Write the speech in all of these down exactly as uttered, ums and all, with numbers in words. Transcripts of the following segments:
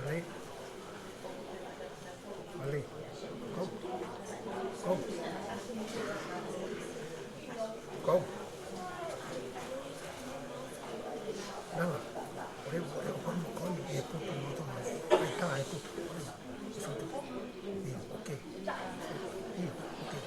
Mali. Mali. Kau. Kau. Kau. Nala. Ore, ore, ore, ore, ʻe pupu, ʻe pupu. ʻIo, okay. ʻIo, okay.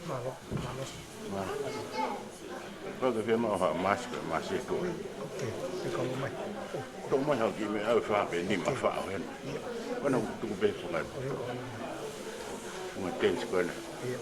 Mālō, mālō. Mālō. Ko e fiemaʻu ha mask, mask ko ē. Okay, ʻe kau mai. Toʻo mai ha kiʻi meʻa ʻe fā pe nima fā ʻo hena. ʻIo. Ko ena ʻoku tuku pē ko ena. ʻIo. Ko e tens ko ena. ʻIo.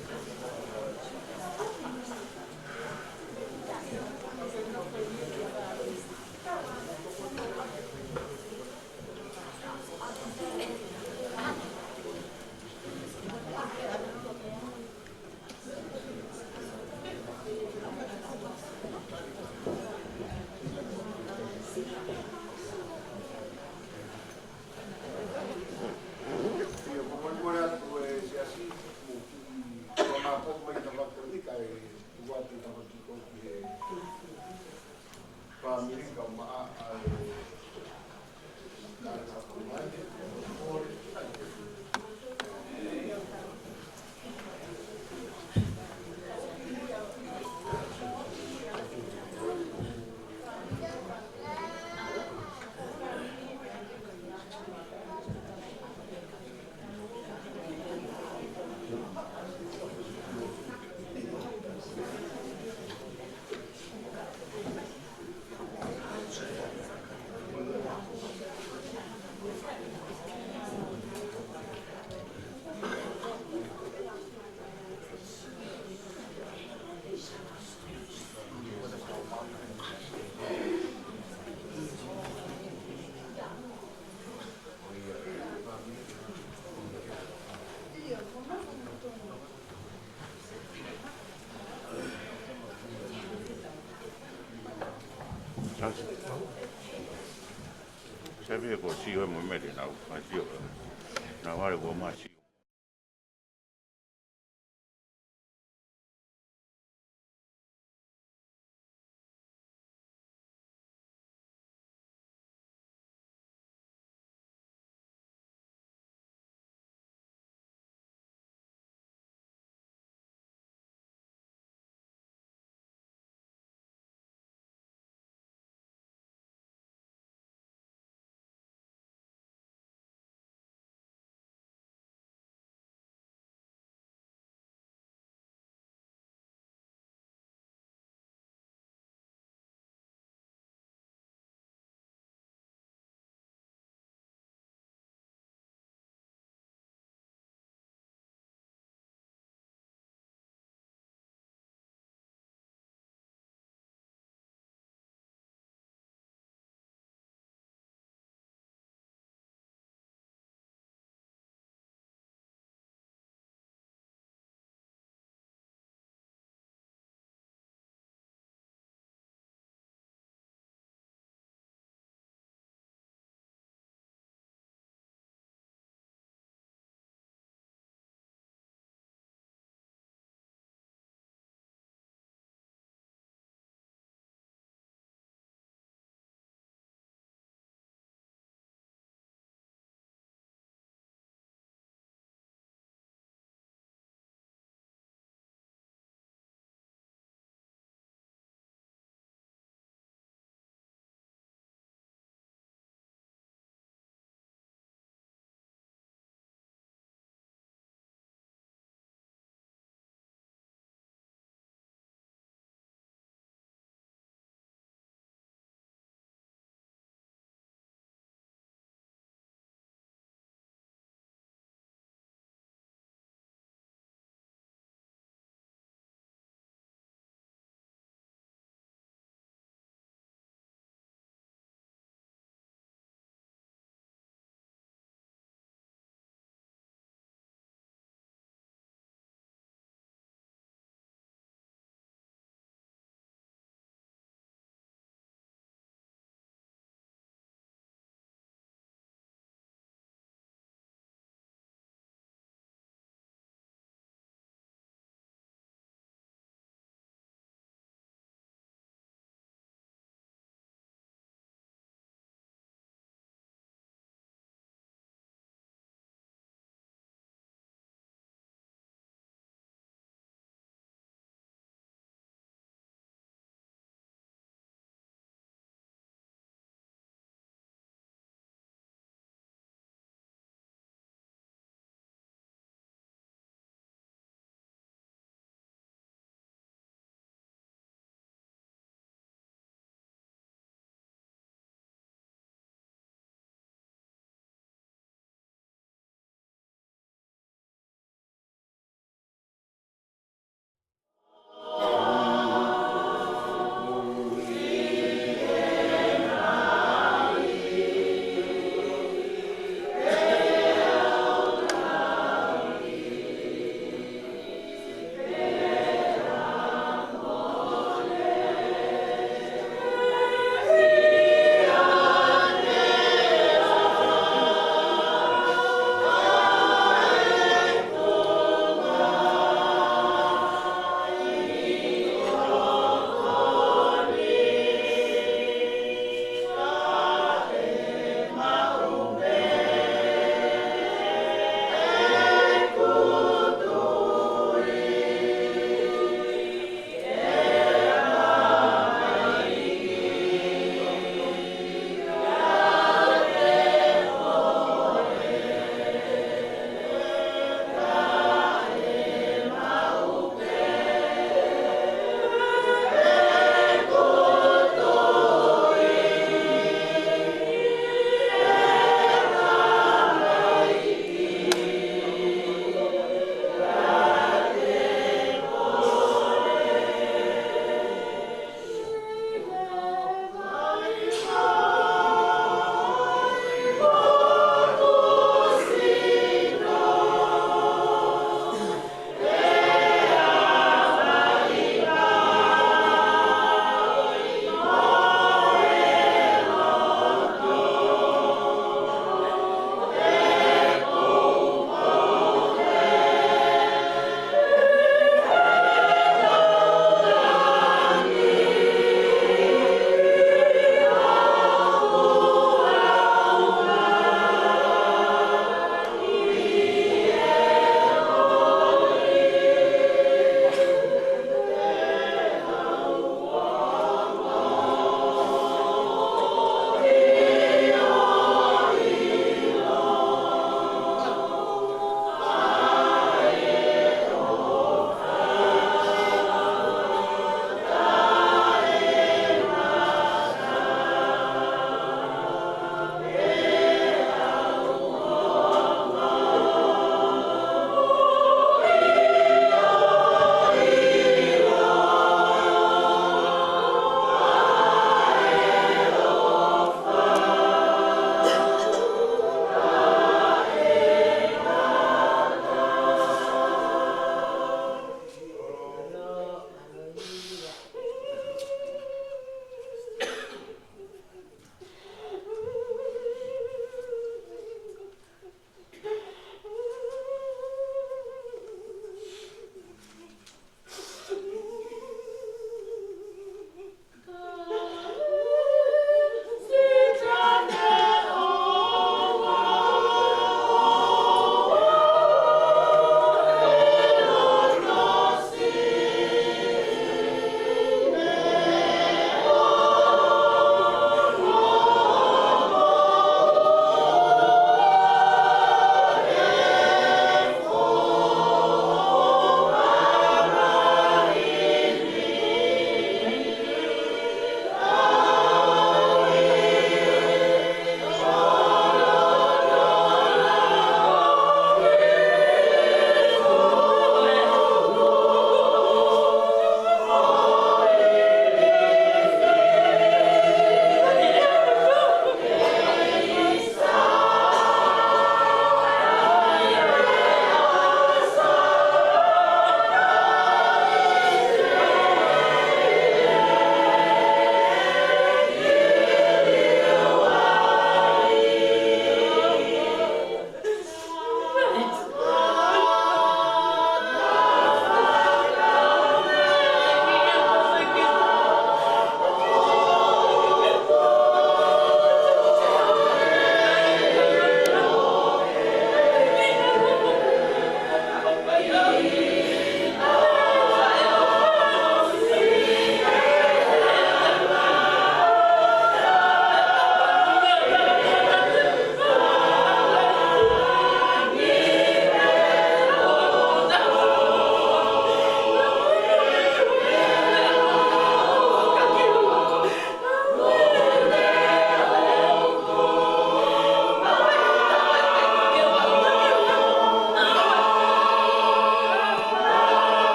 Sai pē ko e sio mo e mele nau, ma sio. Nau ale ko ma sio.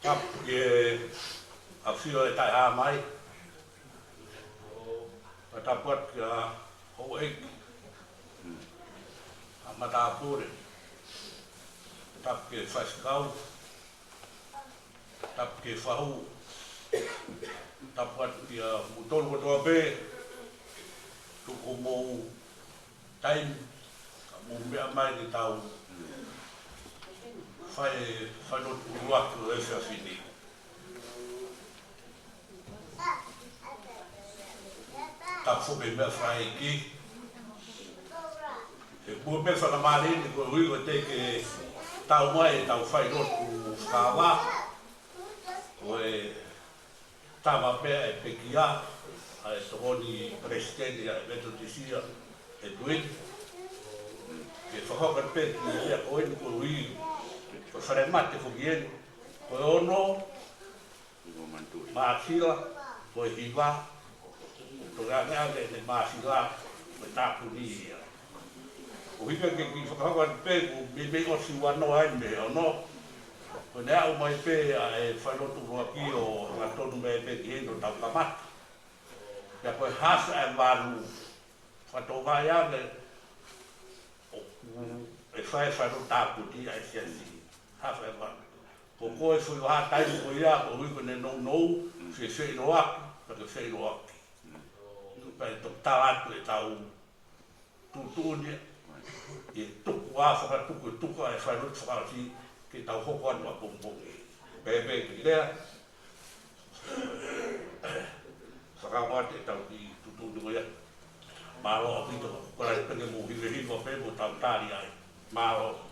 Tapu ki he ʻAfio ʻe Taʻehāmai. Fakatapu atu kia Houʻeiki ʻa Matāpule. Tapu ki he Faifekau. Tapu ki he Fahu. Tapu atu kia moutolu kotoa pē. Tuku mou taimi, ka mou meʻa mai ke tau fai, fai lotu ʻuluaki ʻo e efiafi ni. Tapu foki meʻa fai ki. He ʻoku ou meʻa fakamālō eni koeʻuhi ko e teʻeki ke tau mai ʻetau fai lotu fakavā. Ko e tama pē ʻa e pekia, ʻa e tokoni palesiteni ʻa e Metotisi ʻi Tuini. Ke fakahoko pē ki he meʻa ko eni koeʻuhi ko e falemate foki eni. Ko e ono māsila, ko e hiva, ko e toki ange ʻene māsila, ko e tāpuni ia. ʻOku ʻikai ke kiʻi fakahoko atu pē, ʻoku meimei ʻosi ua noa ai mei he ono. Ko ʻene aʻu mai pē ʻa e fai lotu ʻuluaki ʻo hangatonu mai pē ki heni ʻo tau kamata. Pea ko e hafa ʻe valu, fakatokangaʻi ange ʻoku ʻe fai, fai lotu tāpuni ʻa e siasi. Hafa ʻe valu. Ko e foʻi vahaʻa taimi ko ia, koeʻuhi ko ʻene nounou, fefeʻiloaki, pea ke feʻiloaki. Pea ʻe toki tala atu ʻetau tuʻutuʻuni, ʻe tuku ā fakatuku, ʻe tuku ā e fai lotu fakaʻosi ke tau hoko atu ʻapongipongi. Pea pē ki lea, fakaongo atu ʻetau kiʻi tuʻutuʻuni ko ia. Mālō ʻaupito, ko e kole pē ke mou hivehiva pē mo tau tali ai. Mālō.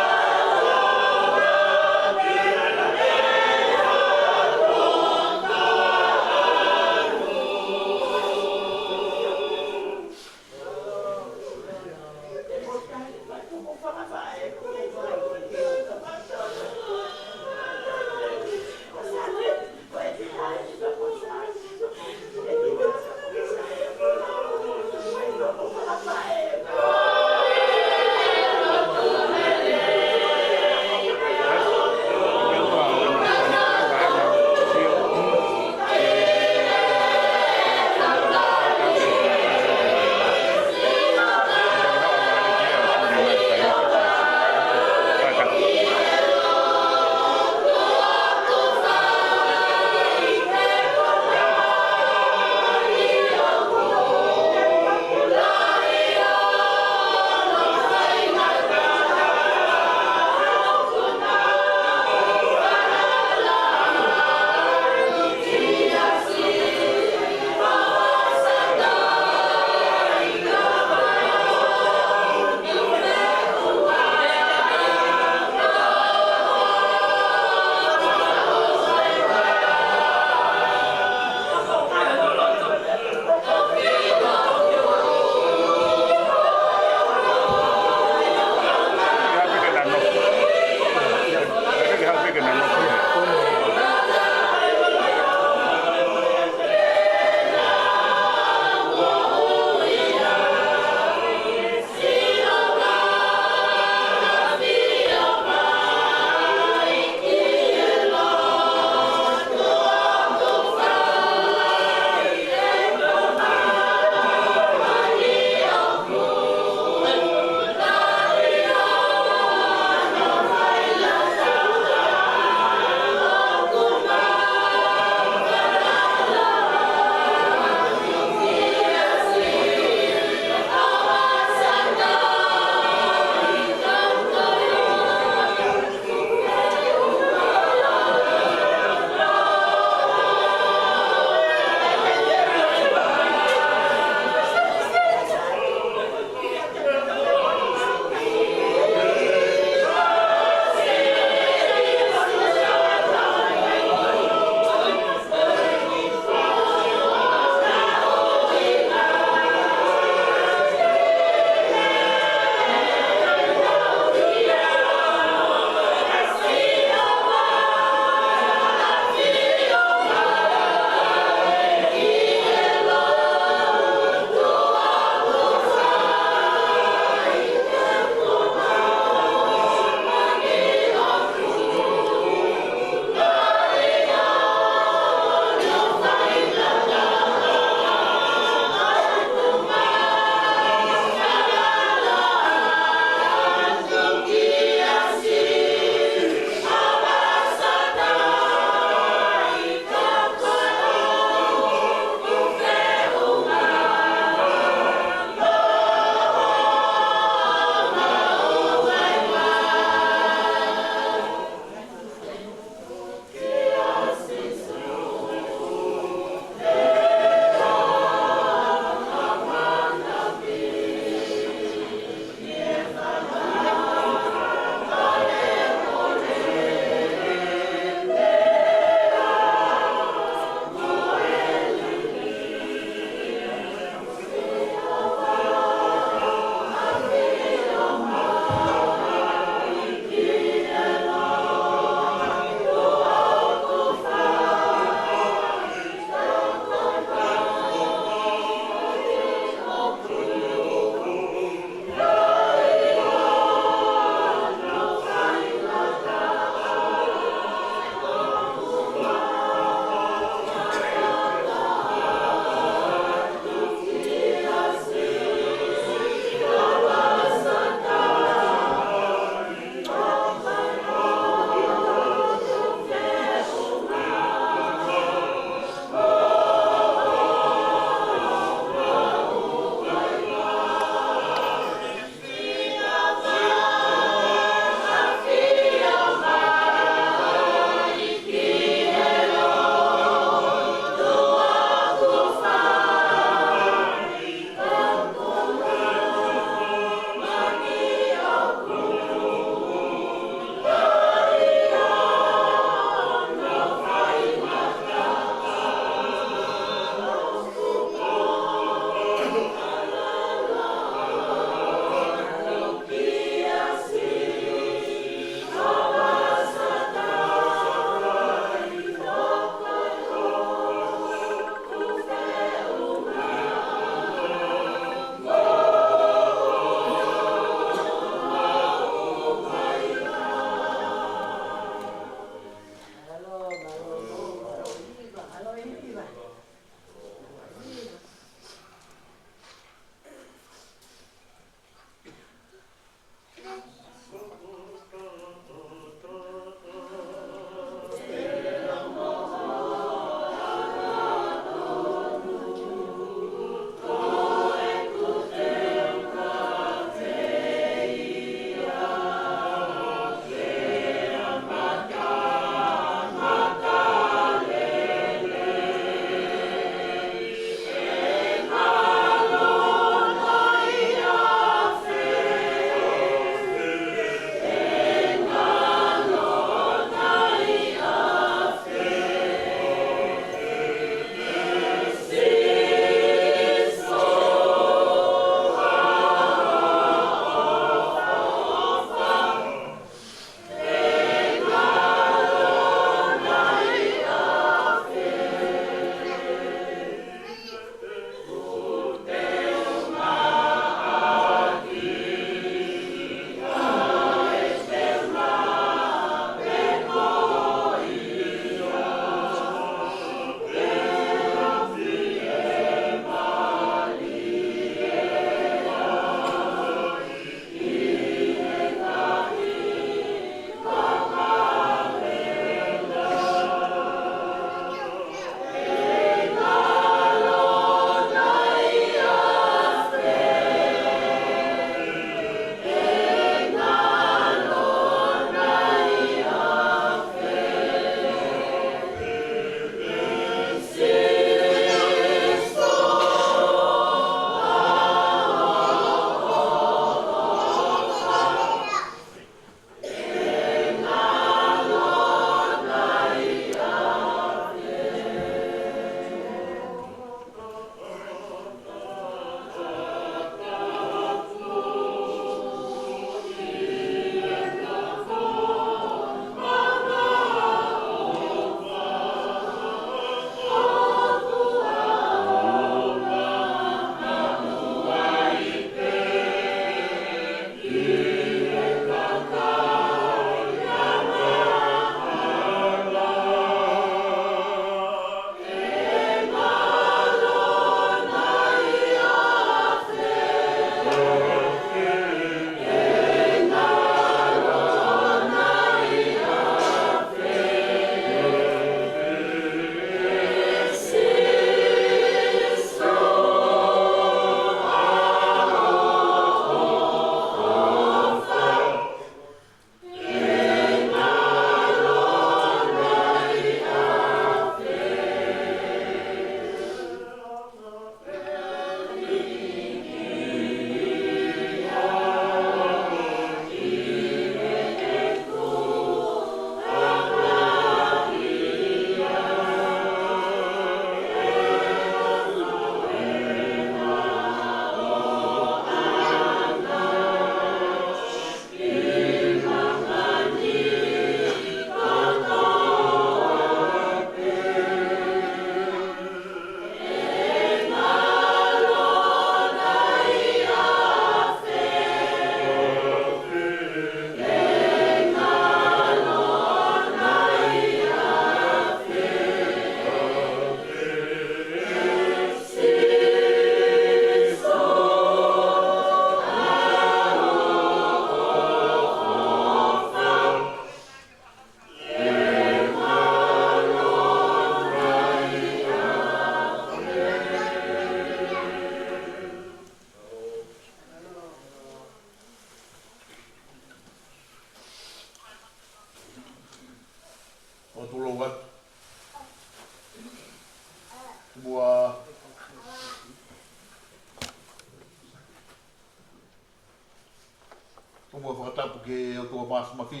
Ko e fakatapu ki he ʻOtua Māfimafi,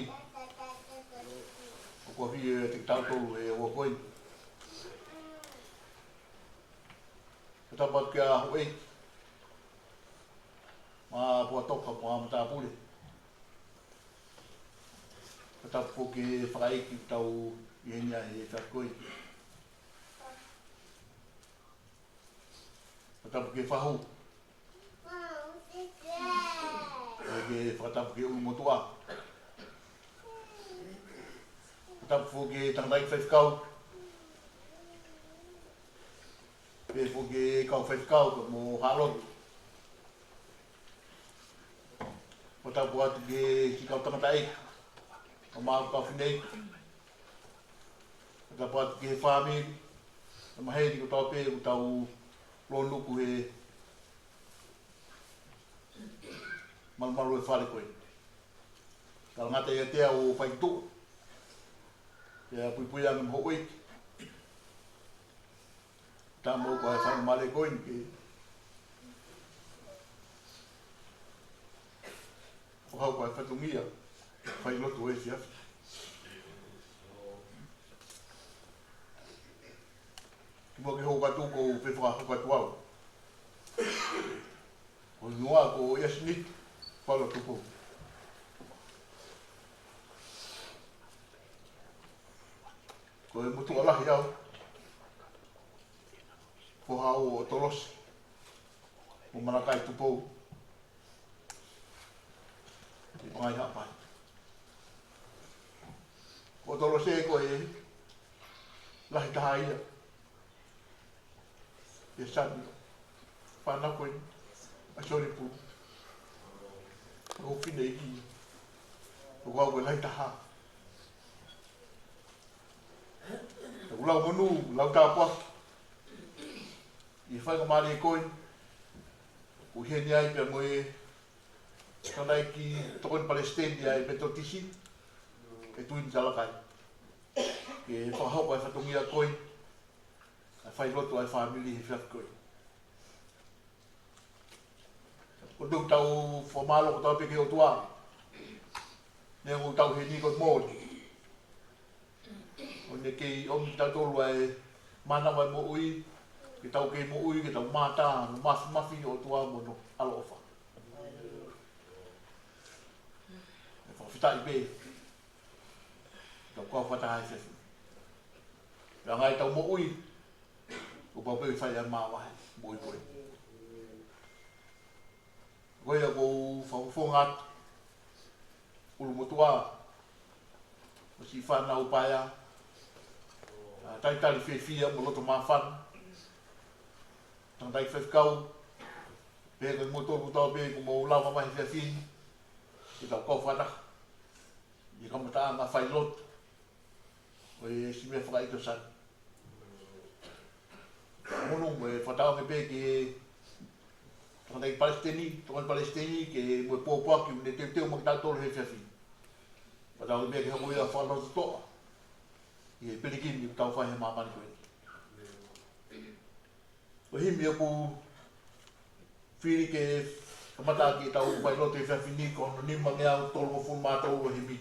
ʻoku ʻafio ʻiate kitautolu he ʻaho ko eni. Fakatapu atu ki he houʻeiki, Mapuatoka mo e matāpule. Fakatapu ki he fakaʻeiki ʻoku tau ʻi heni ai he efiafi ko eni. Fakatapu ki he fahu. Ke fakatapu ki he ʻulumotuʻa. Fakatapu foki ki he tangataʻeiki faifekau. Pehē foki ki he kau faifekau pea mo e ʻaloʻofa. Fakatapu atu ki he kau tangataʻeiki, ʻa e kau fefine. Fakatapu atu ki he fāmili, ʻa e maheni kotoa pē ʻoku tau lōnuku he malumalu e fale ko eni. Talangata ʻiate au ʻo fai ki tuʻa. Pea puipui ange mo e houʻeiki. Tama ʻoku ʻi ai e fanga male ko eni ke fakahoko e fatongia failotu he efiafi. Kimuʻa ke hoko atu, ʻoku ou fie fakahoko atu au. Ko e hingoa ko ʻIasinita Falo Tupou. Ko e motuʻa lahi au. Foha au ʻo Tolosi mo Malakai Tupou, ʻi Pangai Haʻapai. Ko Tolosi ko e lahi taha ia. ʻIo, Sani, fānau ko eni, ʻa Sione Pulu, ʻa Hofine ʻIki, ʻoku ʻi ai e lahi taha. Tau lau monū, lau tāpuaki ʻi he faingamālie ko eni, ʻoku ʻi heni ai pea mo e tangataʻeiki tokoni palesiteni ʻa e Metotisi, ʻa Tuini Talakai, ke fakahoko e fatongia ko eni, ʻa e failotu ʻa e fāmili he efiafi ko eni. ʻOku tau fakamālō kotoa pē ki he ʻOtua, neongo ʻoku tau ʻi heni ko e mole, ʻo ne kei ʻomi kitautolu ʻa e mānava ʻo e moʻui, ke tau kei moʻui, ke tau mātā, ʻa hono māfimafi ʻo e ʻOtua mo hono ʻaloʻofa. ʻE fakafetaʻi pē, tau kau fakataha he efiafi. Pea ʻi he anga ʻetau moʻui, kuo pau pē ke fai ʻa e māvahe moʻui ko ē. Ko ia ʻoku ou fakafofonga atu, ʻulumotuʻa, mo siʻi fānau paea, ʻa e talitali fiefia mo loto māfana, tangataʻeiki faifekau, pea mo kimoutolu kotoa pē kuo mou lava mai he efiafi ni, ke tau kau fakataha ʻi he kamataʻanga failotu ʻo e siʻi meʻa fakaʻita ʻo Sani. Monū mo e fakatauange pē ki he tangataʻeiki palesiteni, tokoni palesiteni, ke mo e pōpoaki ʻoku ne teuteu maʻa kitautolu he efiafi ni. Fakatauange pē ke hoko ia ʻo fakalototoʻa ʻi he pilikimi ʻoku tau fai he māmani ko eni. Ko e himi ʻoku fili ke kamata ʻaki ʻetau failotu he efiafi ni ko hono nimangeau tolungofulu mā tolu ʻo e himi.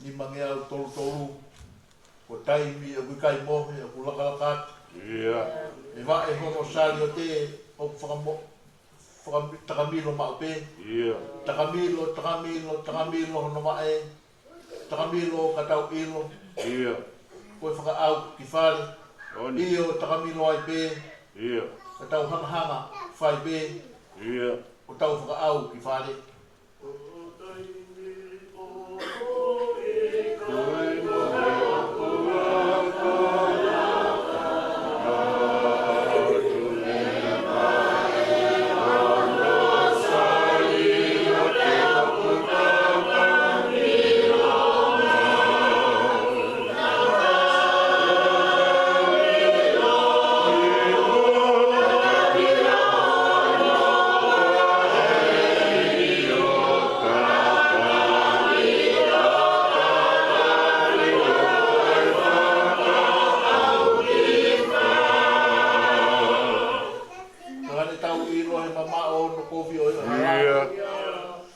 Nimangeau tolu tolu. Ko e taimi ʻoku ʻikai mohe, ʻoku lakalaka atu. ʻIo. ʻE vaʻe hono saliote, ʻoku fakamo-, fakami-, takamilo maʻu pē. ʻIo. Takamilo, takamilo, takamilo hono vaʻe. Takamilo ka tau ʻilo. ʻIo. Ko e fakaʻau ki fale. ʻOni. ʻIo, takamilo ai pē. ʻIo. Ka tau hangahanga fai pē. ʻIo. ʻO tau fakaʻau ki fale.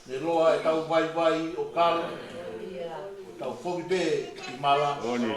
Ne loa ʻetau vaivai ʻo kalo, ʻo tau foki pē ki mala. Oni.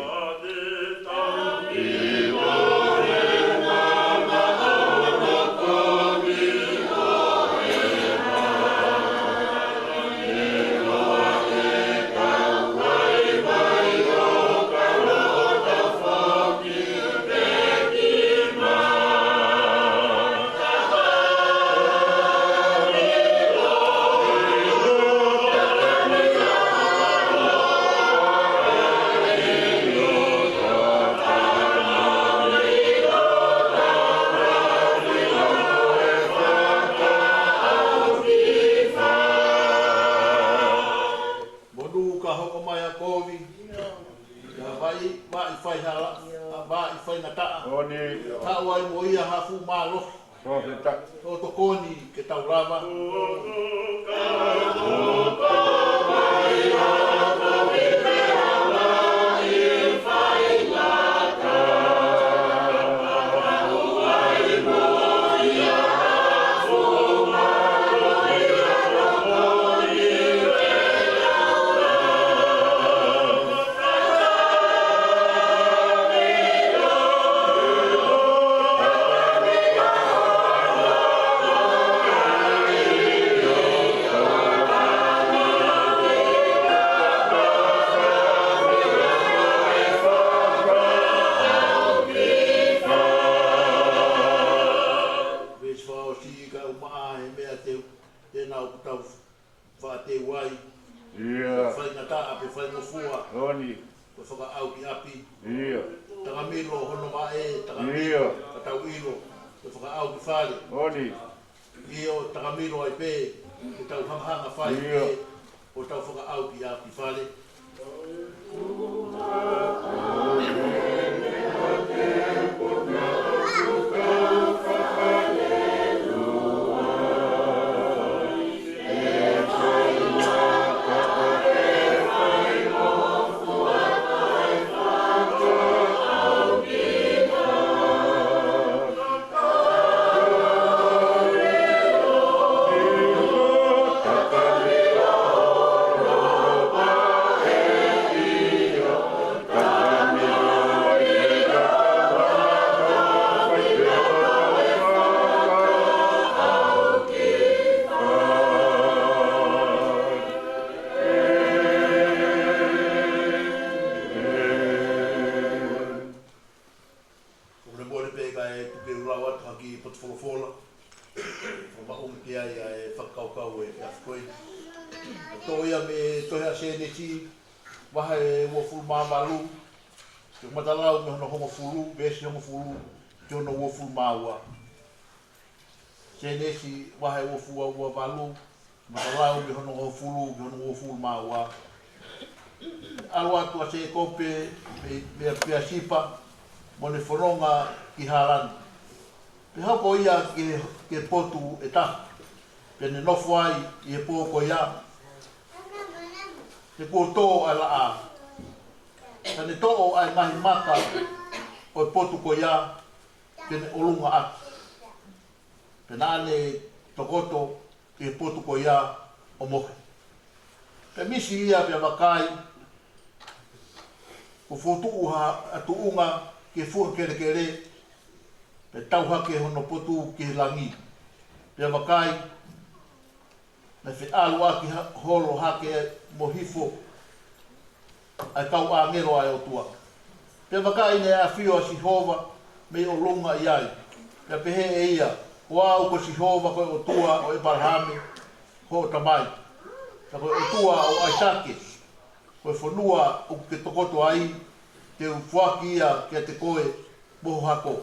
Monū ka hoko mai ʻa kovi, ʻa vaʻi, vaʻi faihala, ʻa vaʻi faingataʻa. Oni. Haʻu ai mo ia ha fuʻu mālohi. Profeta. ʻO tokoni ke tau lava. Veesi fakaʻosi, kae ʻumaʻā he meʻa te u, te nau tau fakateuʻi ai. ʻIo. Faingataʻa pe faingofua. Oni. Ko e fakaʻau ki ʻapi. ʻIo. Takamilo hono vaʻe, takamilo. ʻIo. Ka tau ʻilo, ko e fakaʻau ki fale. Oni. ʻIo, takamilo ai pē, ke tau hangahanga fai ʻIo. pē, ʻo tau fakaʻau ki ʻapi fale. ʻOku ne mole pē kae tuku ke u lau atu ha kiʻi potu folofola. Fakamaʻunga ki ai ʻa e fakakaukau ʻo e efiafi ko eni. ʻOku tō ia mei he tohi ʻa Sēnesi, vahe uofulu mā valu, ke matalau mei hono hongofulu, veesi hongofulu, ki hono uofulu mā ua. Sēnesi vahe uofulu mā valu, matalau mei hono hongofulu ki hono uofulu mā ua. ʻAlu atu ʻa Sēkope mei, mei Peasipa, mo ne fononga ki Hālani. Pea hoko ia ki he, ki he potu ʻe taha, pea ne nofo ai ʻi he pō ko ia, he kuo tō ʻa e laʻā. Pea ne toʻo ʻa e ngaahi maka ʻo e potu ko ia, ke ne ʻolunga ʻaki. Pea naʻa ne tokoto ki he potu ko ia ʻo mohe. Pea misi ia pea vakai, kuo fokotuʻu ha, ha tuʻunga ki he funga kelekele, pea tau hake hono potu ki he langi. Pea vakai, naʻe feʻaluʻaki ha-, holo hake mo hifo ʻa e kau ʻāngelo ʻa e ʻOtua. Pea vakai, naʻe ʻafio ʻa Sihova mei ʻolunga ʻi ai. Pea pehē ʻe ia, Ko au ko Sihova ko e ʻOtua ʻo ʻĒpalahame hoʻo tamai, pea ko e ʻOtua ʻo ʻAisake, ko e fonua ʻoku ke tokoto ai, te u foaki ia kiate koe mo ho hako.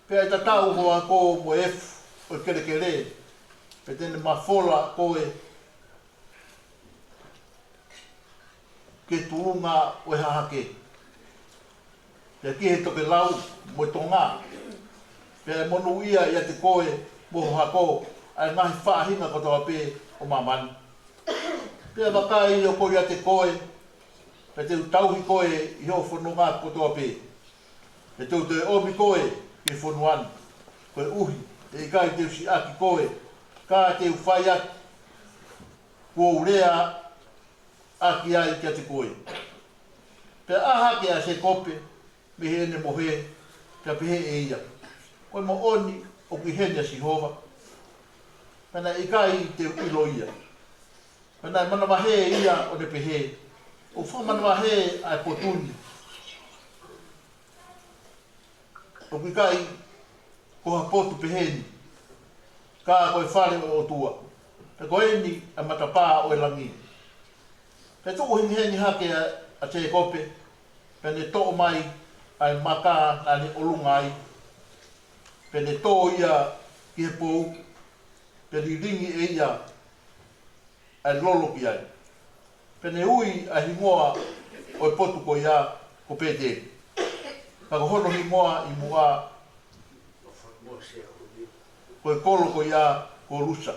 Pea ʻe tatau ho hako mo e efu ʻo e kelekele, pea te ne mafola koe ki he tuʻunga ʻo e hahake, pea ki he tokelau mo e tonga. Pea ʻe monūʻia ʻiate koe mo ho hako ʻa e ngaahi faʻahinga kotoa pē ʻo māmani. Pea vakai, ʻe hoko ʻiate koe, pea te u tauhi koe ʻi hoʻo fononga kotoa pē. Pea te u toe ʻomi koe ki he fonua ni, koeʻuhi he ʻikai te u siʻaki koe, ka te u fai atu kuo u lea ʻaki ai kiate koe. Pea ʻā hake ʻa Sēkope mei heʻene mohe, pea pehē ʻe ia, Ko e moʻoni ʻoku ʻi heni ʻa Sihova, pea naʻe ʻikai te u ʻilo ia. Pea naʻe manavahē ia ʻo ne pehē, ʻOku fakamanavahē ʻa e potu ni. ʻOku ʻikai ko ha potu pehē ni, ka ko e fale ʻo e ʻOtua, pea ko eni ʻa e matapā ʻo e langi. Pea tuʻu hengihengi hake ʻa, ʻa Sēkope, pea ne toʻo mai ʻa e maka naʻa ne ʻolunga ai, pea ne tō ia ki he pou, pea lilingi ʻe ia ʻa e lolo ki ai. Pea ne ui ʻa e hingoa ʻo e potu ko ia ko Pēteli. Ka ko hono hingoa ʻi muʻa ko e kolo ko ia ko Lusa.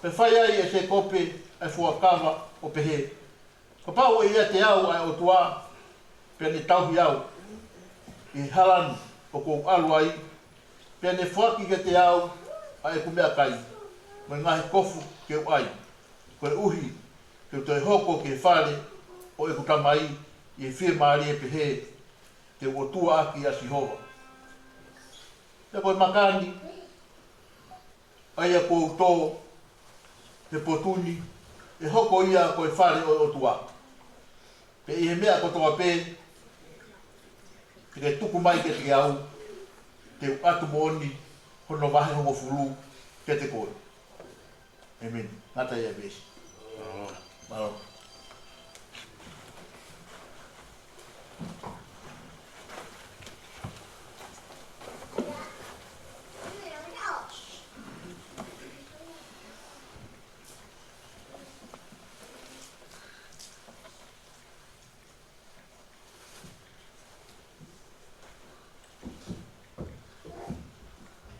Pea fai ai ʻe Sēkope ʻa e fuakava ʻo pehē, Kapau ʻe ʻiate au ʻa e ʻOtua, pea ne tauhi au ʻi he hala ni ʻoku ou ʻalu ai, pea ne foaki kiate au ʻa ʻeku meʻakai, mo e ngaahi kofu ke u ʻai, koeʻuhi ke u toe hoko ki he fale ʻo ʻeku tamai ʻi he fiemālie pehē, te u ʻOtua ʻaki ʻa Sihova. Pea ko e maka ni, ʻa ia kuo u tō he potu ni, ʻe hoko ia ko e fale ʻo e ʻOtua. Pea ʻi he meʻa kotoa pē te ke tuku mai kiate au, te u ʻatu moʻoni hono vahe hongofulu kiate koe. ʻĒmeni. Ngata ia e veesi. Mālō.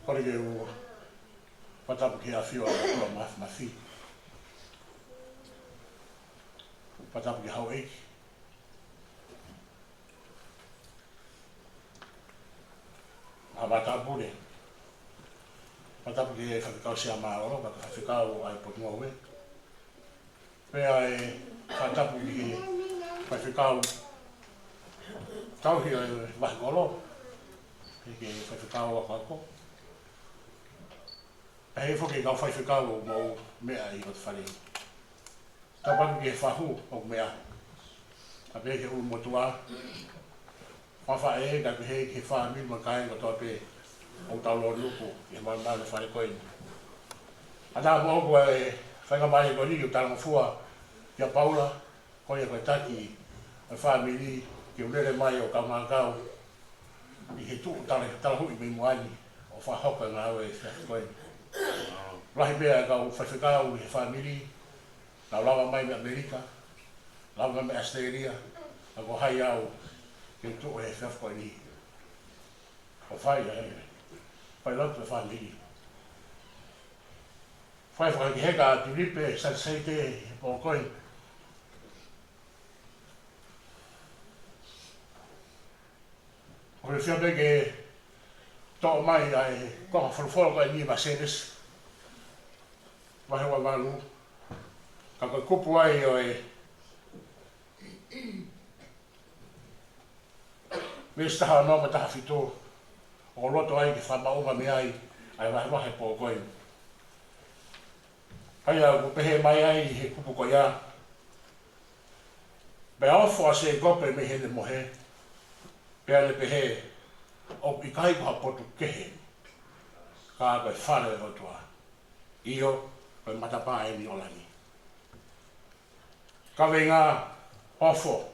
Kole ke u fakatapu ki he ʻafio ʻa e ʻOtua Mafimafi. Fakatapu ki he houʻeiki. ʻA e matāpule. Fakatapu ki he faifekau Sea Mālōlō, pea mo e faifekau ʻa e Potungāue. Pea ʻe fakatapu ki he faifekau tauhi ʻa e vahe kolo, ki he faifekau akoako. Pea ʻe foki kau faifekau ʻoku mou meʻa ʻi loto fale. Tapu atu ki he fahu ʻoku meʻa. Pea pehē ki he ʻulumotuʻa, faʻē, kae pehē ki he fāmili mo e kāinga kotoa pē ʻoku tau lōnuku ʻi he malumalu fale ko eni. ʻA ia ko e faingamālie ko eni ʻoku talangofua kia Paula, ko ia ko e taki ʻo e fāmili, ke u lele mai ʻo kaungā kau ʻi he tuʻu tala, talahuʻi mei muʻa ni ʻo fakahoko e ngāue ʻi he efiafi ko eni. Lahi pē ʻa e kau faifekau ʻi he fāmili, naʻa nau lava mai mei ʻAmelika, lava mai mei ʻAositelēlia, ka ko hai au ke tuʻu he efiafi ko eni ʻo fai ai, fai lotu e fāmili. Fai fakahekeheka ʻa Tulipe Saniseite he pō ko eni. ʻOku ou fie pē ke toʻo mai ʻa e konga folofola ko eni mei Sēnesi vahe ua valu, ka ko e kupu ai ʻo e veesi taha ono mo e taha fitu, ʻoku ou loto ai ke fakamaʻunga mei ai ʻa e vahevahe pō ko eni. ʻA ia ʻoku pehē mai ai he kupu ko ia, Pea ofo ʻa Sēkope mei heʻene mohe, pea ne pehē, ʻOku ʻikai ko ha potu kehe, ka ko e fale ʻo e ʻOtua. ʻIo, ko e matapā eni ʻo langi. Kaveinga: Ofo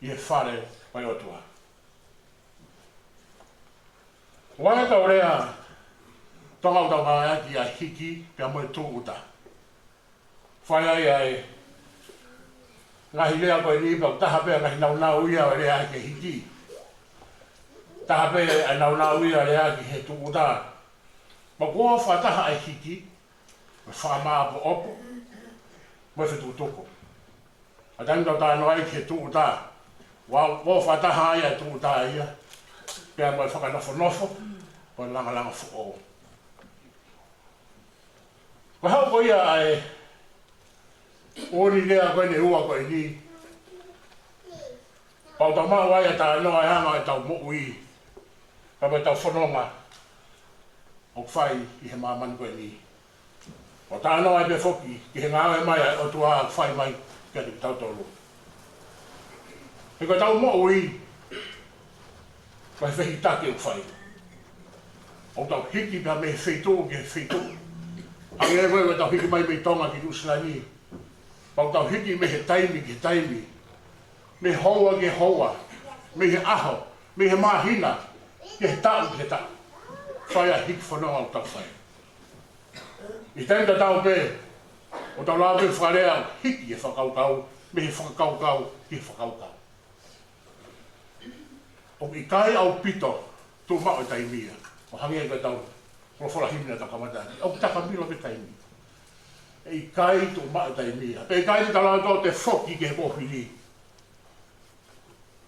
ʻi he fale ʻo e ʻOtua. ʻOku ʻi ai e kau lea Tonga ʻoku tau ngāueʻaki ʻa e hiki pea mo e tūʻuta. Fai ai ʻa e ngaahi lea ko eni pea ʻoku taha pē ʻa e ngaahi naunau ia ʻo e lea ki he hiki. Taha pē ʻa e naunau ia ʻo e lea ki he tūʻuta. Pea kuo fakataha ʻa e hiki, mo e fakamāʻopoʻopo, mo e fetukutuku. ʻA ia ʻoku tau talanoa ai ki he tūʻuta. ʻOku, ʻoku fakataha ai ʻa e tūʻuta ia pea mo e fakanofonofo, mo e langalanga foʻou. Ko e haʻu ko ia ʻa e Ko eni lea ko eni ʻe ua ko eni. Pau tau maʻu ai ʻa e talanoa ʻa e anga ʻo ʻetau moʻui. Pea mo ʻetau fononga ʻoku fai ʻi he māmani ko eni. ʻO talanoa ai pē foki ki he ngāue mai ʻa e ʻOtua ʻoku fai mai kiate kitautolu. He ko ʻetau moʻui, ko e fehikitaki ʻoku fai. ʻOku tau hiki pē mei he feituʻu ki he feituʻu. Hangē ko ē ʻoku tau hiki mai mei Tonga ki Nuʻusila ni. Pau tau hiki mei he taimi ki he taimi. Mei he houa ki he houa. Mei he ʻaho. Mei he māhina. Ki he taʻu ki he taʻu. Fai ʻa e hiki fononga ʻoku tau fai. ʻI he taimi tatau pē, ʻoku tau lava pē fakalea ʻo hiki e fakakaukau, mei he fakakaukau ki he fakakaukau. ʻOku ʻikai ʻaupito tuʻu maʻu e taimi ia. ʻO hangē ko ʻetau folofola himi naʻa tau kamata ʻaki. ʻOku takamilo pē taimi. ʻE ʻikai tuʻu maʻu e taimi ia. Pea ʻikai te tau lava ʻo toe foki ki he kuo hili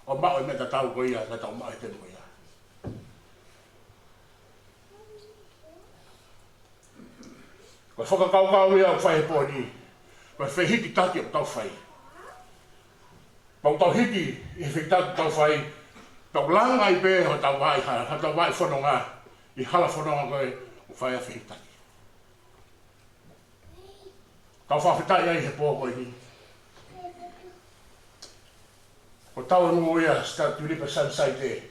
ʻo maʻu e meʻa tatau ko ia naʻa tau maʻu he taimi ko ia. Ko e fakakaukau ia ʻoku fai he pō ni. Ko e fehikitaki ʻoku tau fai. Pau tau hiki ʻi he fehikitaki ʻoku tau fai. Tau langa ai pē hotau vaʻa, hotau vaʻa fononga. ʻI he hala fononga ko ē ʻoku fai ʻa e fehikitaki. Tau fakafetaʻi ai he pō ko eni. Ko e taʻu ʻe ua ia Star Tulipa Sunshine Day.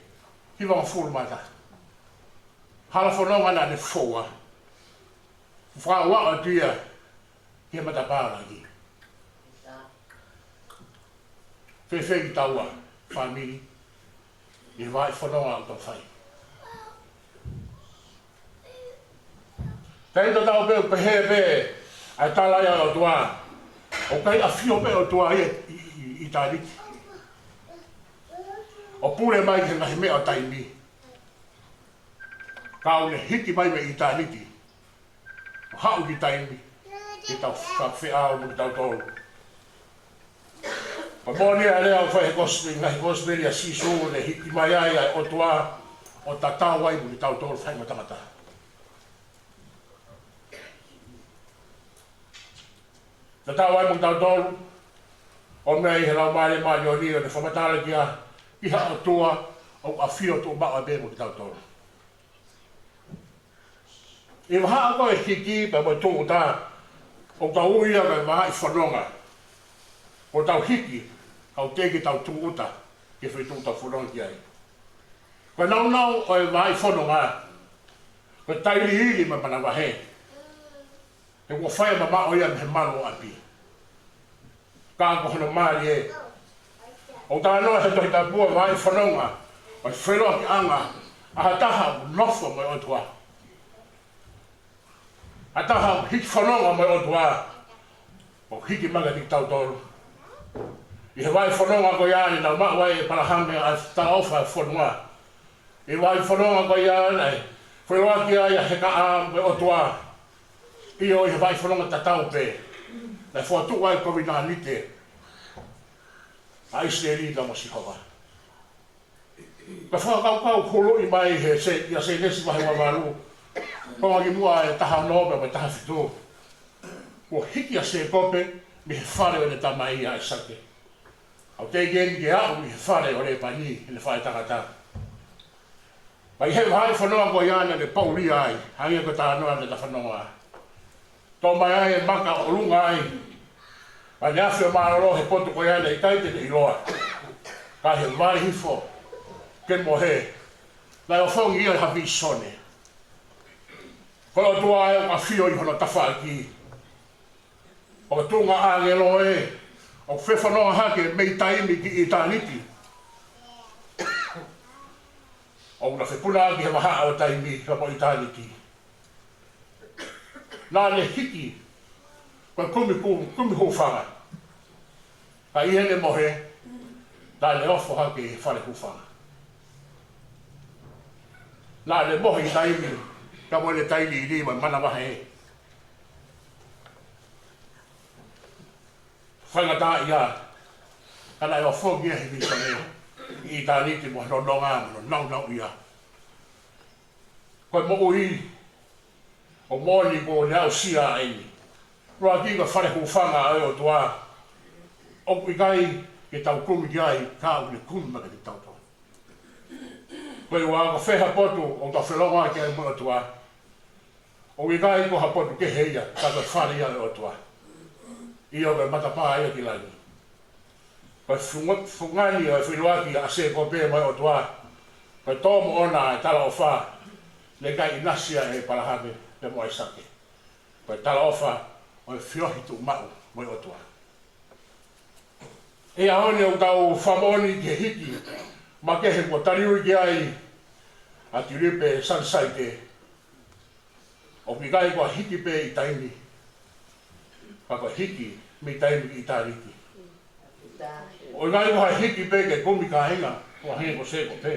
Hivangofulu mā taha. Hala fononga naʻa ne foua. Fakauaʻa atu ia ki he matapā langi. Fēfē kitaua, fāmili, ʻi he vaʻa fononga ʻoku tau fai. Taimi tatau pē ʻoku pehē pē ʻa e tala ia ʻa e ʻOtua. ʻOku ʻikai ʻafio pē ʻOtua ia ʻi, ʻi, ʻi ʻitāniti. ʻO pule mai ki he ngaahi meʻa ʻo taimi. Ka ʻoku ne hiki mai mei ʻitāniti. ʻO haʻu ki taimi. Ke tau fakafeʻao mo kitautolu. Ko e moʻoni ʻa e lea ʻoku fai he kosipeli, ngaahi kosipeli ʻa Sīsū ne hiki mai ai ʻa e ʻOtua ʻo tatau ai mo kitautolu faʻahinga tangata. Tatau ai mo kitautolu, ʻo meʻa ʻi he Laumālie Māʻoniʻoni ʻo ne fakamatala kia, ki ha ʻOtua ʻoku ʻafio tuʻu maʻu ai pē mo kitautolu. ʻI he vahaʻa ko ē hiki pea mo e tūʻuta, ʻoku tau ui ia ko e vaʻa fononga. ʻOku tau hiki, ka ʻoku teʻeki ke tau tūʻuta, ki he feituʻu ʻoku tau fononga ki ai. Ko e nāunau ʻo e vaʻa fononga, ko e tailiili mo e manavahē. He kuo fai mamaʻo ia mei he malu ʻo ʻapi. Ka ko hono mālie ē. ʻOku talanoa he Tohi Tapu ʻa e vaʻa fononga, ʻa e feʻiloakiʻanga ʻa ha taha ʻoku nofo mo e ʻOtua. Ha taha ʻoku hiki fononga mo e ʻOtua. ʻOku hiki mai kiate kitautolu. ʻI he vaʻa fononga ko ia naʻe maʻu ai ʻe ʻĒpalahame ʻa e talaʻofa ʻo e fonua. ʻI he vaʻa fononga ko ia naʻe feʻiloaki ai ʻa Heka mo e ʻOtua. ʻIo, ʻi he vaʻa fononga tatau pē. Naʻe fokotuʻu ai e kovinānite ʻa ʻIsileli pea mo Sihova. Ka fakakaukau huluʻi mai he Se-, ʻia Sēnesi vahe ua valu. Konga ki muʻa ʻa e taha ono pea mo e taha fitu. Kuo hiki ʻa Sēkope mei he fale ʻo ʻene tamai ʻa ʻAisake. ʻOku teʻeki ke aʻu ki he fale ʻo Lēpani, ʻene faʻētangata. Pea ʻi he vaʻa fononga ko ia naʻa ne poʻulia ai, hangē ko e talanoa naʻa ta fanongo ai. Toʻo mai ai e maka ʻo ʻolunga ai. Pea ne afe ʻo mālōlō he potu ko ia naʻe ʻikai te ne ʻiloa. Ka ʻi he vale hifo, ke mohe, naʻe ʻofongi ia ʻe ha vīsone. Ko e ʻOtua ē ʻoku ʻafio ʻi hono tafaʻaki. ʻOku tuʻunga ʻāngelo ē, ʻoku fefononga hake mei taimi ki ʻitāniti. ʻOku na fepunaʻaki he vahaʻa ʻo taimi, ka ko ʻitāniti. Naʻa ne hiki, ko e kumi ku-, kumi hūfanga. Ka ʻi heʻene mohe, naʻa ne ofo hake he fale hūfanga. Naʻa ne mohe ʻi taimi, ka mo ʻene tailiili mo e manavahē. Faingataʻaʻia, ka naʻe ʻofongi ia he vīsone, ʻi ʻitāniti mo hono nonga, mo hono nāunauʻia. Ko e moʻui, ʻoku moʻoni kuo ne aʻusia eni. Loa ki ka fale hūfanga ʻa e ʻOtua, ʻoku ʻikai ke tau kumi ki ai, ka ʻoku ne kumi mai kiate kitautolu. Ko e ʻuhinga ko fē ha potu ʻoku tau felōngoaki ai mo e ʻOtua, ʻoku ʻikai ko ha potu kehe ia, ka ko e fale ia ʻo e ʻOtua. ʻIo, ko e matapā ia ki langi. Ko e funga-, fungani ʻo e feʻiloaki ʻa Sēkope mo e ʻOtua, ko e tō moʻona e talaʻofa naʻe ʻikai ʻinasi ai ʻe ʻĒpalahame pea mo ʻAisake. Ko e talaʻofa ʻo e feohi tuʻumaʻu mo e ʻOtua. ʻI he ʻaho ni ʻoku tau fakamoʻoni ki he hiki makehe kuo taliui ki ai ʻa Tulipe Sanisaite. ʻOku ʻikai ko ha hiki pē ʻi taimi, ka ko e hiki mei taimi ki ʻitāniti. ʻOku ʻikai ko ha hiki pē ke kumi kāinga, ko ha hiki ko Sēkope,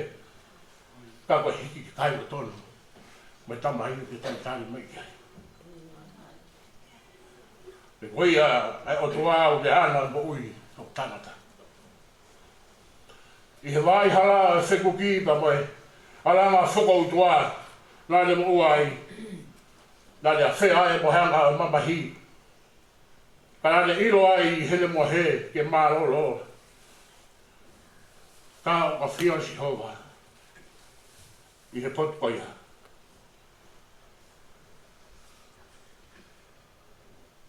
ka ko e hiki ki he kai ʻo tonu mo e tamai ke talitali mai ki ai. Pea ko ia ʻa e ʻOtua ʻoku ne ʻana moʻui ʻo tangata. ʻI he vaʻa hala ʻo e fekuki pea mo e ʻalanga fokoutua naʻa ne moʻua ai, naʻa ne afeʻi ai mo e anga ʻo e mamahi, ka naʻa ne ʻilo ai ʻi heʻene mohe ke mālōlō. Ka ʻoku ʻafio ʻa Sihova ʻi he potu ko ia.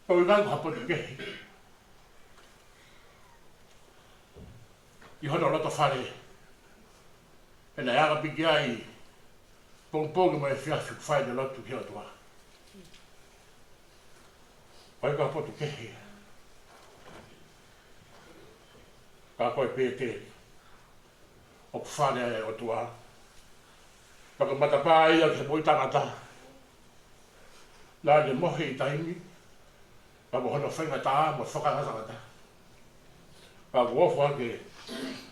ʻOku ʻikai ko ha potu kehe ʻi hono loto fale, he naʻe anga piki ai pongipongi mo e efiafi ʻoku fai ʻene lotu ki he ʻOtua. ʻOku ʻikai ko ha potu kehe, ka ko e Pēteli ʻoku fale ai ʻa e ʻOtua. Pea ko e matapā ia ki he moʻui taʻengata. Naʻa ne mohe ʻi taimi, pea mo hono faingataʻa mo fakangatangata, ka kuo ofo hake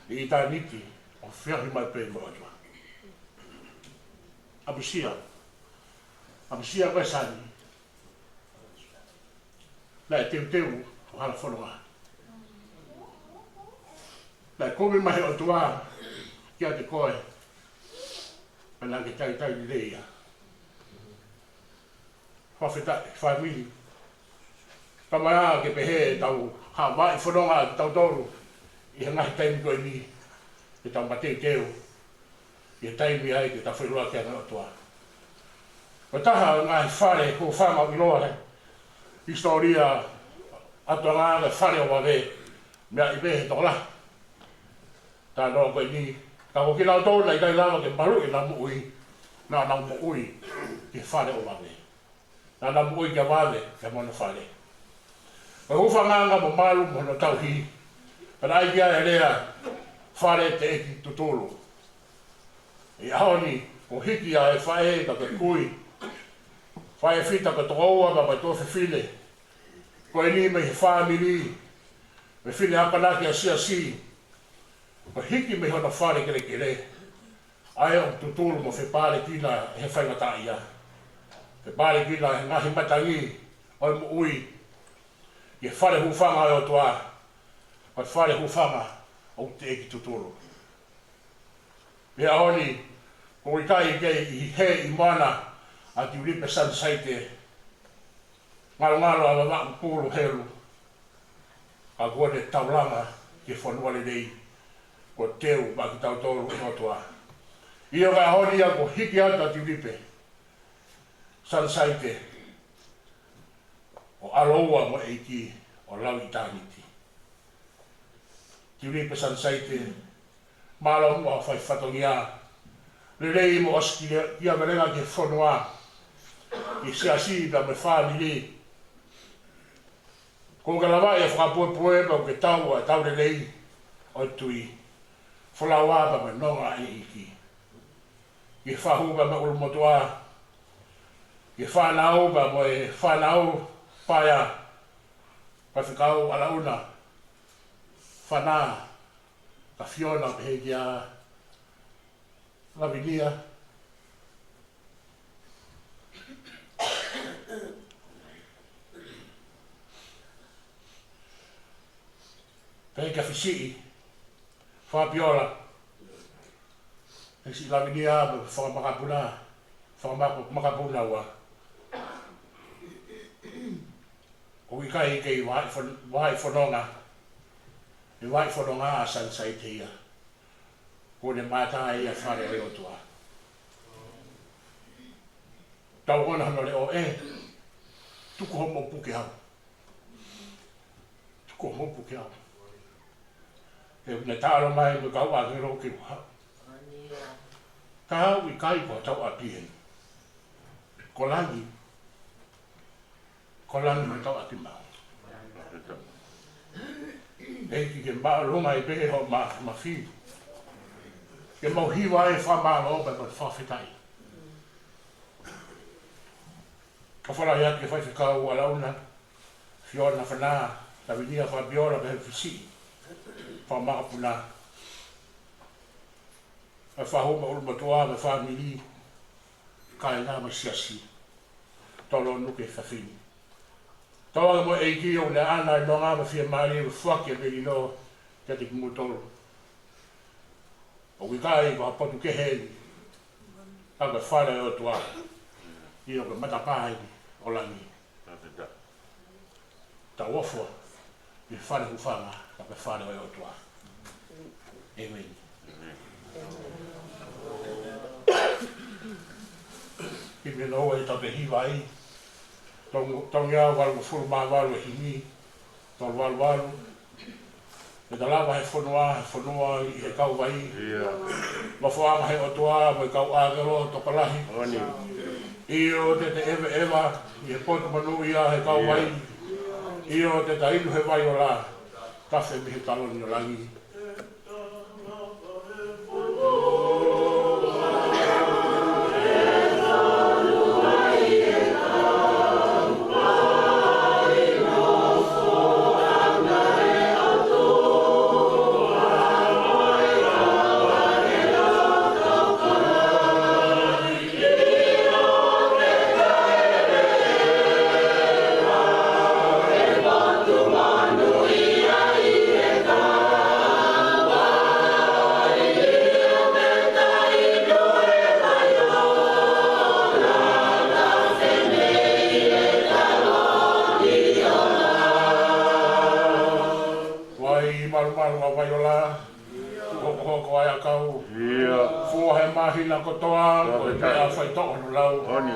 ʻi ʻitāniti ʻo feohi mai pē mo e ʻOtua. ʻAmusia, ʻamusia ko e sani, naʻe teuteu ʻo hala fononga. Naʻe kumi mai he ʻOtua kiate koe, pea naʻa ke talitali lelei ia. Fakafetaʻi, fāmili. Ka mai ā ke pehē ʻetau haʻu mai fononga kitautolu ʻi he ngaahi taimi ko eni, ke tau mateuteu ʻi he taimi ai ke tau feʻiloaki ai mo e ʻOtua. Ko e taha ʻo e ngaahi fale hūfanga ʻoku ʻiloa he hisitōlia ʻa e ʻOtua, ko e fale ʻo Vave, meʻa ʻi pē he tokolahi talanoa ko eni, ka ko kinautolu naʻe ʻikai lava ke maluʻi ʻenau moʻui, naʻa nau moʻui ki he fale ʻo Vave. Naʻa nau moʻui kia Vave, kia mo hono fale. Ko e hūfanga mo malu mo hono tauhi, pea naʻe ʻai ki ai e lea, fale teʻeki tutulu. ʻI he ʻaho ni, kuo hiki ʻa e faʻē ka ko e kui, faʻē fita ko e tokoua pea mo e tuofefine ko eni mei he fāmili, mei he fineʻakonaki ʻa e siasi, kuo hiki mei hono fale kelekele, ʻa ia ʻoku tutulu mo fepālekina ʻe he faingataʻaʻia, fepālekina ʻe he ngaahi matangi ʻo e moʻui, ki he fale hūfanga ʻo e ʻOtua, ko e fale hūfanga ʻoku teʻeki tutulu. ʻI he ʻaho ni, kuo ʻikai kei ʻi hē ʻi moana ʻa Tulipe Sanisaite, ngalongalo ʻa Vavaʻu Pulu Helu, ka kuo ne taulanga ki he fonua lelei kuo teu maʻa kitautolu ʻe he ʻOtua. ʻIo, ka ʻaho ni ia kuo hiki atu ʻa Tulipe Sanisaite ʻo ʻaloua mo e ʻEiki ʻo lau ʻitāniti. Tulipe Sanisaite, mālō muʻa hoʻo fai fatongia lelei mo ʻosi ki he, ki he velenga ki he fonua, ki he siasi pea mo e fāmili. Kuo ke lavaʻi ʻa e fakapuepue pea kuo ke tau ʻa e tau lelei ʻo e tui, folaua pea mo e nonga ʻa e ʻEiki. Ki he fahu pea mo e ʻulumotuʻa, ki he fānau pea mo e fānau paea, Faifekau ʻAlauna, Fana, ka Fiona, pehē kia Lavinia. Pehē kia Fisiʻi, Fabiola, Fisiʻi Lavinia, mo Fakamakapuna, Fakamaka-, Makapuna ua. ʻOku ʻikai ke vahefononga, ʻe vahefononga ʻa Sunshine ia. Ko ʻene mata ia fale ʻo e ʻOtua. Tau ʻoua naʻa leʻo ē, tuku hoʻomo puke au. Tuku hoʻomo puke au. He ʻoku ne taʻalo mai mo e kau ʻāngelo ke u haʻu. Ka ʻoku ʻikai ko hotau ʻapi eni. Ko langi. Ko langi mo hotau ʻapi maʻu. ʻEiki ke māʻolunga ʻi pē hoʻo ma-, mafi. Ke mau hiva e fakamālō pea mo e fakafetaʻi. Ka fala ia ke faifekau ʻa launa, Fiona Fana, Lavinia Fabiola, pea he fisi, Famakapuna. ʻA e fahu mo ʻulumatua mo e fāmili, kāinga mo e siasi, tolo nuke fafini. Tau ʻoua mo e ʻEiki ʻo ne ʻana ʻi nonga mo e fiemālie mo e foaki ʻa e melino kiate kimoutolu. ʻOku ʻikai ko ha potu kehe eni, ka ko e fale ʻo e ʻOtua. ʻIo ko e matapā eni ʻo langi. Tau ofo ʻi he fale hūfanga, ka ko e fale ʻo e ʻOtua. ʻĒmeni. Himi ʻe tau toe hiva ai, tong-, tongi au valungofulu mā valu ʻe himi, tolu valu valu. Ke ta lava he fonua, he fonua ʻi he kauvai. ʻIo. Nofoʻanga he ʻOtua mo e kau ʻāngelo tokolahi. ʻIo te ta ʻeveʻeva ʻi he potu monūʻia he kauvai. ʻIo te ta inu he vai ola, tafe mei he taloni ʻo langi. Vai malumalu ʻa e vai ola, hokohoko ʻa e ʻakau. ʻIo. Fua he māhina kotoa, ko e meʻa faitoʻo hono lau. ʻOni.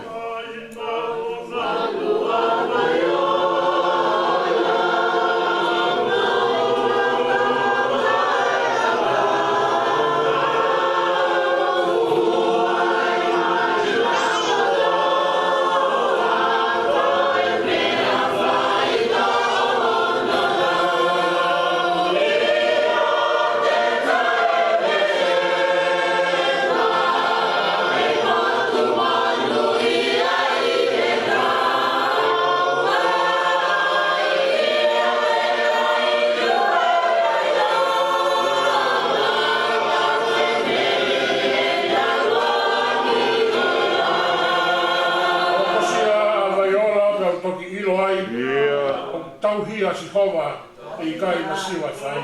ʻOku ʻosi ʻa e vai ola pea u toki ʻilo ai. ʻIo. ʻOku tauhi ʻa Sihova, ʻe ʻikai masiva ʻe fai.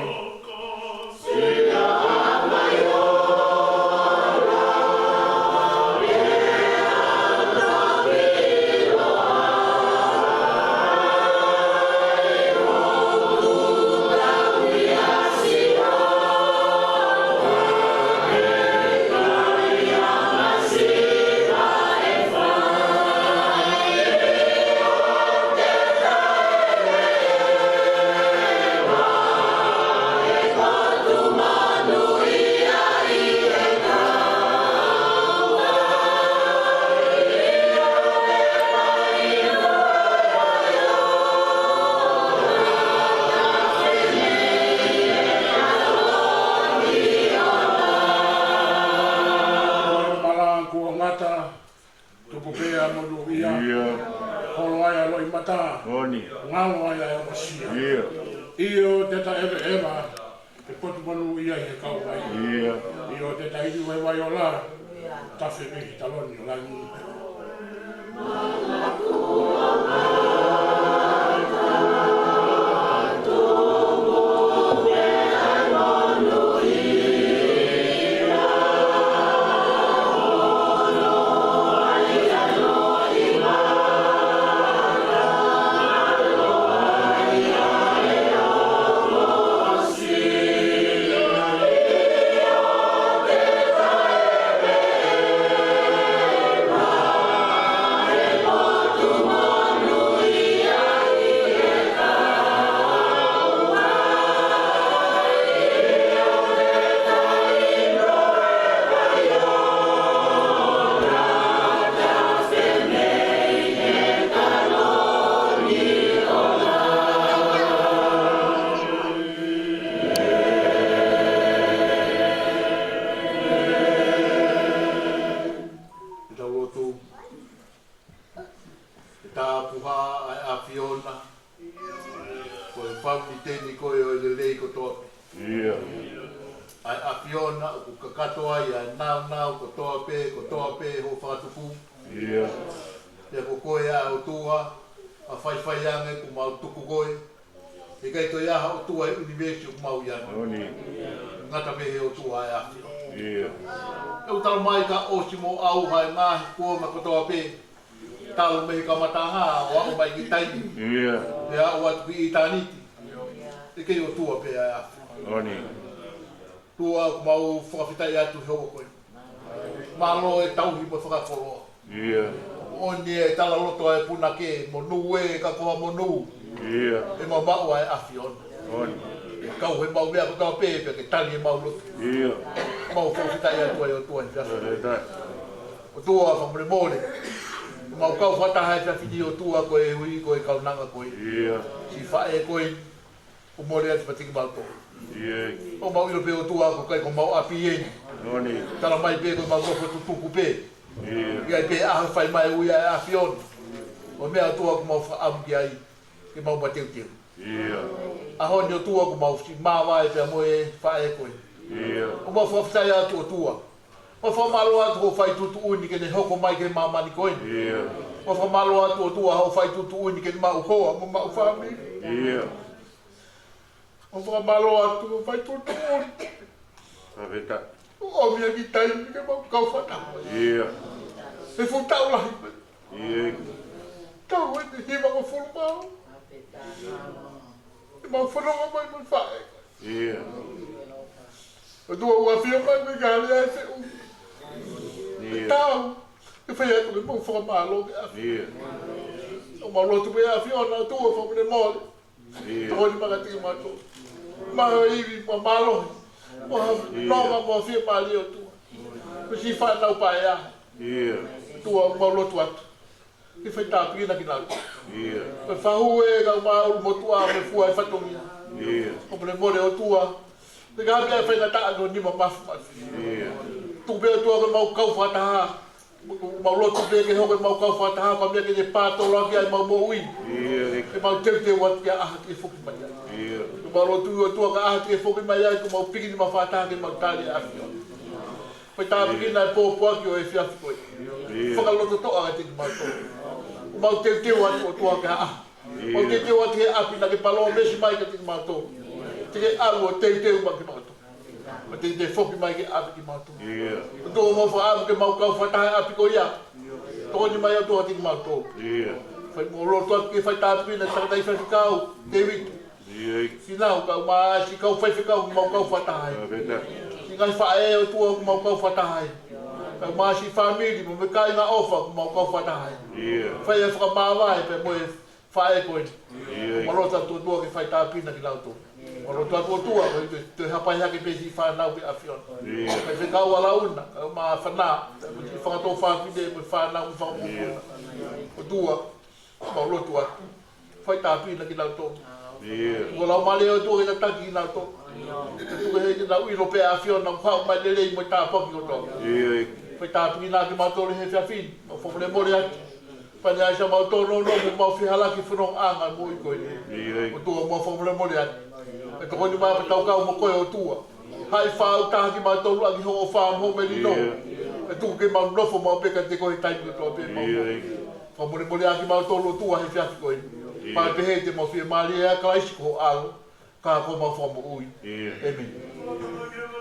Malanga kuo ngata, tupu pē ʻa e monūʻia. ʻIo. Holo ai ʻa e loʻimata. ʻOni. Ngalo ai ʻa e ongosia. ʻIo. ʻIo te ta ʻeveʻeva he potu monūʻia ʻi he kauvai. ʻIo. ʻIo te ta inu he vai ola, tafe mei he taloni ʻo langi. Fauniteni koe ʻo e lelei kotoa pē. ʻIo. ʻA e ʻAfiona ʻoku kakato ai ʻa e nāunau kotoa pē, kotoa pē hoʻo fakatupu. ʻIo. Pea ko koe ʻa e ʻOtua, ʻa e faifai ange kuo mau tuku koe. ʻIkai toe ʻi ai ha ʻotua ʻi he ʻunivēsi ʻoku mau ʻi ai. Moʻoni. Ngata pē he ʻOtua ʻa e ʻAfiona. ʻIo. ʻOku tala mai ka ʻosi moʻou ʻa e ngaahi kuonga kotoa pē. Talu mei he kamataʻanga ʻo aʻu mai ki he taimi. ʻIo. Pea aʻu atu ki ʻitāniti. ʻIkai ʻOtua pē ʻa e ʻAfiona. Moʻoni. ʻOtua ʻoku mau fakafetaʻi atu he ʻaho ko eni. Mālō e tauhi mo e fakakoloa. ʻIo. Moʻoni e talaloto ʻa e punake, monū ē ka ko ha monū. ʻIo. ʻE mau maʻu ʻa e ʻAfiona. Moʻoni. Kau he mau meʻa kotoa pē, pea ke tali e mau lotu. ʻIo. Mau fakafetaʻi atu ai ʻOtua he efiafi. Fakafetaʻi. ʻOtua fakamolemole. Mau kau fakataha he efiafi ni ʻOtua ko e ui, ko e kaunanga ko e. ʻIo. Siʻi faʻē ko e. ʻO mole atu kiate kimautolu. ʻIo. ʻOku mau ʻilo pē ʻOtua ko e kai ko homau ʻapi eni. Moʻoni. Tala mai pē ko homau nofo tutuku pē. ʻIo. ʻIkai pē ʻaho ʻe fai mai ui ʻa e ʻAfiona. ʻO meʻa ʻOtua ʻoku mau fakaʻamu ki ai. Ke mau mateuteu. ʻIo. ʻAho ni ʻOtua ʻoku mau siʻi māvae pea mo e faʻē ko e. ʻIo. ʻOku mau fakafetaʻi atu ʻOtua. Mau fakamālō atu hoʻo fai tuʻutuʻuni ke ne hoko mai ki he māmani ko eni. ʻIo. Mau fakamālō atu ʻOtua hoʻo fai tuʻutuʻuni ke ne maʻu hoa, mo maʻu fāmili. ʻIo. Mau fakamālō atu hoʻo fai tuʻutuʻuni. Fakafetaʻi. ʻOmi ʻa e kiʻi taimi ke mau kau fakataha. ʻIo. He fuʻu taʻu lahi. ʻIo. Taʻu eni hivangofulu mā. Ke mau fononga mai mo e faʻē. ʻIo. ʻOtua ʻoku ʻafio mai mo e kale ai se u. ʻIo. Tau. Ke fai atu ke mau fakamālō ki he ʻAfiona. ʻIo. ʻOku mau lotu pē ʻAfiona ʻOtua fakamolemole. ʻIo. Tokoni mai kiate kimautolu. Mau ivi, mau mālohi. Mau ha-, ʻio, nonga, mau fiemālie ʻOtua. Ko siʻi fānau paea. ʻIo. ʻOtua, mau lotu atu. Ke fai tāpuekina kinautolu. ʻIo. Ko e fahu ē ka mau ʻulu motuʻa mo e fua e fatongia. ʻIo. Fakamolemole ʻOtua. Te ka pia faingataʻa no nima mafimafi. ʻIo. Tuku pē ʻOtua ke mau kau fakataha. Mau lotu pē ke hoko ʻemau kau fakataha, ko e meʻa ke ne pātoloaki ai ʻemau moʻui. ʻIo. Ke mau teuteu atu ki he ʻaho te ke foki mai ai. ʻIo. Ke mau lotu ʻOtua ko e ʻaho te ke foki mai ai, ke mau piki nima fakataha ke mau tali ʻa e ʻAfiona. Fai tāpuekina e pōpoaki ʻo e efiafi ko eni. ʻIo. Fakalototoʻa kiate kimautolu. Mau teuteu atu ʻOtua ki he ʻaho. ʻIo. Mau teuteu atu ki he ʻapi naʻa ke palōmesi mai kiate kimautolu. Te ke ʻalu ʻo teuteu mai kimautolu. Mo e teuteu foki mai ki he ʻapi kimautolu. ʻIo. ʻOtua mau fakaʻamu ke mau kau fakataha he ʻapi ko ia. Tokoni mai ʻOtua kiate kimautolu. ʻIo. Fai mo lotu atu ke fai tāpuekina e tangataʻi faifekau, Tēvita. ʻIo. Siʻi nau, kae ʻumaʻā siʻi kau faifekau, mau kau fakataha ai. Fakafetaʻi. Siʻi ngaahi faʻē ʻOtua, mau kau fakataha ai. Kae ʻumaʻā siʻi fāmili, mo e kāinga ʻofa, mau kau fakataha ai. ʻIo. Fai e fakamāvae pea mo e faʻē ko eni. ʻIo. Mau lotu atu ʻOtua ke fai tāpuekina kinautolu. Mau lotu atu ʻOtua, ko e toe, toe hapai hake pē siʻi fānau ki he ʻAfiona. ʻIo. Faifekau ʻAlauna, kae ʻumaʻā Fana, siʻi fanga tuofāfine mo e fānau mo e fanga mokopuna. ʻIo. ʻOtua, mau lotu atu. Fai tāpuekina kinautolu. ʻIo. Ko e Laumālie ʻOtua ke tataki kinautolu. Ke tuku ke nau ʻilo pē ʻa e ʻAfiona, ʻoku haʻu mai e lelei mo e tāpuaki kotoa. ʻIo. Fai tāpuekina kimautolu he efiafi ni, mau fakamolemole atu. Pea ne ʻai siʻemau tōnounou mo ʻemau fehālaaki he fonongaʻanga moʻui ko eni. ʻIo. ʻOtua mau fakamolemole atu. Ke tokoni mai pea tau kau mo koe ʻOtua. Haʻi fāʻūtaha kimautolu ʻaki hoʻo ʻofa mo hoʻo melino. ʻIo. Ke tuku ke mau nofo maʻu pē kiate koe he taimi kotoa pē mau. ʻIo. Fakamolemoleʻi kimautolu ʻOtua he efiafi ko eni. ʻIo. Pea pehē te mau fiemālie ʻia Kalaisi ko ho ʻAlo. Ka ko homau Fakamoʻui. ʻIo. ʻĒmeni.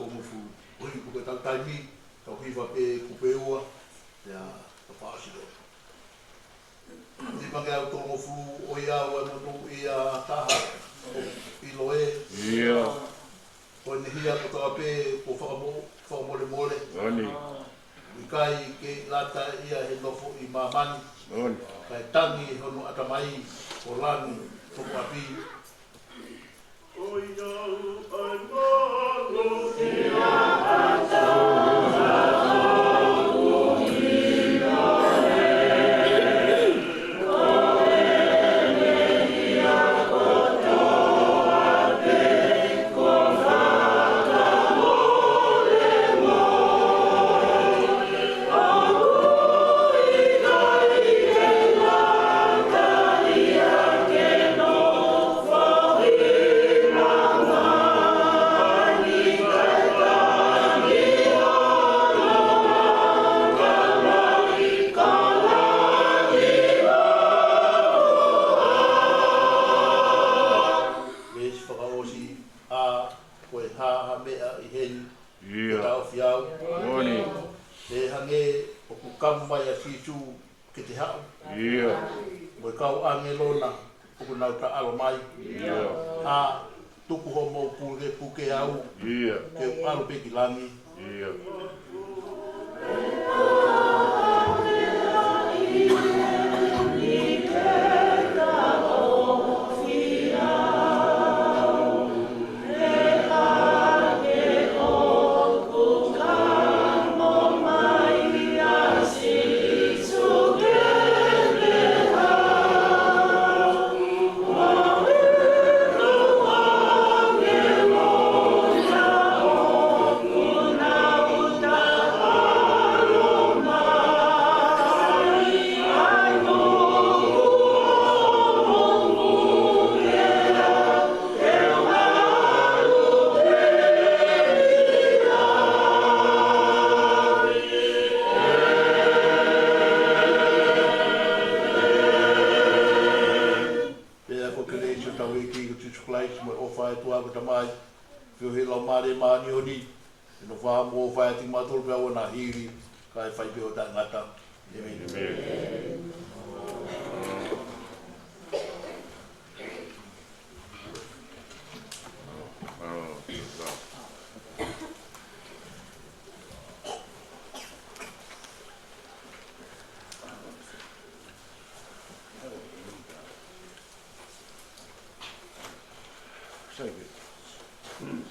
Tolungofulu. ʻOi, ko e tau taimi, tau hiva pē kupu ʻe ua, pea tau fakaʻosi leva. Hiva ki he tolungofulu, ʻoiauē, monūʻia taha, ʻiloʻi ē. ʻIo. Ko ʻene hia kotoa pē, kuo fakamo-, fakamolemole. Moʻoni. ʻIkai ke lata ia he nofo ʻi māmani. Moʻoni. Kae tangi hono ʻatamai, ʻo langi, toko ʻapi. Veesi fakaʻosi, ʻa, ko e hā ha meʻa ʻi heni, ʻIo. Ke taʻofi au. Moʻoni. He hangē ʻoku kau mai ʻa Sīsū ke te haʻu. ʻIo. Mo e kau ʻāngelo na ʻoku nau taʻalo mai. ʻIo. ʻA, tuku hoʻomou puke, puke au. ʻIo. Ke u ʻalu pē ki langi. ʻIo. Pea ko e kelesi ʻa hotau ʻEiki ko Sīsū Kalaisi, mo e ʻofa ʻa e ʻOtua ko e Tamai, feohi ʻa e Laumālie Māʻoniʻoni, ke nofo mo ʻofa ʻiate kimautolu pea ʻoua naʻa hili, kae fai pē ʻo taʻengata. ʻĒmeni. ʻĒmeni.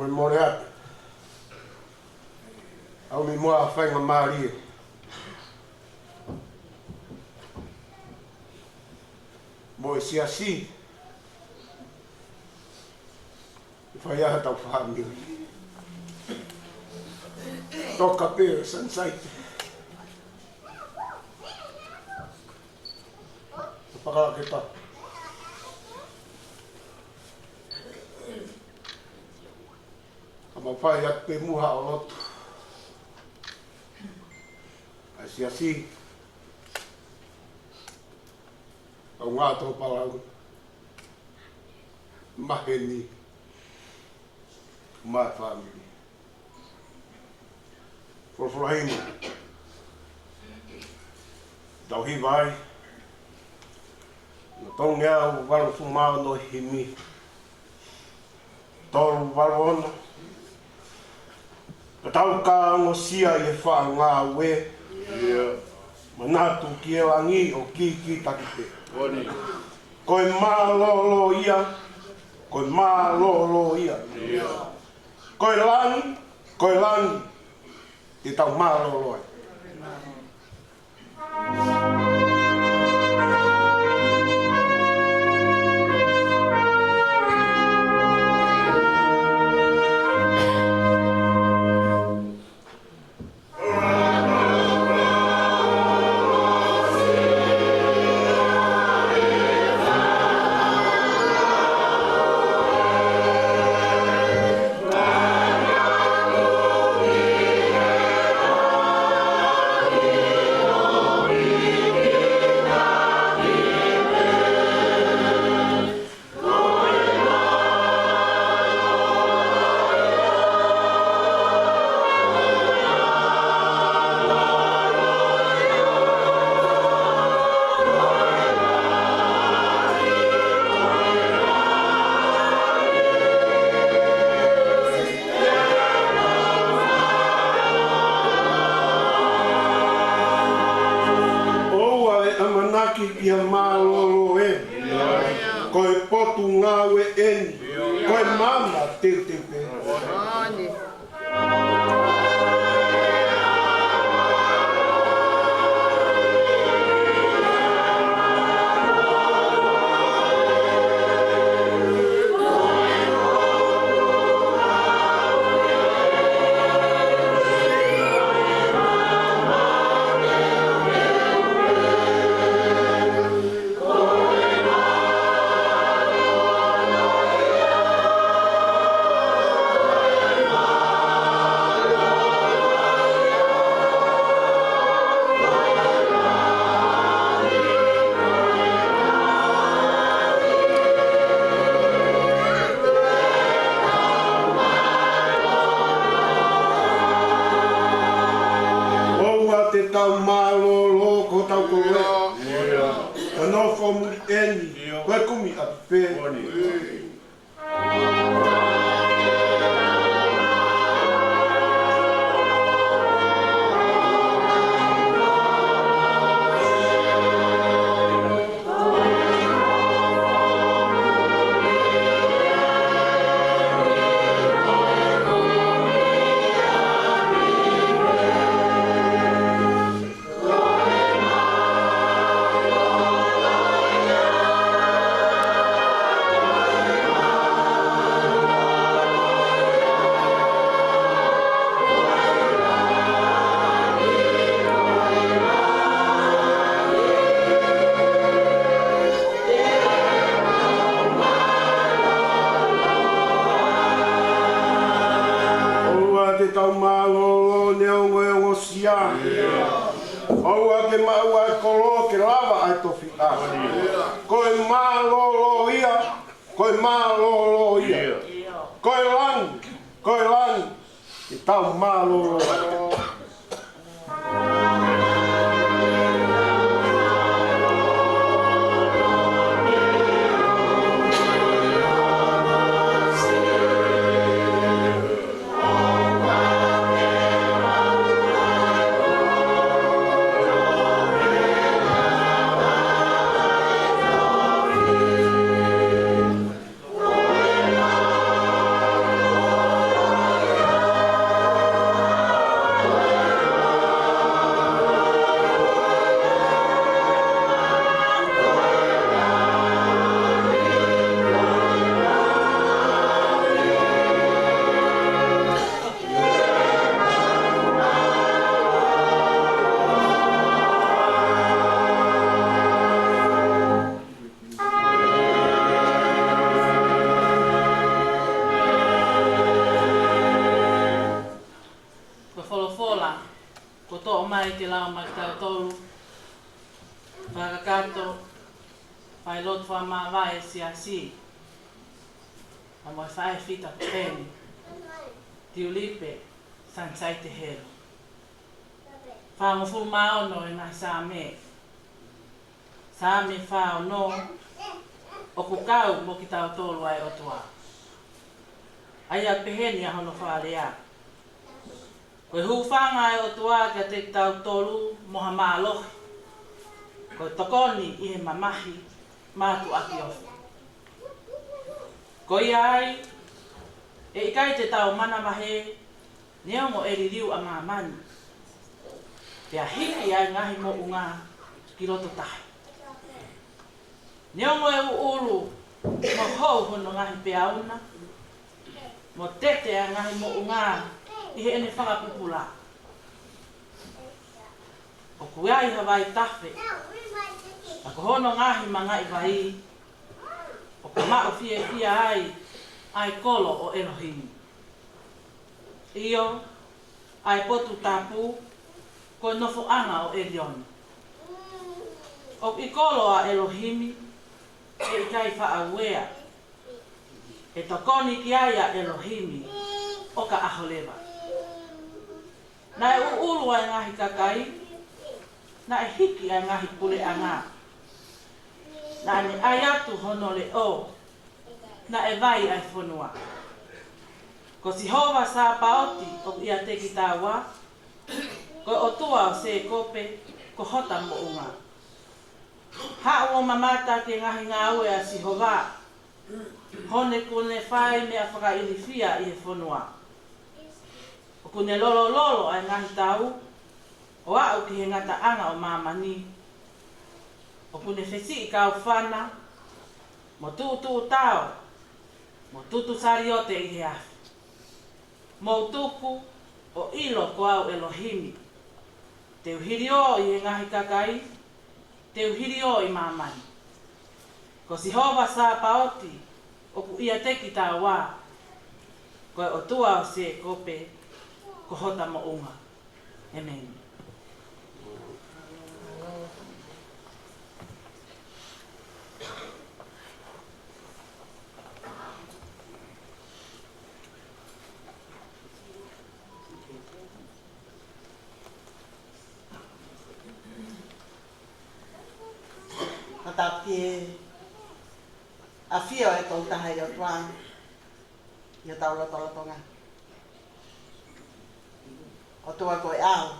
Mole atu. ʻOmi muʻa ha faingamālie mo e siasi. Fai ʻa hotau fāmili. Toka pē Sunshine. Paka ke ta. Ka mau fai atu pē muʻa ʻo lotu. ʻA e siasi. Kau ngā tō palau. Maheni. Mai fāmili. Folofola himi. Tau hiva ai. Lolotonga ʻa e valungofulu mā ono himi. Tolu valu ono. Ka tau ka ongosia ʻi he faʻa ngāue. Manatu ki he langi ʻo kikitaki pē. Ko e mālōlō ia. Ko e mālōlō ia. Ko e langi, ko e langi, te tau mālōlō ai. ʻOua ʻe ʻamanaki ki ha mālōlō ē. Ko e potungāue eni. Ko e maama teuteu pē. ʻOua te tau mālōlō ko hotau koloa. Ka nofo muli eni, ko e kumi ʻapi pē. ʻOua te tau mālōlō neongo e ongosia. ʻOua ke maʻu ʻa e kolo ke lava ʻa e tofiʻa. Ko e mālōlō ia, ko e mālōlō ia. Ko e langi, ko e langi, te tau mālōlō ai. Mai ke lau mai kitautolu, fakakakato, failotu fakamāvae ʻa e Siasi, ʻa mo e faʻē fita peni, Tiulipe Sansaite Helu. Fāngofulu mā ono ʻo e ngaahi Saame. Saame fā ono, ʻoku kau mo kitautolu ʻa e ʻOtua. ʻA ia peheni ʻa hono fakalea: Ko e hūfanga ʻa e ʻOtua kiate kitautolu mo ha mālohi, ko e tokoni ʻi he mamahi mātuʻaki ofi. Ko ia ai, ʻe ʻikai te tau manavahē, neongo ʻe liliu ʻa māmani, pea hiki ʻa e ngaahi moʻunga ki loto tahi. Neongo ʻe ʻuʻulu mo hou hono ngaahi peau na, mo tete ʻa e ngaahi moʻunga ʻi heʻene fakapupula, ʻoku ʻi ai ha vaitafe, ka ko hono ngaahi mangaʻi vai, ʻoku maʻu fiefia ai ʻa e kolo ʻo ʻElohimi. ʻIo, ʻa e potu tapu, ko e nofoʻanga ʻo ʻElioni. ʻOku ʻi kolo ʻa ʻElohimi, ʻe ʻikai faʻa uea. ʻE tokoni ki ai ʻa ʻElohimi ʻo ka ʻaho leva. Naʻe ʻuʻulu ʻa e ngaahi kakai, naʻe hiki ʻa e ngaahi puleʻanga. Naʻa ne ʻai atu hono leʻo, naʻe vai ʻa e fonua. Ko Sihova Sāpaoti ʻoku ʻiate kitaua, ko e ʻOtua ʻo Sēkope ko hota moʻunga. Haʻu ʻo mamata ki he ngaahi ngāue ʻa Sihova, he kuo ne fai meʻa fakailifia ʻi he fonua. ʻOku ne lolololo ʻa e ngaahi tau, ʻo aʻu ki he ngataʻanga ʻo māmani. ʻOku ne fesiʻi kaufana, mo tuʻutuʻu tao, mo tutu saliote ʻi he afi. Mou tuku ʻo ʻilo ko au ʻElohimi. Te u hiliō ʻi he ngaahi kakai, te u hiliō ʻi māmani. Ko Sihova Sāpaoti ʻoku ʻiate kitaua, ko e ʻOtua ʻo Sēkope ko hota moʻunga. ʻĒmeni. Fakatapu ki he ʻafio ʻa e Tokotaha ʻi ʻOtua ʻi hotau lotolotonga. ʻOtua ko e ʻAlo,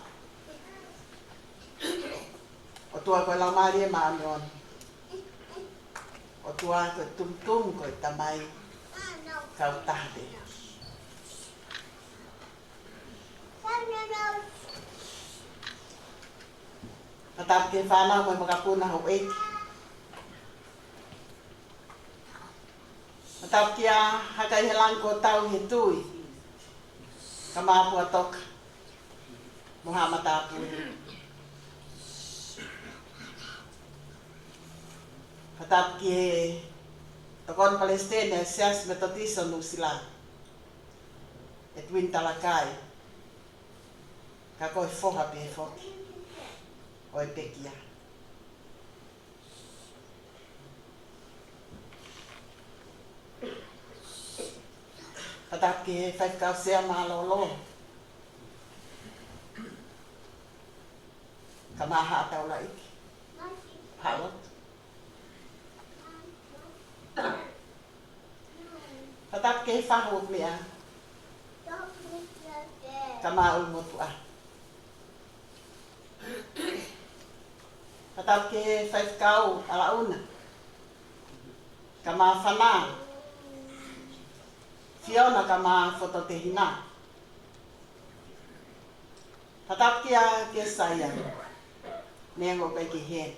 ʻOtua ko e Laumālie Māʻoniʻoni, ʻOtua ko e Tumutumu ko e Tamai, kautaha pē. Fakatapu ki he fānau mo e makapuna houʻeiki. Fakatapu kia Hakaʻihelangi kuo tau he tui, kae ʻumaʻā Puatoka mo haʻa matāpule. Fakatapu ki he tokoni palesiteni ʻa e Siasi Metotisi ʻo Nuʻusila, Edwin Talakai, ka ko e foha pē foki ʻo e pekia. Fakatapu ki he faifekau sea mālōlō, kae ʻumaʻā haʻa taulaʻeiki, haʻa lotu. Fakatapu ki he fahu ʻo e meʻa, kae ʻumaʻā ʻulumotuʻa. Fakatapu ki he faifekau ʻa Laʻuna, kae ʻumaʻā Fana, Fiona kae ʻumaʻā Fototehina. Fakatapu kia Kesaia, neongo ʻoku ʻikai ke ʻi heni,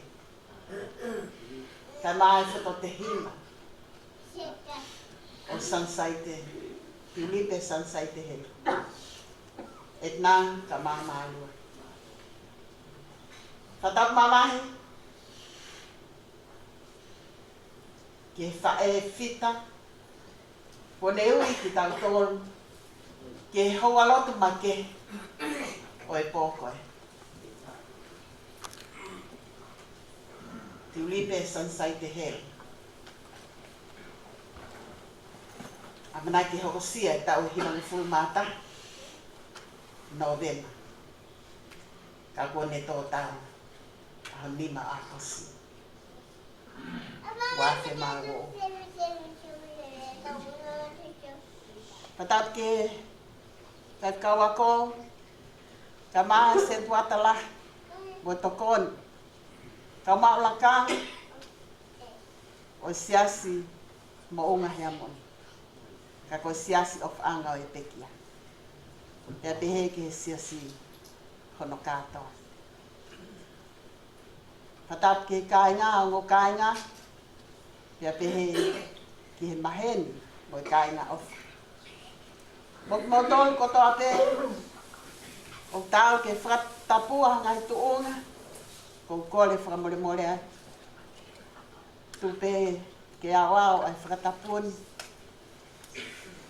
kae ʻumaʻā e Fototehina ʻo Sansaite, Tiulipe Sansaite Helu, ʻEtna kae ʻumaʻā Mālua. Fakatapu mavahe ki he faʻē fita kuo ne ui kitautolu ki he houalotu makehe ʻo e pō ko ē. Tiulipe Sunshine Tehelu. ʻAmanaki ke hokosia e taʻu ʻe hivangofulu mā taha Nōvema. Ka kuo ne tō taʻu ʻaho nima ʻAokosi. Ua afe mā ua. Fakatapu ki he faifekau ako, kae ʻumaʻā e setuata lahi mo e tokoni, kau maʻulakanga ʻo e Siasi Moʻunga Heamoni, ka ko e Siasi ʻOfaʻanga ʻo e Pekia, pea pehē ki he siasi hono kātoa. Fakatapu ki he kāinga, ongo kāinga, pea pehē ki he maheni mo e kāinga ʻofa. Mo kimoutolu kotoa pē ʻoku taau ke fakatapua ha ngaahi tuʻunga, ʻoku ou kole fakamolemole ai. Tuku pē ke aʻoaʻo ʻa e fakatapu ni.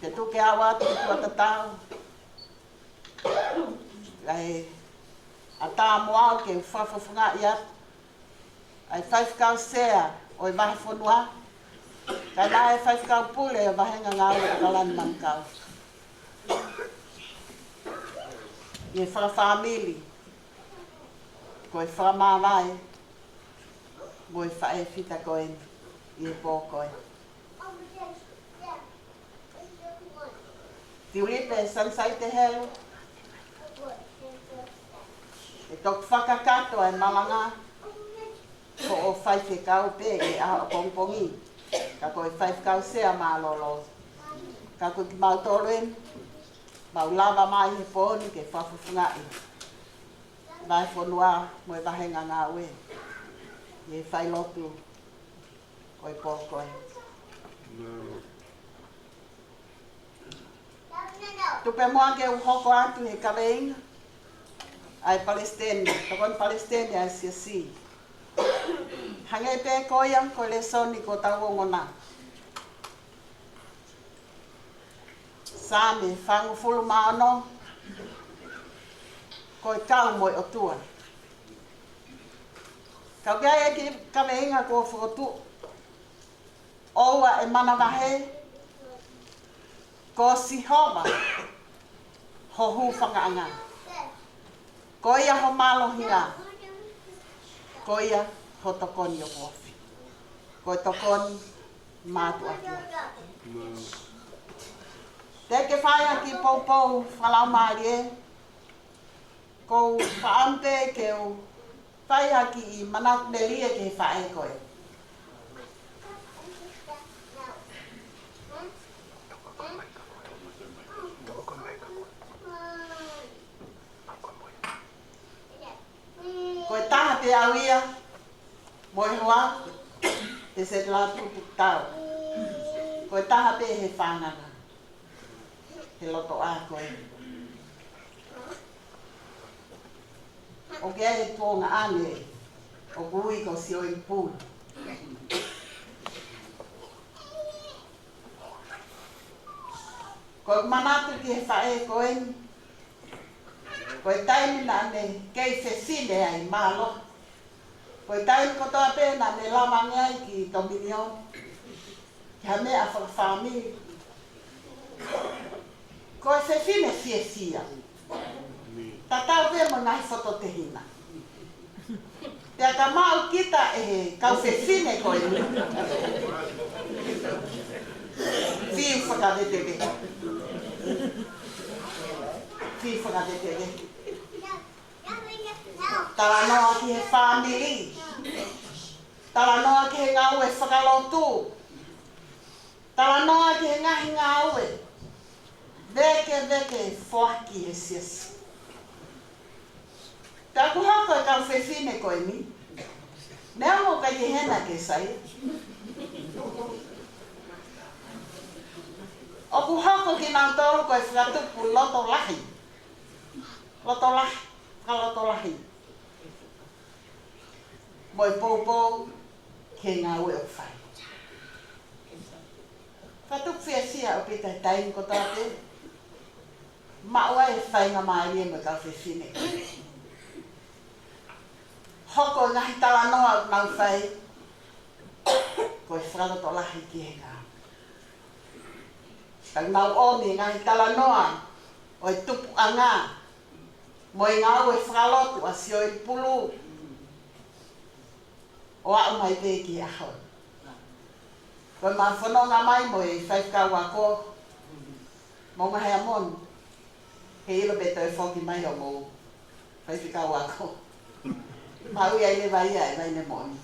Pea tuku ke aʻu atu ki tuʻa tatau ʻa e ʻatā mo au ke fakafofongaʻi atu ʻa e faifekau sea ʻo e vahefonua, kae ʻumaʻā e faifekau pule ʻo e vāhenga ngāue ʻAokalani Manukau, ʻi he fakafāmili ko e fakamāvae mo e faʻē fita ko eni ʻi he pō ko ē. Tiulipe Sunshine Tehelu, ʻe toki fakakakato e malanga ko hoʻo faifekau pē ʻi he ʻaho ʻapongipongi, ka ko e faifekau sea mālōlō. Ka ko kimautolu eni, mau lava mai he pō ni ke fakafofongaʻi vahefonua mo e vāhenga ngāue ʻi he failotu ʻo e pō ko ē. Tuku pē muʻa ke u hoko atu he kaveinga ʻa e palesiteni, tokoni palesiteni ʻa e siasi. Hangē pē ko ia ko e lēsoni kuo tau ongona. Saame fāngofulu mā ono, ko e kau mo e ʻOtua. Ka ʻoku ʻi ai e kiʻi kaveinga kuo fokotuʻu: ʻOua ʻe manavahē, ko Sihova ho hūfangaʻanga, ko ia ho mālohinga, ko ia ho tokoni ʻoku ofi. Ko e tokoni mātuʻaki. Te ke fai ha kiʻi poupou fakalaumālie, ʻoku ou fakaʻamu pē ke u fai ha kiʻi manatu melie ki he faʻē ko ē. Ko e taha pē au ia mo e hoa, te se la tupu tau. Ko e taha pē he fānanga he lotoʻā ko ē. ʻOku ʻi ai e tuongaʻane ʻoku ui ko Sioi Pulu. Ko e manatu ki he faʻē ko eni, ko e taimi naʻa ne kei fefine ai mālohi, ko e taimi kotoa pē naʻa ne lava ange ai ki Tominioni, ki ha meʻa fakafāmili. Ko e fefine fiefia. Tatau pē mo e ngaahi fototehina. Pea ka maʻu kita ʻe he kau fefine ko eni, fiu fakavetevete. Fiu fakavetevete. Talanoa ki he fāmili. Talanoa ki he ngāue fakalotu. Talanoa ki he ngaahi ngāue vēkeveke foaki he siasi. Pea ʻoku hoko e kau fefine ko eni, neongo ʻoku ʻikai ke hena ke sai, ʻoku hoko kinautolu ko e fakatupu loto lahi. Loto lahi, fakaloto lahi. Mo e poupou ki he ngāue ʻoku fai. Fakatupu fiefia ʻaupito he taimi kotoa pē. Maʻu ai e faingamālie mo e kau fefine. Hoko e ngaahi talanoa ʻoku nau fai, ko e fakalotolahi ki he kahaʻu. Ka nau ʻomi e ngaahi talanoa ʻo e tupuʻanga mo e ngāue fakalotu ʻa Sioeli Pulu ʻo aʻu mai pē ki he ʻaho ni. Ko e ma fononga mai mo e faifekau ako, mo ngā hea moni, he ʻilo pē toe foki mai ʻo mo faifekau ako. Mau ia i le vai ia e vai ne moni.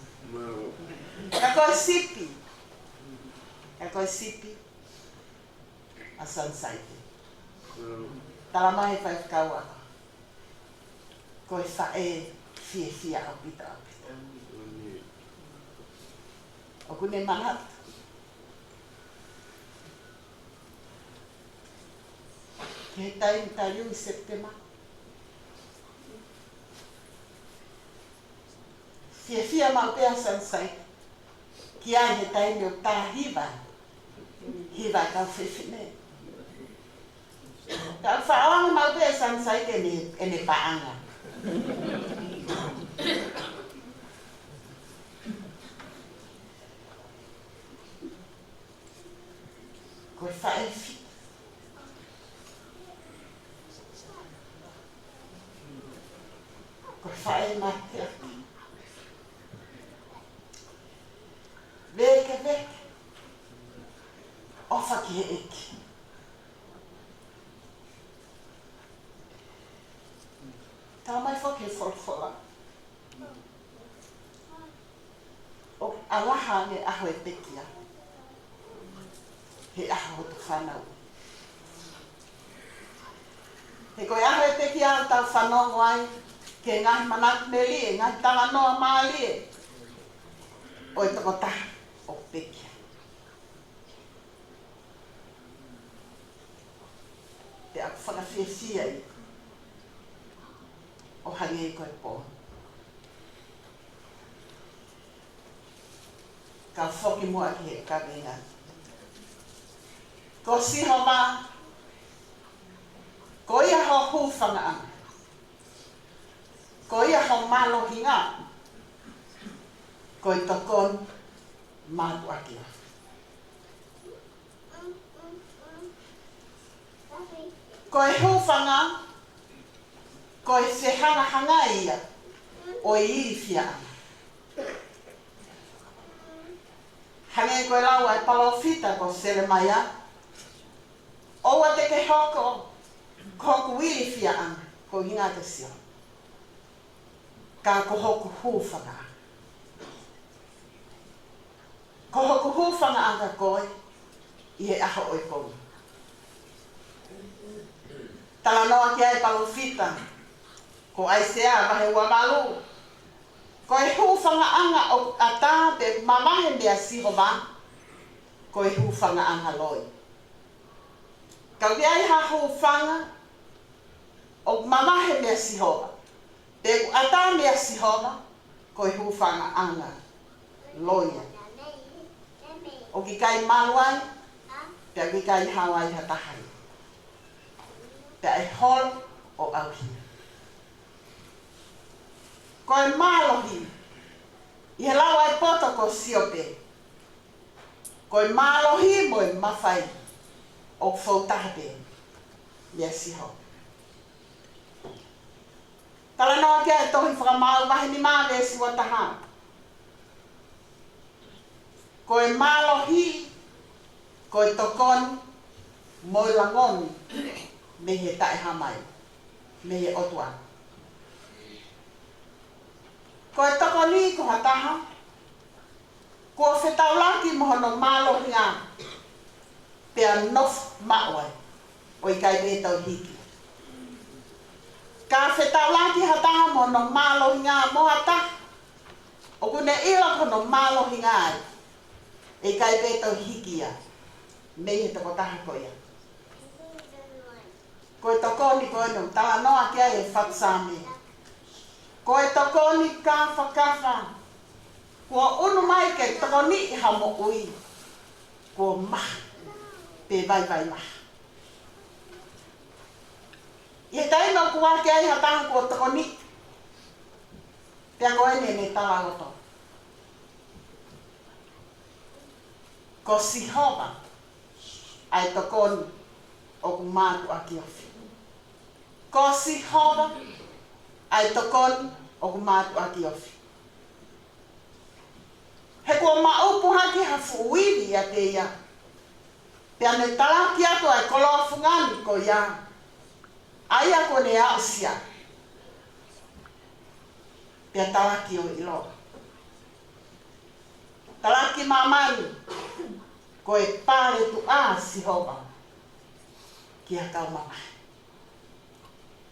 Ka ko e sipi. Ka ko e sipi ʻa Sunshine. Tala mai he faifekau ako, ko e faʻē fiefia ʻaupito ʻaupito. ʻOku ne manatu ki he taimi taliu ʻi Sepitema. Fiefia maʻu pē ʻa Sunshine ki ai he taimi ʻoku tā hiva, hiva kau fefine. Ka faʻoanga maʻu pē ʻe Sunshine ʻene, ʻene paʻanga. Ko e faʻē fi-, ko e faʻē mateaki. Vēkeveke. ʻOfa ki he ʻEiki. Tala mai foki he folofola, ʻoku ʻalaha ange ʻaho e pekia he ʻaho hoto fanauʻi. He ko e ʻaho e pekia ʻoku tau fanongo ai ki he ngaahi manatu melie, ngaahi talanoa mālie ʻo e tokotaha ʻoku pekia. Pea ʻoku fakafiefia ia ʻo hangē ko e pō. Ka foki muʻa ki he kaveinga. Ko Sihova, ko ia ho hūfangaʻanga, ko ia ho mālohinga, ko e tokoni mātuʻaki. Ko e hūfanga, ko e fehangahangai ia ʻo e ilifiaʻanga. Hangē ko e lau ʻa e palōfita ko Selemaia, ʻoua te ke hoko ko hoku ilifiaʻanga, ko e ʻuhinga kia Sihova, ka ko hoku hūfanga. Ko hoku hūfangaʻanga koe ʻi he ʻaho ʻo e konga. Talanoa ki ai e palōfita ko ʻAisea vahe ua valu. Ko e hūfangaʻanga ʻoku ʻatā pe mavahe meia Sihova, ko e hūfangaʻanga loi. Ka ʻoku ʻi ai ha hūfanga ʻoku mavahe meia Sihova, pe ʻoku ʻatā meia Sihova, ko e hūfangaʻanga loi ia. ʻOku ʻikai malu ai, pea ʻoku ʻikai hao ai ha taha ia. Pea ʻe holo ʻo ʻauhia. Ko e mālohi, ʻi he lau ʻa e poto ko Siope, ko e mālohi mo e mafai ʻoku fou taha pē meia Sihova. Talanoa ki ai e tohi Fakamaau vahe nima veesi ua taha. Ko e mālohi, ko e tokoni, mo e langoni mei he taʻehāmai, mei he ʻOtua. Ko e tokoni ko ha taha kuo fetaulaki mo hono mālohinga pea nofo maʻu ai, ʻo ʻikai pē toe hiki. Ka fetaulaki ha taha mo hono mālohinga mo ha taha ʻoku ne ʻilo ko hono mālohinga ai, ʻe ʻikai pē toe hiki ia mei he tokotaha ko ia. Ko e tokoni ko eni ʻoku talanoa ki ai e fatu Saame. Ko e tokoni kāfakafa. Kuo ʻunu mai ke tokoniʻi ha moʻui kuo maha pe vaivai maha. ʻI he taimi ʻoku ʻi ai ha taha kuo tokoniʻi, pea ko eni ʻene talaloto. Ko Sihova ʻa e tokoni ʻoku mātuʻaki ofi. Ko Sihova ʻa e tokoni ʻoku mātuʻaki ofi. He kuo maʻupu hake ha fuʻu ivi ʻiate ia, pea ne talaki atu ʻa e koloa fungani ko ia, ʻa ia kuo ne aʻusia, pea talaki ʻo ʻiloa. Talaki māmani, ko e paletuʻa ʻa Sihova ki he kau mamahi.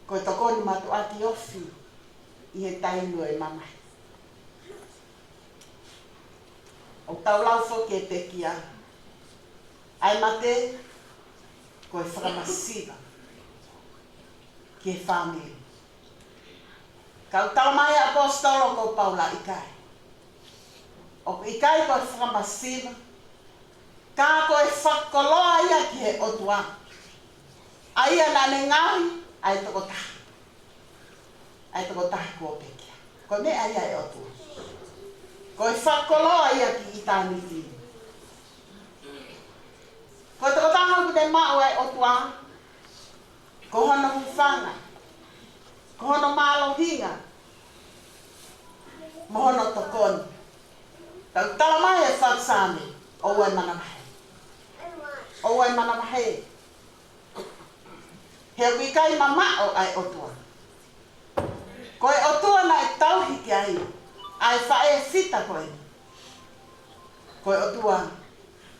Ko e tokoni mātuʻaki ofi ʻi he taimi ʻo e mamahi. ʻOku tau lau foki e pekia, ʻa e mate ko e fakamasiva ki he fāmili. Ka ʻoku talamai ʻe he ʻaposetolo ko Paula ʻikai. ʻOku ʻikai ko e fakamasiva, ka ko e fakakoloa ia ki he ʻOtua, ʻa ia naʻa ne ngaohi ʻa e tokotaha, ʻa e tokotaha kuo pekia. Ko e meʻa ia ʻa e ʻOtua. Ko e fakakoloa ia ki ʻitāniti. Ko e tokotaha ʻoku ne maʻu ʻa e ʻOtua, ko hono hūfanga, ko hono mālohinga, mo hono tokoni. Tau talamai ʻe he faʻu Saame, ʻoua ʻe manavahē. ʻOua ʻe manavahē. He ʻoku ʻikai mamaʻo ʻa e ʻOtua. Ko e ʻOtua naʻe tauhi ki ai ʻa e faʻē fita ko eni. Ko e ʻOtua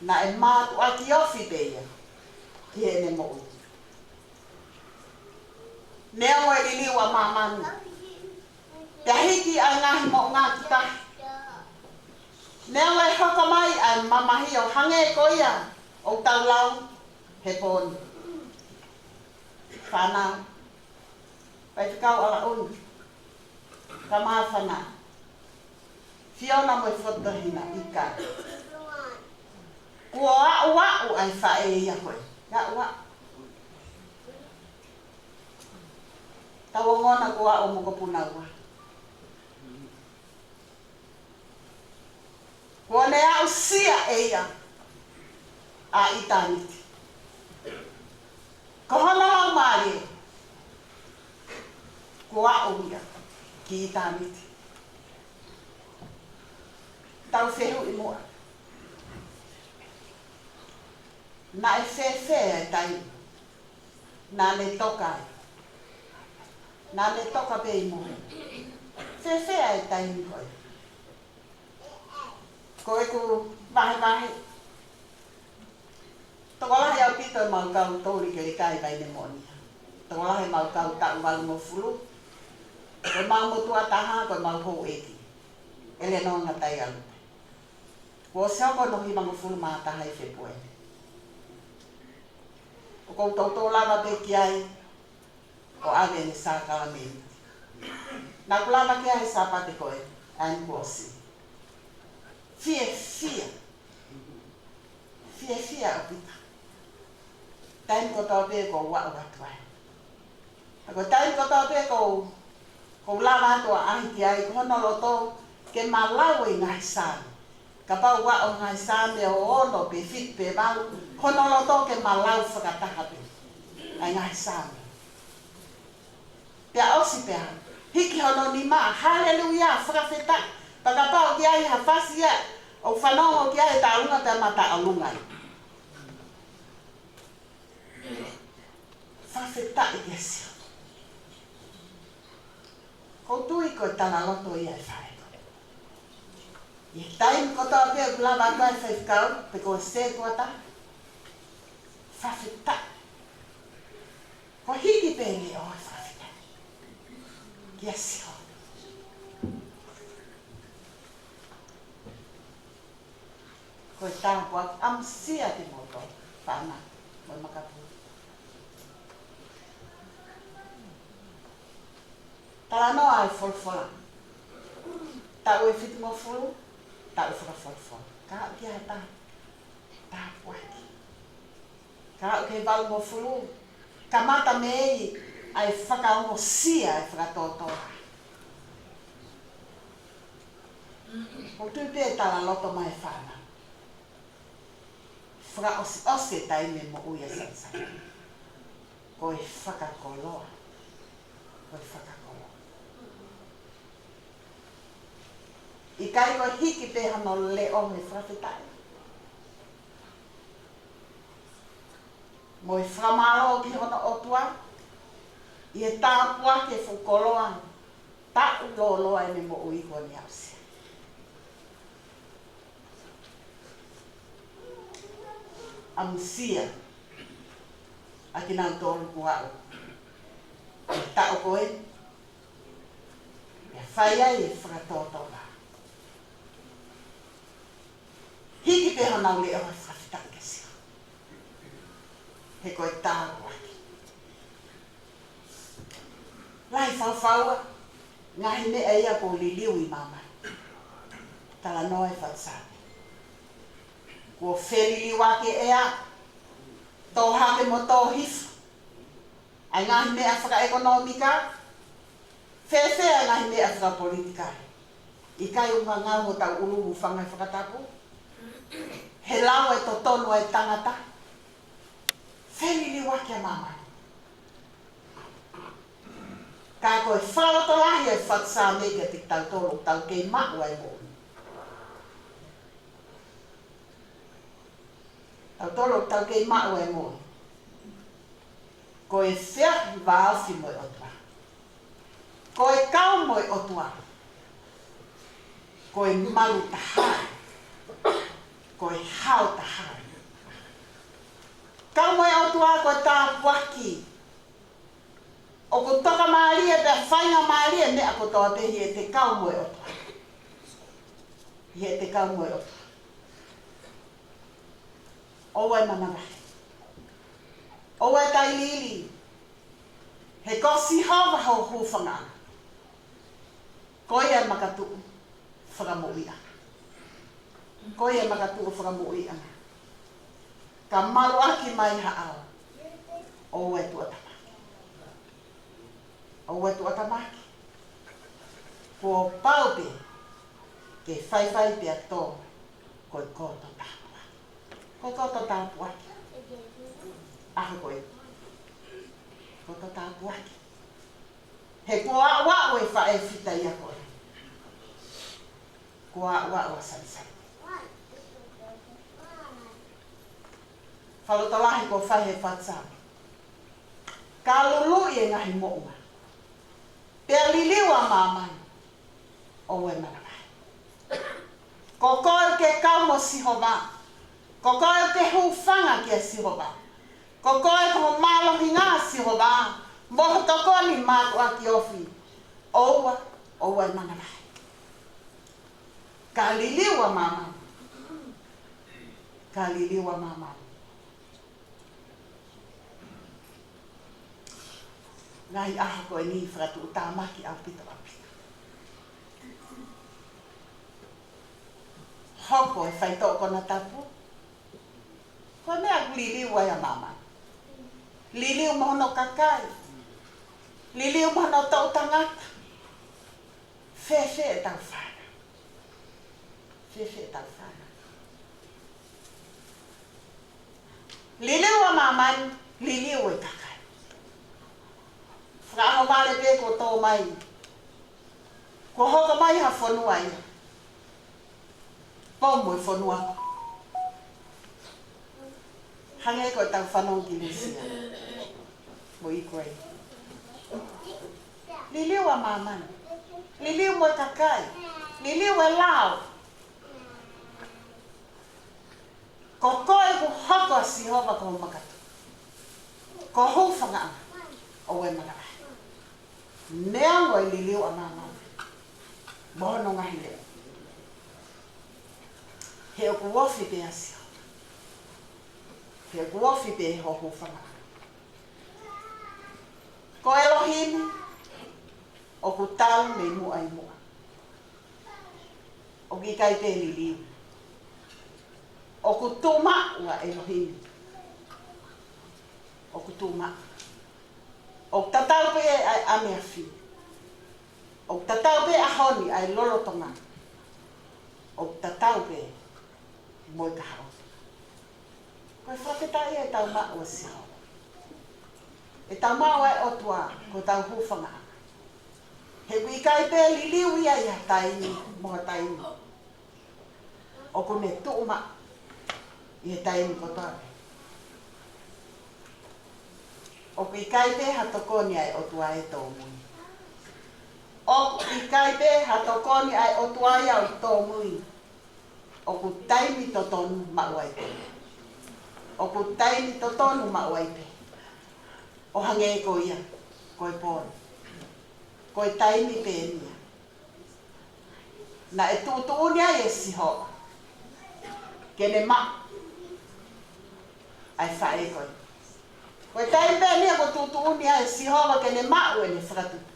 naʻe mātuʻaki ofi pē ia ki heʻene moʻui. Neongo e liliu ʻa māmani, pea hiki ʻa e ngaahi moʻunga ki tahi, neongo e hoko mai ʻa e mamahi ʻo hangē ko ia ʻoku tau lau he pō ni. Fānau, Faifekau ʻAlaʻuni, Kamāfana, Fiona mo e Fototahina, ʻikai. Kuo aʻuaʻu ʻa e faʻē ia ko ē. Aʻuaʻu. Tau ongona kuo aʻu mokopuna ua. Kuo ne aʻusia ʻe ia ʻa ʻitāniti. Ko hono laumālie, kuo aʻu ia ki ʻitāniti. Tau fehuʻi muʻa. Naʻe fēfē ʻa e taimi naʻa ne toka ai? Naʻa ne toka pē ʻi muʻa. Fēfē ʻa e taimi ko ē? Ko ʻeku vahevahe, tokolahi ʻaupito ʻemau kau toli kelekai vai ne moʻonia. Tokolahi ʻemau kau taʻu valungofulu. Ko ʻemau motuʻa taha, ko ʻemau houʻeiki, ʻElenō Ngataʻialupe. Kuo ʻosi hoko hono hivangofulu mā taha ʻi Fēpueli. ʻOku ou toutou lava pē ki ai ʻo ʻave ʻene sākalamēniti. Naʻa ku lava ki ai he Sāpate ko ē, ʻa eni kuo ʻosi. Fiefia. Fiefia ʻaupito. Taimi kotoa pē ʻoku ou aʻu atu ai. Ka ko e taimi kotoa pē ʻoku ou, ʻoku ou lava atu ʻo ʻaʻahi ki ai, ko hono loto ke ma lau e ngaahi Saame. Kapau ʻoku ʻi ai ha ngaahi Saame ʻe ono pe fitu pe valu, ko hono loto ke ma lau fakataha pē ʻa e ngaahi Saame. Pea ʻosi pea hiki hono nima, haleluia, fakafetaʻi. Pea kapau ʻoku ʻi ai ha fasi ia ʻoku fanongo ki ai he taʻu ʻolunga, pea ma taʻu ʻolunga ai. Fakafetaʻi kia Sihova. ʻOku ou tui ko e talaloto ia ʻa e faʻē. ʻI he taimi kotoa pē ʻoku lava atu ai e faifekau, pe ko e sētuata, fakafetaʻi. Ko e hiki pē ʻeni ʻo e fakafetaʻi kia Sihova. Ko e tāpuaki, ʻamusia kimoutolu, fānau mo e makapuna. Talanoa ʻa e folofola. Taʻu ʻe fitungofulu, taʻu fakafolofola. Ka aʻu ki ai ha tā, tāpuaki. Ka aʻu ki he valungofulu, kamata mei ai ʻa e fakaongosia e fakatōtōa. ʻOku ou tui pē ʻe talaloto mai e fānau. Fakaʻosiʻosi e taimi moʻui ʻa Sanisani. Ko e fakakoloa. Ko e fakakoloa. ʻIkai ko e hiki pē hono leʻo he fakafetaʻi mo e fakamālō ki hono ʻOtua, ʻi he tāpuaki e fuʻu koloa taʻu lōloa ʻene moʻui kuo ne aʻusia. ʻAmusia ʻa kinautolu kuo aʻu ki he taʻu ko ē, pea fai ai e fakatōtōʻa. Hiki pē honau leʻo he fakafetaʻi kia Sihova. He ko e tāpuaki. Lahi faufaua ngaahi meʻa ia kuo liliu ʻi māmani. Talanoa e Fatu Saame. Kuo feliliuaki e ʻea, tō hake mo tō hifo. ʻA e ngaahi meʻa fakaʻekonōmika, fēfē ʻa e ngaahi meʻa fakapolitikale. ʻIkai ʻuhinga ngāue hotau ʻulu hūfanga he fakatapu. He lau e totonu ʻa e tangata. Feliliuaki ʻa māmani. Ka ko e fakalotolahi e Fatu Saame kiate kitautolu ʻoku tau kei maʻu ai moʻoni. Tautolu ʻoku tau kei maʻu e moʻoni. Ko e feohi vāofi mo e ʻOtua. Ko e kau mo e ʻOtua. Ko e malu taha. Ko e hao taha. Kau mo e ʻOtua ko e tāpuaki. ʻOku tokamālie pea faingamālie meʻa kotoa pē ʻi heʻete kau mo e ʻOtua. ʻI heʻete kau mo e ʻOtua. ʻOua ʻe manavahē. ʻOua ʻe tailiili. He ko Sihova ho hūfangaʻanga. Ko ia e makatuʻu fakamoʻuiʻanga. Ko ia e makatuʻu fakamoʻuiʻanga. Ka maluʻaki mai ha ʻao, ʻoua ʻe tuʻatamaki. ʻOua ʻe tuʻatamaki. Kuo pau pē ke faifai pea tō, ko e koto tāpuaki. Ko e koto tāpuaki. ʻAho ko ē. Koto tāpuaki. He kuo aʻuaʻu e faʻē fita ia ko ē. Kuo aʻuaʻu ʻa Sanisani. Fakalotolahi kuo fai he Fatu Saame. Ka luluʻi e ngaahi moʻunga, pea liliu ʻa māmani, ʻoua ʻe manavahē. Ko koe ʻoku ke kau mo Sihova. Ko koe ʻoku ke hūfanga kia Sihova. Ko koe ko ho mālohinga ʻa Sihova, mo ho tokoni mātuʻaki ofi. ʻOua, ʻoua ʻe manavahē. Ka liliu ʻa māmani. Ka liliu ʻa māmani. Ngaahi ʻaho ko eni fakatuʻutāmaki ʻaupito ʻaupito. Hoko e faitoʻo konatapu ko e meʻa ʻoku liliu ai ʻa māmani. Liliu mo hono kakai. Liliu mo hono toʻu tangata. Fēfē ʻetau fānau? Fēfē ʻetau fānau? Liliu ʻa māmani, liliu e kakai. Fakaʻaho vale pē kuo tō mai. Kuo hoko mai ha fonua ia. Pomu e fonua. Hangē ko ʻetau fanongo ki Lūsia mo ʻIukuleini. Liliu ʻa māmani. Liliu mo e kakai. Liliu e lao. Ko koe ʻoku hoko ʻa Sihova ko ho makatuʻu. Ko ho hūfangaʻanga, ʻoua ʻe manavahē. Neongo e liliu ʻa māmani mo hono ngaahi leʻo, he ʻoku ofi pē ʻa Sihova. He ʻoku ofi pē ho hūfangaʻanga. Ko ʻElohimi ʻoku tau mei muʻa ʻi muʻa. ʻOku ʻikai pē liliu. ʻOku tuʻu maʻu ʻa ʻElohimi. ʻOku tuʻu maʻu. ʻOku tatau pē ʻa e ʻaneafi. ʻOku tatau pē ʻaho ni ʻa e lolotonga. ʻOku tatau pē mo e kahaʻu. Ko e fakafetaʻi ʻetau maʻu ʻa Sihova. ʻEtau maʻu ʻa e ʻOtua ko hotau hūfangaʻanga. He ʻoku ʻikai pē liliu ia ʻi ha taimi mo ha taimi. ʻOku ne tuʻu maʻu ʻi he taimi kotoa pē. ʻOku ʻikai pē ha tokoni ʻa e ʻOtua ʻe tōmui. ʻOku ʻikai pē ha tokoni ʻa e ʻOtua ia ʻoku tōmui. ʻOku taimi totonu maʻu ai pē. ʻOku taimi totonu maʻu ai pē. ʻO hangē ko ia, ko e pō ni. Ko e taimi pē eni ia. Naʻe tuʻutuʻuni ai ʻe Sihova ke ne maʻu ʻa e faʻē ko ē. Ko e taimi pē eni ia kuo tuʻutuʻuni ai ʻe Sihova ke ne maʻu ʻene fakatupu.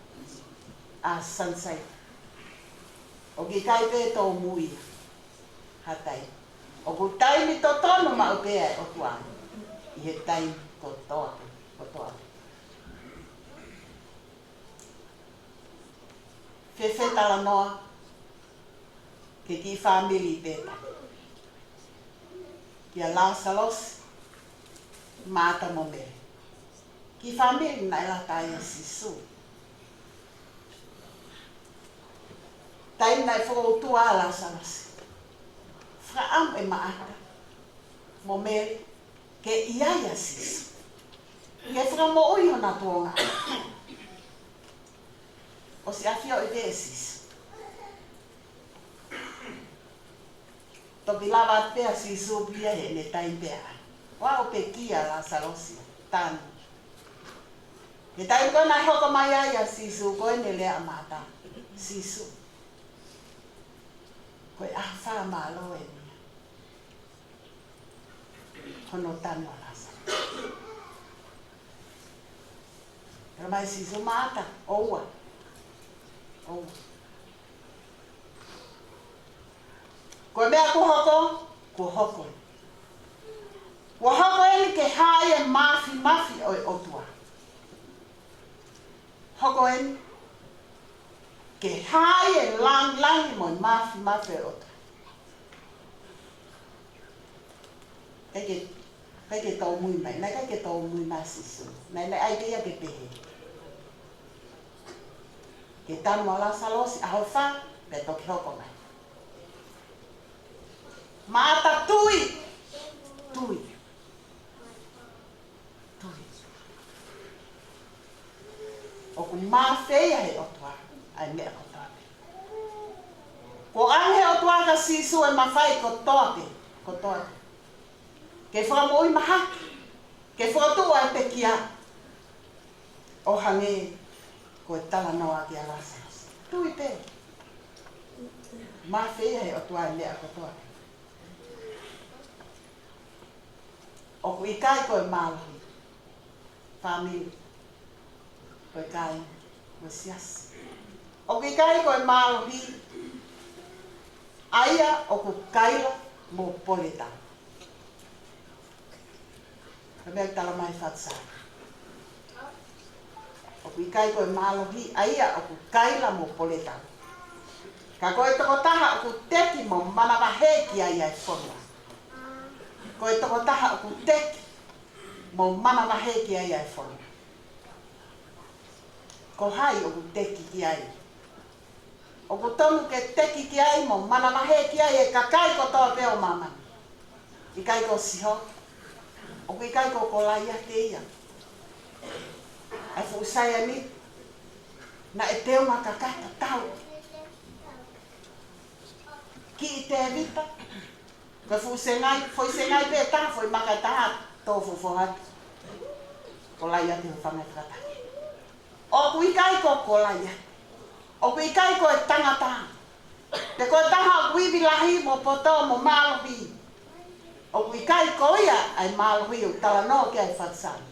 ʻA Sanisaipa. ʻOku ʻikai pē tōmui ia ha taimi. ʻOku taimi totonu maʻu pē ʻa e ʻOtua ʻi he taimi kotoa pē, kotoa pē. Fēfē talanoa ki he kiʻi fāmili ʻi Pētani? Kia Lāsalosi, Maʻata mo Mele. Kiʻi fāmili naʻe lata ai ʻa Sīsū. Taimi naʻe fokoutua ai ʻa Lāsalosi, fakaʻamu ʻe Maʻata mo Mele ke ʻi ai ʻa Sīsū ke fakamoʻui hona tuongaʻane. ʻOsi ʻafioʻi pē ʻe Sīsū. Toki lava atu pē ʻa Sīsū pē ia heʻene taimi pē ʻa ia. ʻO aʻu pē kia Lāsalosi, tanu. He taimi ko ē naʻe hoko mai ai ʻa Sīsū, ko ʻene lea ʻa Maʻata: Sīsū, ko e ʻaho fā mālō eni ia hono tanu ʻa Lāsalosi. Talamai ʻe Sīsū: Maʻata, ʻoua. ʻOua. Ko e meʻa kuo hoko, kuo hoko eni. Kuo hoko eni ke hā ai e māfimafi ʻo e ʻOtua. Hoko eni ke hā ai e lāngilangi mo e māfimafi ʻo e ʻOtua. ʻIkai ke, ʻikai ke tōmui mai, naʻe ʻikai ke tōmui mai ʻa Sīsū. Naʻe, naʻe ʻai pē ia ke pehē. Ke tanu ʻa Lāsalosi ʻaho fā, pea toki hoko mai. Maʻata, tui. Tui. Tui. ʻOku mafeia he ʻOtua ʻa e meʻa kotoa pē. Kuo ʻange he ʻOtua kia Sīsū e mafai kotoa pē, kotoa pē, ke fakamoʻui mahaki, ke fokotuʻu ʻa e pekia, ʻo hangē ko e talanoa kia Lāsalosi. Tui pē. Mafeia he ʻOtua e meʻa kotoa pē. ʻOku ʻikai ko e mālohi, fāmili, ko e kāinga, ko e siasi. ʻOku ʻikai ko e mālohi ʻa ia ʻoku kaila mo pole talu. Ko e meʻa ʻoku talamai ʻe he faʻu Saame. ʻOku ʻikai ko e mālohi ʻa ia ʻoku kaila mo pole talu. Ka ko e tokotaha ʻoku teki mo manavahē ki ai ʻa e fonua. Ko e tokotaha ʻoku teki mo manavahē ki ai ʻa e fonua. Ko hai ʻoku teki ki ai? ʻOku tonu ke teki ki ai mo manavahē ki ai e kakai kotoa pē ʻo māmani. ʻIkai ko Sihova? ʻOku ʻikai ko Kolaiate ia, ʻa e fuʻu saianiti naʻe teunga kakato tau? Kiʻi Tēvita, ko e fuʻu sengai, foʻi sengai pē ʻe taha, foʻi maka ʻe taha, tō fofoha atu Kolaiate he fanga fakataki. ʻOku ʻikai ko Kolaiate. ʻOku ʻikai ko e tangata, pe ko e taha ʻoku ivi lahi mo poto mo mālohi. ʻOku ʻikai ko ia ʻa e mālohi ʻoku talanoa ki ai e faʻu Saame.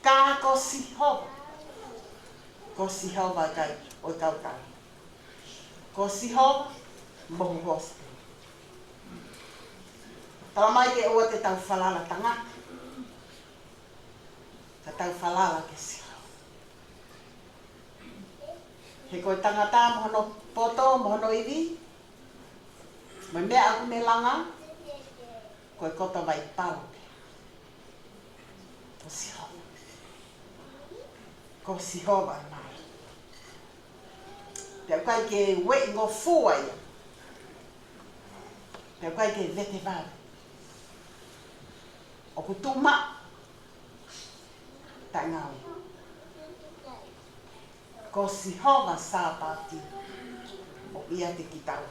Ka ko Sihova. Ko Sihova ʻa e kai, ʻo e kau tau. Ko Sihova mohu hoosi. Talamai ke ʻoua te tau falala tangata, ka tau falala kia Sihova. He ko e tangata mo hono poto, mo hono ivi, mo e meʻa ʻoku ne langa, ko e koto vai palo pē. Sihova. Ko Sihova ʻa e mali. Pea ʻoku ʻikai ke ueʻi ngofua ia. Pea ʻoku ʻikai ke vete vave. ʻOku tuʻu maʻu taʻengāue. Ko Sihova Sāpate ʻoku ʻiate kitaua.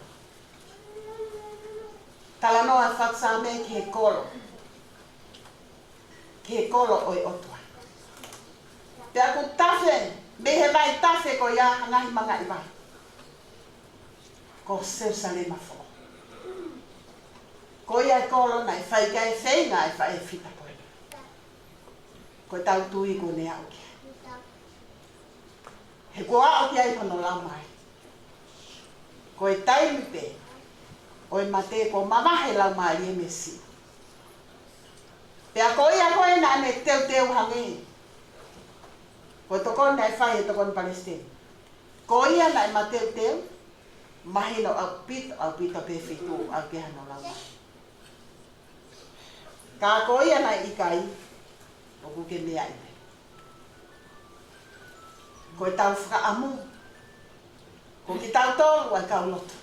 Talanoa ʻa e fatu Saame ki he kolo. Ki he kolo ʻo e ʻOtua. Pea ʻoku tafe, mei he vaitafe ko ia ʻa e ngaahi mangaʻi vai. Ko Selūsalema foʻou. Ko ia e kolo naʻe fai ki ai e feinga ʻa e faʻē fita ko ē. Ko ʻetau tui kuo ne aʻu ki ai. He kuo aʻu ki ai hono laumālie. Ko e taimi pē ʻo e mate kuo mavahe e laumālie mei siʻi. Pea ko ia ko ē naʻa ne teuteu hangē ko e tokoni naʻe fai ʻe he tokoni palesiteni. Ko ia naʻe mateuteu, mahino ʻaupito, ʻaupito pē feituʻu ʻoku ʻi ai hono laumālie. Ka ko ia naʻe ʻikai, ʻoku ke meaʻi pē. Ko ʻetau fakaʻamu. Ko kitautolu ʻa e kau lotu.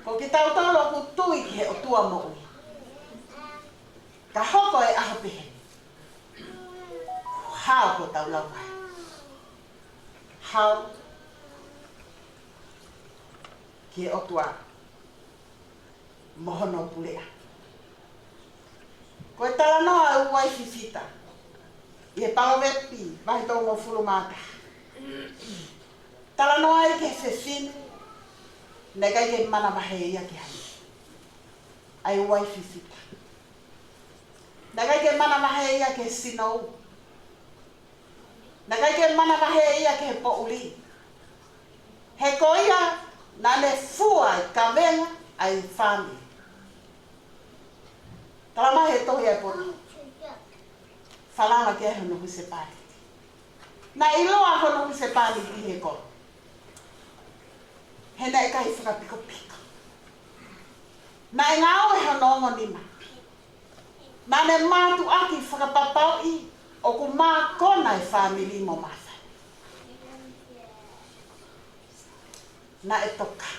Ko kitautolu ʻoku tui ki he ʻOtua moʻui. Ka hoko e ʻaho pehē. Hao ko ʻetau laumālie. Hao ki he ʻOtua mo hono puleʻanga. Ko e talanoa ʻa e uaifi fita ʻi he Palōvepi vahe tolungofulu mā taha. Talanoa ai ki he fefine naʻe ʻikai ke manavahē ia ki ha niʻihi. ʻA e uaifi fita. Naʻe ʻikai ke manavahē ia ki he sinou. Naʻe ʻikai ke manavahē ia ki he poʻuli. He ko ia naʻa ne fua e kavenga ʻa e fāmili. Talamai ʻe he tohi ʻa e poto. Falala ki ai hono husepāniti. Naʻe ʻiloa hono husepāniti he kolo. He naʻe ʻikai fakapikopiko. Naʻe ngāue hono ongo nima. Naʻa ne mātuʻaki fakapapauʻi ʻoku mākona e fāmili mo mafai. Naʻe toka.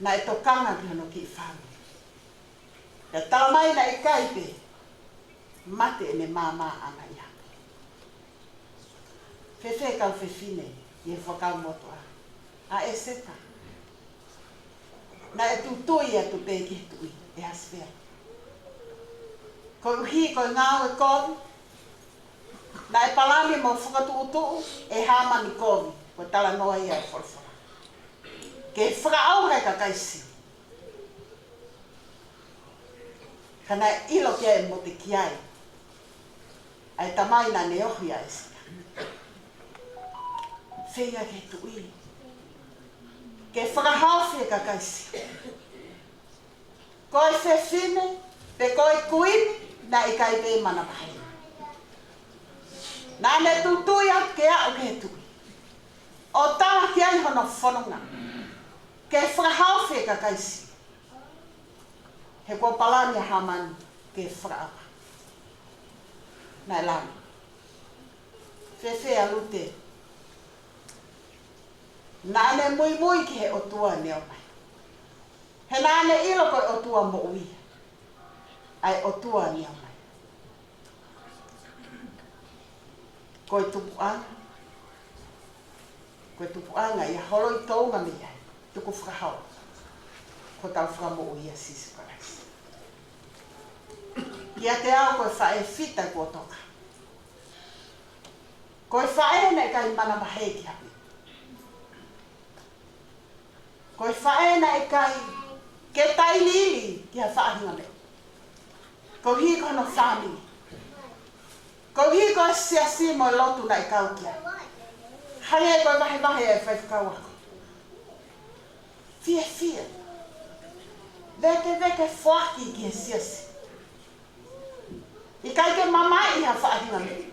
Naʻe tokanga ki hono kiʻi fāmili. Pea talamai naʻe ʻikai pē mate ʻene māmāʻanga ia. Fēfē kau fefine ʻi he Fuakava Motuʻa? ʻA ʻEseta. Naʻe tutui atu pē ki he tuʻi, ʻe Ahasifea. Koeʻuhi ko e ngāue kovi, naʻe palani mo fakatuʻutuʻu ʻe Hāmani kovi, ko e talanoa ia ʻa e folofola. Ke fakaʻauha e kakai Siu. Ka naʻe ʻilo ki ai ʻe Motekiai, ʻa e tamai naʻa ne ohi ʻa ʻEseta. Feinga ki he tuʻi ke fakahaofi e kakai Siu. Ko e fefine, pe ko e kuini, naʻe ʻikai pē manavahē. Naʻa ne tutui atu ke aʻu ki he tuʻi ʻo tala ki ai hono fononga ke fakahaofi e kakai Siu. He kuo palani ʻa Hāmani ke fakaʻauha. Naʻe lanu. Fēfē ʻa Lute? Naʻa ne muimui ki he ʻOtua Neomai. He naʻa ne ʻilo ko e ʻOtua moʻui ʻa e ʻOtua Neomai. Ko e tupuʻanga, ko e tupuʻanga ia holoi tounga mei ai, tukufakaholo. Ko hotau Fakamoʻui ʻa Sīsū Kalaisi. Kiate au ko e faʻē fita kuo toka. Ko e faʻē naʻe ʻikai manavahē ki ha meʻa. Ko e faʻē naʻe ʻikai ke tailiili ki ha faʻahinga meʻa. Koeʻuhi ko hono fāmili. Koeʻuhi ko e siasi mo e lotu naʻe kau ki ai. Hangē ko e vahevahe ʻa e faifekau ako. Fiefia. Vēkeveke foaki ki he siasi. ʻIkai ke mamaʻi ha faʻahinga meʻa.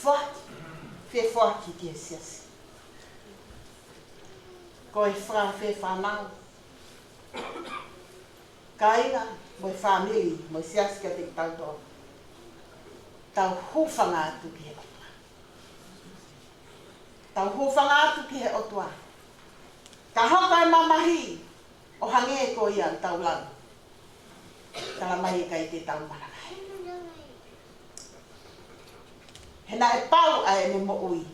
Foaki. Fie foaki ki he siasi. Ko e fā, fē fānau. Kāinga, mo e fāmili, mo e siasi kiate kitautolu. Tau hūfanga atu ki he ʻOtua. Tau hūfanga atu ki he ʻOtua. Ka hoko e mamahi ʻo hangē ko ia ʻoku tau lau, tala mai ʻe ʻikai ke tau manavahē. He naʻe pau ʻa ʻene moʻui.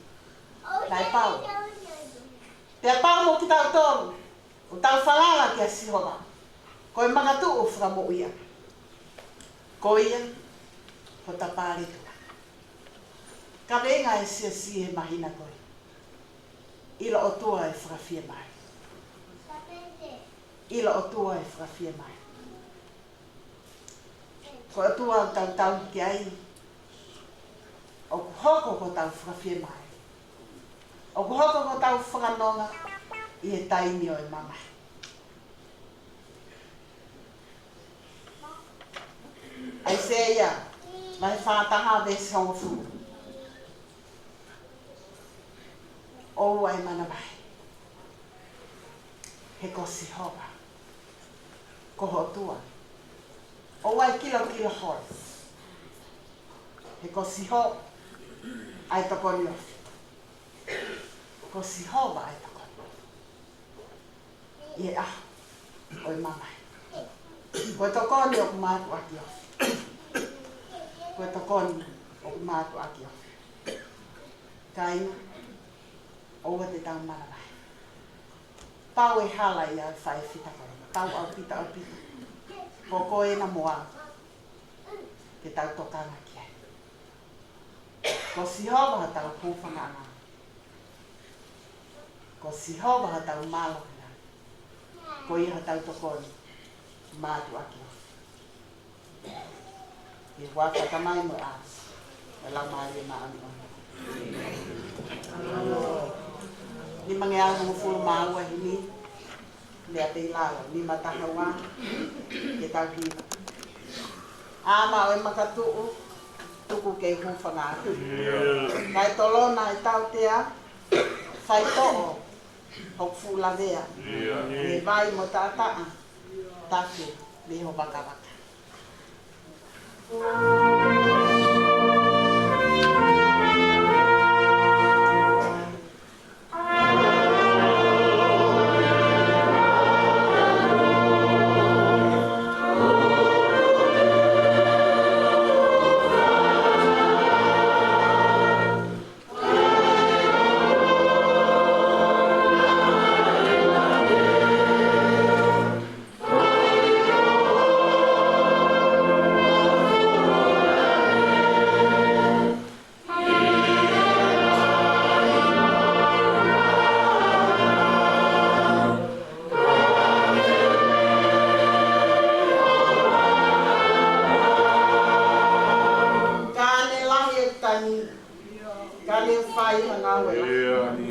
Naʻe pau. Pea pau mo kitautolu ʻoku tau falala kia Sihova, ko e makatuʻu fakamoʻui ia. Ko ia hota paletuʻa. Kaveinga e siasi he māhina ko eni: ʻIlo ʻOtua e fakafiemālie. ʻIlo ʻOtua e fakafiemālie. Ko e ʻOtua ʻoku tau tauhi ki ai, ʻoku hoko ko hotau fakafiemālie, ʻoku hoko ko hotau fakanonga ʻi he taimi ʻo e mamahi. ʻAisea vahe fā taha veesi hongofulu: ʻOua ʻe manavahē, he ko Sihova ko ho ʻOtua. ʻOua ʻe kilokilo holo, he ko Sihova ʻa e tokoni ofi. Ko Sihova ʻa e tokoni ʻi he ʻaho ʻo e mamahi. Ko e tokoni ʻoku mātuʻaki ofi. Ko e tokoni ʻoku mātuʻaki ofi. Kāinga, ʻoua te tau manavahē. Pau e hala ia ʻo e faifekau ko eni. Pau ʻaupito, ʻaupito. Ko koe ena mo au ke tau tokanga ki ai. Ko Sihova hotau hūfangaʻanga. Ko Sihova hotau mālohinga. Ko ia hotau tokoni mātuʻaki ofi. ʻI he huafa ʻo e Tamai mo e ʻAlo mo e Laumālie Māʻoniʻoni. Nimangeau hongofulu mā ua himi, lea pē ʻi lalo, nima taha ua, ke tau hiva. ʻĀma ʻo e makatuʻu, tuku ke u hūfanga atu. Kae tolona e tautea, faitoʻo hoku fuʻu lavea. Mei he vai mo taʻataʻa, take mei ho vakavaka. Ka ne lahi e tangi, ka ne fai ha ngāue lahi.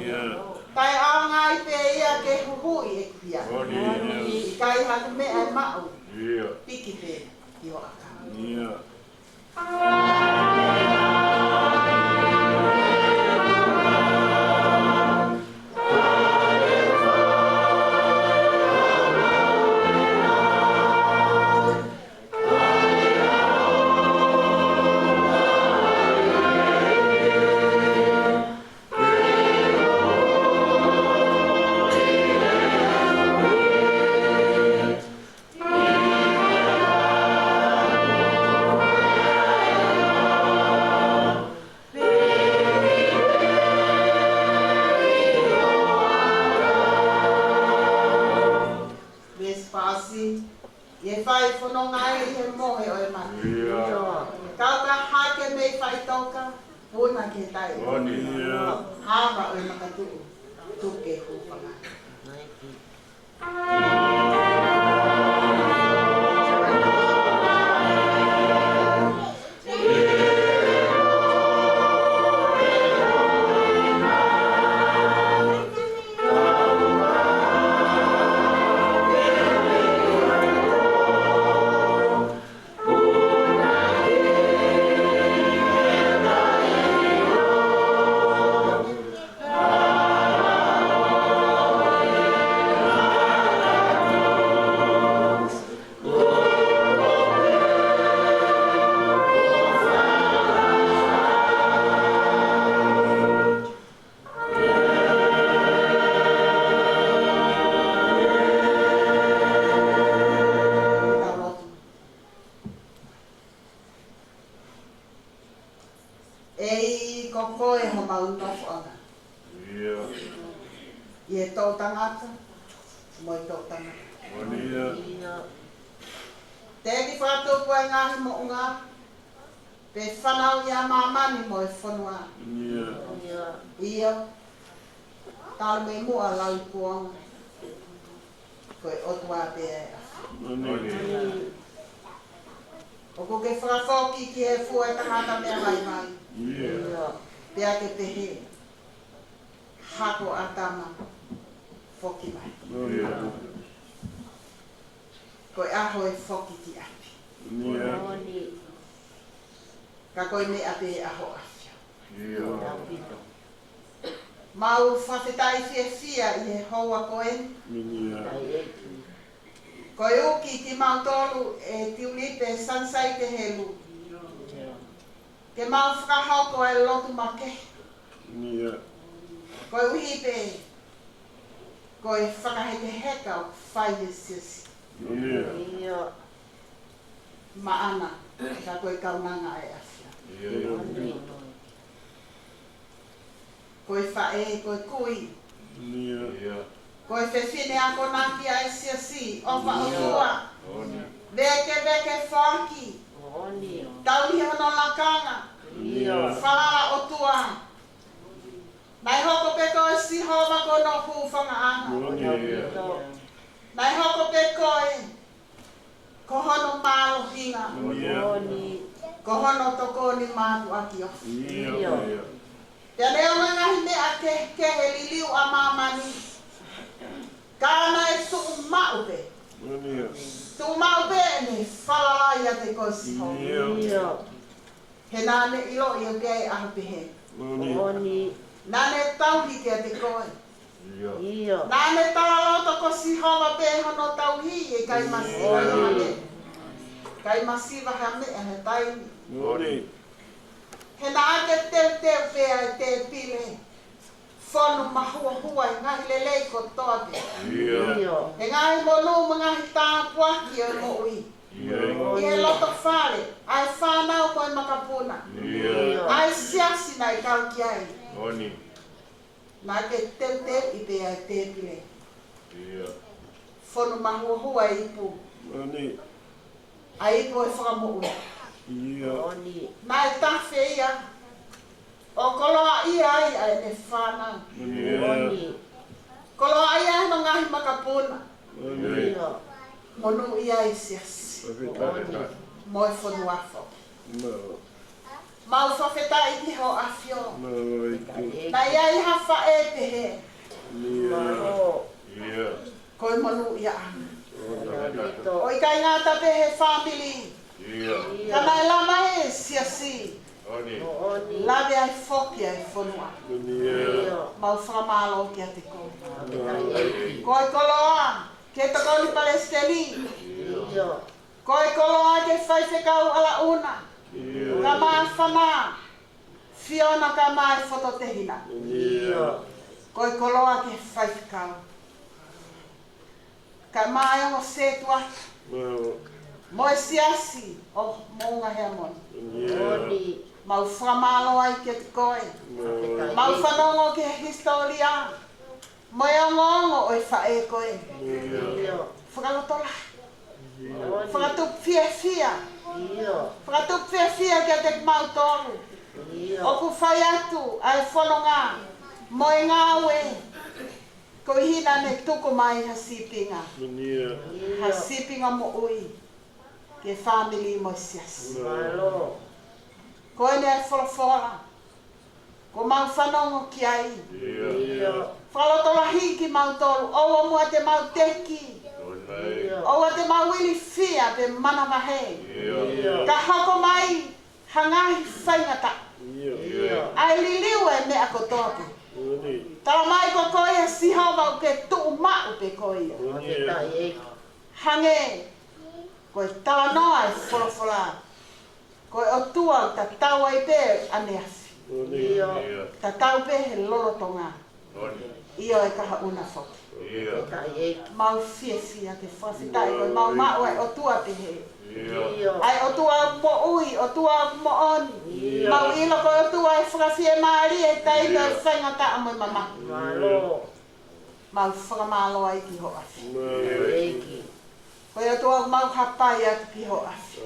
Kae ʻaonga ai pē ia ke huhuʻi ʻeku hia. ʻIkai haku meʻa ʻe maʻu, piki pē ʻi ho ʻakau. Veesi fā: ʻI he fai fononga ai ʻi he mohe ʻo e mate. Kau ka hake mei faʻitoka, puna ki he taʻeʻoua. ʻĀma ʻo e makatuʻu, tuku ke u hūfanga. ʻEiki, ko koe homau nofoʻanga. ʻIo. ʻI he toʻutangata mo e toʻutangata. Moʻoni ia. Teʻeki fakatupu e ngaahi moʻunga, pe fanauʻi ʻa māmani mo e fonua. ʻIo. ʻIo. Talu mei muʻa ʻo lauikuonga, ko e ʻOtua pē ʻa e ʻAfio. Moʻoni. ʻOku ke fakafoki ki he fua ʻo e tangata meʻavaivai. ʻIo. Pea ke pehē, hako ʻAtama, foki mai. ʻIo. Ko e ʻaho ʻe foki ki ʻapi. ʻIo. Ka ko e meʻa pē ʻa e ʻAfio. ʻIo. Mau fakafetaʻi fiefia ʻi he houa ko eni. ʻIo. Ko e uki kimautolu ʻe Tiulipe Sanisai Tehelu, ke mau fakahoko e lotu makehe. ʻIo. Koeʻuhi pē ko e fakahekeheka ʻoku fai he siasi. ʻIo. Maʻana, ka ko e kaunanga ʻa e ʻAfio. ʻIo. Ko e faʻē, ko e kui. ʻIo. Ko e fefine akonaki ʻa e siasi, ʻofa ʻOtua. Vekeveke foaki. Tauhi hono lakanga. ʻIo. Falala ʻOtua. Naʻe hoko pē koe Sihova ko hono hūfangaʻanga. Moʻoni. Naʻe hoko pē koe ko hono mālohinga. Moʻoni. Ko hono tokoni mātuʻaki ʻofa. ʻIo. Pea neongo e ngaahi meʻa kehekehe liliu ʻa māmani, ka naʻe tuʻu maʻu pē. Moʻoni. Tuʻu maʻu pē ʻene falala ʻiate koe Sihova. ʻIo. He naʻa ne ʻiloʻi ʻoku ʻi ai e ʻaho pehē. Moʻoni. Naʻa ne tauhi kiate koe. ʻIo. Naʻa ne talaloto ko Sihova pē hono tauhi, ʻe ʻikai masiva ha meʻa. ʻIkai masiva ha meʻa he taimi. Moʻoni. He naʻa ke teuteu pē ʻa e tēpile, fonu mahuohua e ngaahi lelei kotoa pē. ʻIo. E ngaahi monū mo e ngaahi tāpuaki ʻo e moʻui. ʻIo. ʻI he loto fale ʻa e fānau mo e makapuna. ʻIo. ʻA e siasi naʻe kau ki ai. Moʻoni. Naʻa ke teuteuʻi pē ʻa e tēpile. ʻIo. Fonu mahuohua e ipu. Moʻoni. ʻA e ipu ʻo e fakamoʻui. ʻIo. Naʻe tafe ia ʻo koloaʻia ai ʻa ʻene fānau. ʻIo. Koloaʻia ai hono ngaahi makapuna. ʻIo. Monūʻia ai e siasi. Fakafetaʻi. Mo e fonua foki. Mau fakafetaʻi ki hoʻo ʻAfio. Naʻe ʻi ai ha faʻē pehē. ʻIo. Ko e monūʻiaʻanga. ʻO ʻikai ngata pē he fāmili. Ka naʻe lava he siasi. Lave ai foki ʻa e fonua. Mau fakamālō kiate koe. Ko e koloa ki he tokoni palesiteni. Ko e koloa ki he faifekau ʻalaʻuna. Ka māfana, Fiona ka mai fototehina. Ko e koloa ki he faifekau. Ka mai o setuata. Mo e siasi ʻo Moʻunga Heamoni. Mau fakamālō ai kiate koe. Mau fanongo ki he hisitōlia mo e ongoongo ʻo e faʻē ko ē. Fakalotolahi. Fakatupu fiefia. Fakatupu fiefia kiate kimautolu. ʻOku fai atu ʻa e fononga mo e ngāue. Ko e hina ne tuku mai ha sīpinga. Ha sīpinga moʻui ki he fāmili mo e siasi. Ko eni ʻa e folofola kuo mau fanongo ki ai. Fakalotolahi kimautolu, ʻoua muʻa te mau teki. ʻOua te mau ilifia pe manavahē. Ka hoko mai ha ngaahi faingataʻa. ʻA e liliu e meʻa kotoa pē. Tala mai ko koe ʻa Sihova ʻoku ke tuʻu maʻu pē koe ia. Hangē ko e talanoa e folofola, ko e ʻOtua ʻoku tatau ai pē ʻaneafi. Tatau pē he lolotonga. ʻIo, e kahaʻu na foki. Mau fiefia ke fakafetaʻi ko e mau maʻu ʻa e ʻOtua pehē. ʻA e ʻOtua moʻui, ʻOtua moʻoni. Mau ʻilo ko e ʻOtua ʻe fakafiemālie ʻi he taimi ʻo e faingataʻa mo e mamahi. Mau fakamālō ai ki hoʻo ʻAfio. Ko e ʻOtua mau hapai atu ki hoʻo ʻAfio.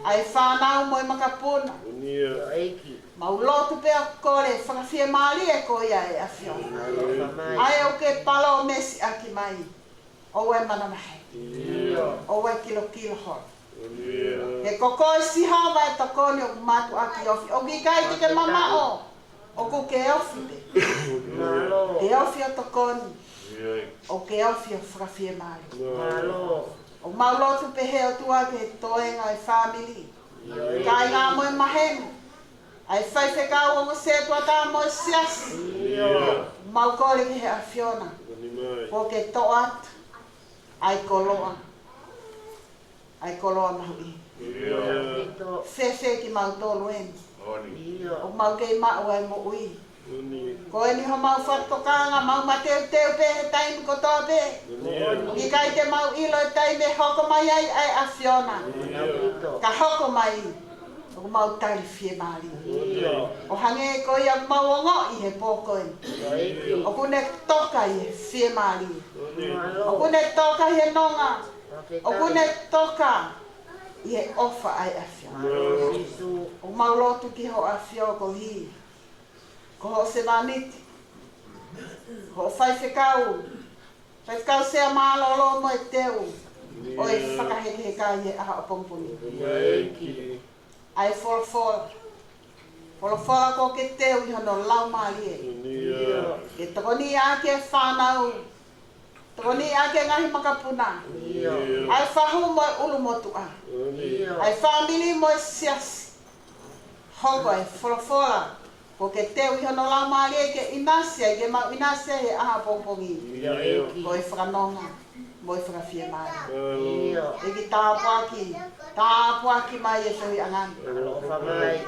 ʻA e fānau mo e makapuna. Mau lotu pea kole fakafiemālie ko ia ʻe ʻAfio. ʻAi ʻoku ke palōmesi ʻaki mai. ʻOua ʻe manavahē. ʻOua ʻe kilokilo holo. He ko koe Sihova ʻe tokoni ʻoku mātuʻaki ofi. ʻOku ʻikai te ke mamaʻo. ʻOku ke ofi pē. Ke ofi ʻo tokoni. ʻOku ke ofi ʻo fakafiemālie. ʻOku mau lotu pehē ʻOtua ki he toenga ʻo e fāmili. Kāinga mo e maheni. ʻA e faifekau, ongo sētuata mo e siasi. Mau kole ki he ʻAfiona. Kuo ke toʻo atu ʻa e koloa. ʻA e koloa mahuʻinga. Fēfē kimautolu eni. ʻOku mau kei maʻu ʻa e moʻui. Ko eni homau fakatokanga, mau mateuteu pē he taimi kotoa pē. ʻOku ʻikai te mau ʻilo e taimi ʻe hoko mai ai ʻa e ʻAfiona. Ka hoko mai, ʻoku mau tali fiemālie. ʻO hangē ko ia ʻoku mau ongoʻi he pō ko eni. ʻOku ne toka ʻi he fiemālie. ʻOku ne toka ʻi he nonga. ʻOku ne toka ʻi he ʻofa ʻa e ʻAfiona. ʻOku mau lotu ki hoʻo ʻAfio koeʻuhi ko hoʻo sevāniti, hoʻo faifekau, faifekau sea mālōlō mo e teu ʻo e fakahekeheka ʻi he ʻaho ʻapongipongi. ʻA e folofola. Folofola kuo ke teu ʻi hono laumālie. Ke tokoniʻi ʻaki e fānau. Tokoniʻi ʻaki e ngaahi makapuna. ʻA e fahu mo e ʻulumotuʻa. ʻA e fāmili mo e siasi. Hoko e folofola kuo ke teu ʻi hono laumālie ke ʻinasi ai, ke mau ʻinasi ai he ʻaho ʻapongipongi. Ko e fakanonga mo e fakafiemālie. ʻEiki tāpuaki, tāpuaki mai e fehuʻiʻanga ni.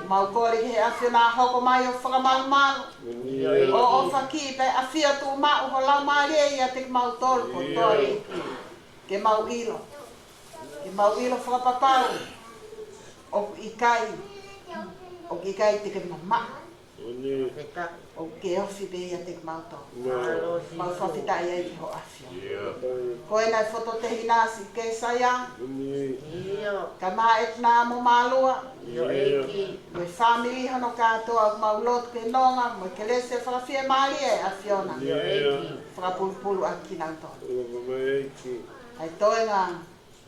Mau kole ki he ʻAfiona hoko mai ʻo fakamalumalu. ʻO ʻofa ki pē ʻAfio tuʻu maʻu ho laumālie ʻiate kimautolu kotoa ʻEiki. Ke mau ʻilo. Ke mau ʻilo fakapapau. ʻOku ʻikai. ʻOku ʻikai te ke mamaʻo. ʻOku ke ofi pē ʻiate kimautolu. Mau fakafetaʻi ai ki hoʻo ʻAfio. Ko ena e foto tehina si ke saia. Ka maʻetna mo mālua. Mo e fāmili hono kātoa ʻoku mau lotu ke nonga, mo e kelesi fakafiemālie ʻa e ʻAfiona. Fakapulupulu ʻa kinautolu. ʻA e toenga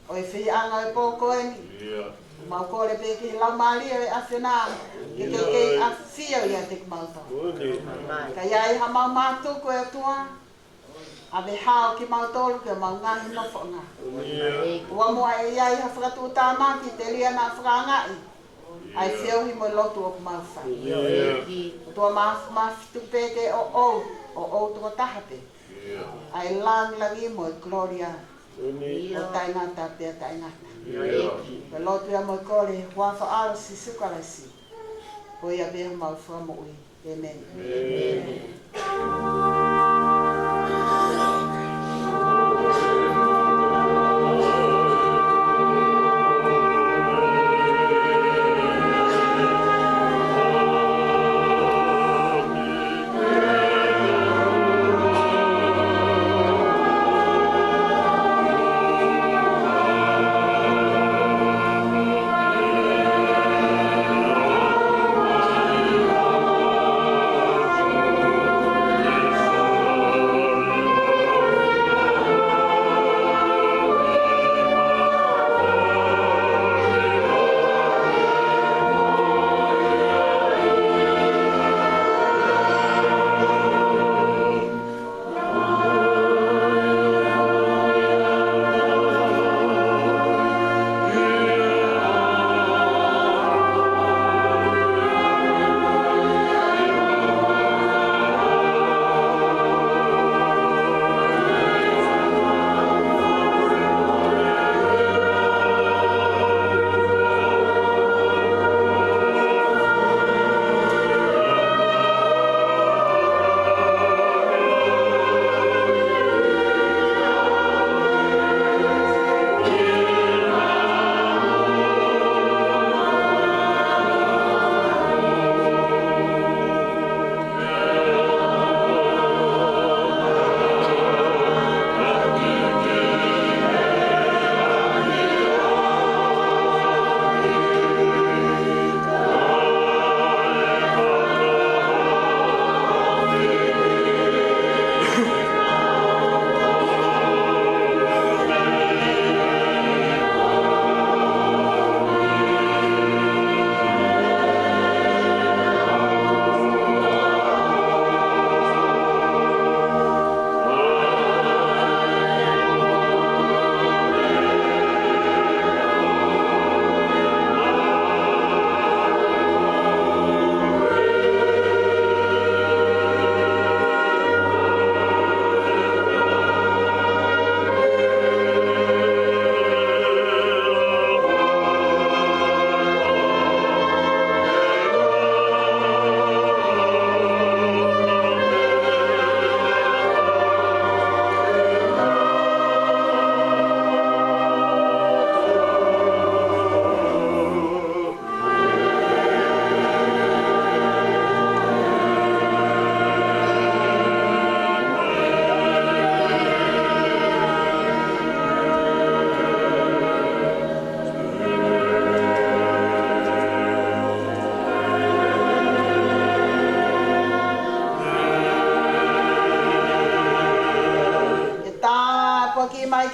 ʻo e fehiʻanga ʻo e pō ko eni. Mau kole pē ki he laumālie ʻo e ʻAfiona. Ke ke kei ʻafio ʻiate kimautolu. Ka ʻi ai ha mau mātuku ʻe ʻOtua. ʻAve hao kimautolu ki homau ngaahi nofoʻanga. ʻOua muʻa ʻe ʻi ai ha fakatuʻutāmaki telia naʻa fakaangaʻi ʻa e feohi mo e lotu ʻoku mau fai. ʻOtua Māfimafi tuku pē ke ʻoʻou, ʻoʻou tokotaha pē ʻa e langilangi mo e kolōlia ʻo taʻengata pea taʻengata. Ko e lotu ia mo e kole he huafa ʻo Sīsū Kalaisi. Ko ia pē homau Fakamoʻui. ʻĒmeni.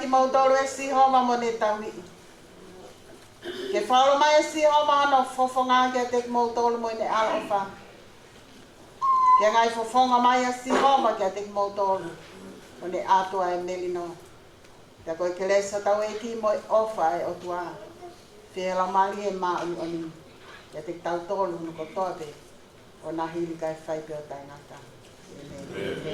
kimoutolu ʻe Sihova mo ʻene tauhi. Ke fakaʻola mai ʻe Sihova hono fofonga kiate kimoutolu mo ʻene ʻaloʻofa. Ke ngaahi fofonga mai ʻa Sihova kiate kimoutolu, ʻo ne ʻatu ʻa e melino. Pea ko e kelesi ʻa hotau ʻEiki mo e ʻofa ʻa e ʻOtua, feohi ʻa e Laumālie Māʻoniʻoni, kiate kitautolu hono kotoa pē, ʻo na hili kae fai pē ʻo taʻengata. ʻĒmeni.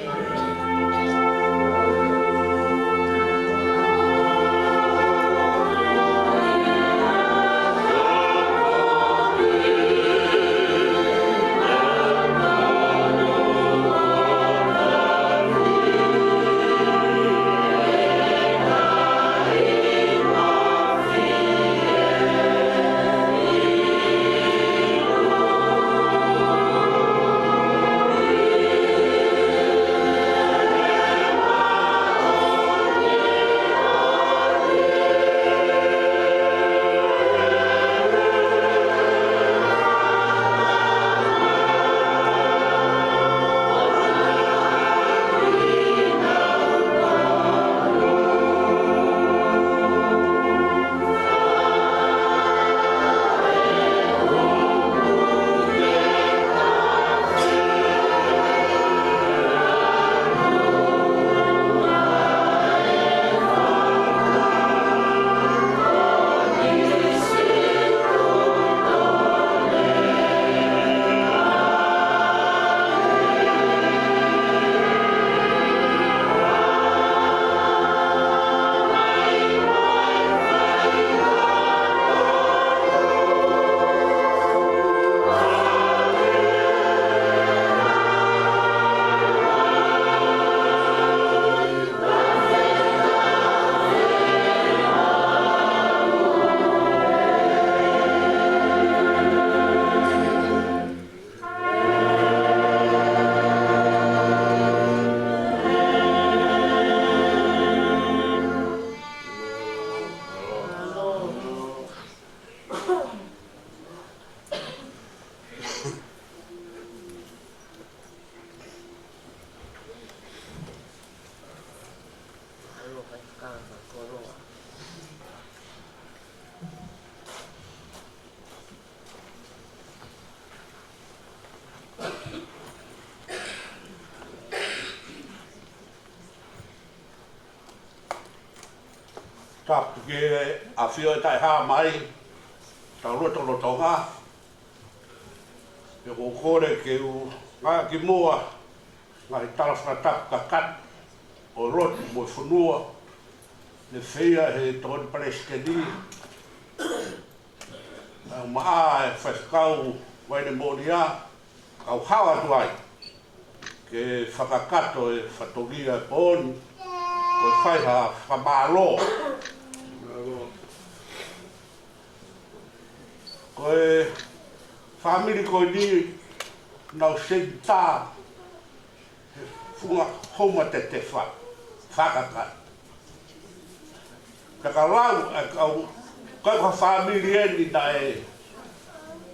Tapu ki he ʻAfio ʻe Taʻehāmai, tau lotolotonga. Pea ʻoku ou kole ke u ngāueʻaki muʻa ngaahi tala fakatapu kakato ʻo e lotu mo e fonua, ne feia he Tokoni Palesiteni, ʻa e maʻa e faifekau Vaine Moʻonia, kau hao atu ai ke fakakakato e fatongia e pō ni, ko e fai ha fakamālō. Ko e fāmili ko eni nau sēnitā he funga homa tetefa fakakakato. Pea ka lau, ʻa e kau, kau ka fāmili eni naʻe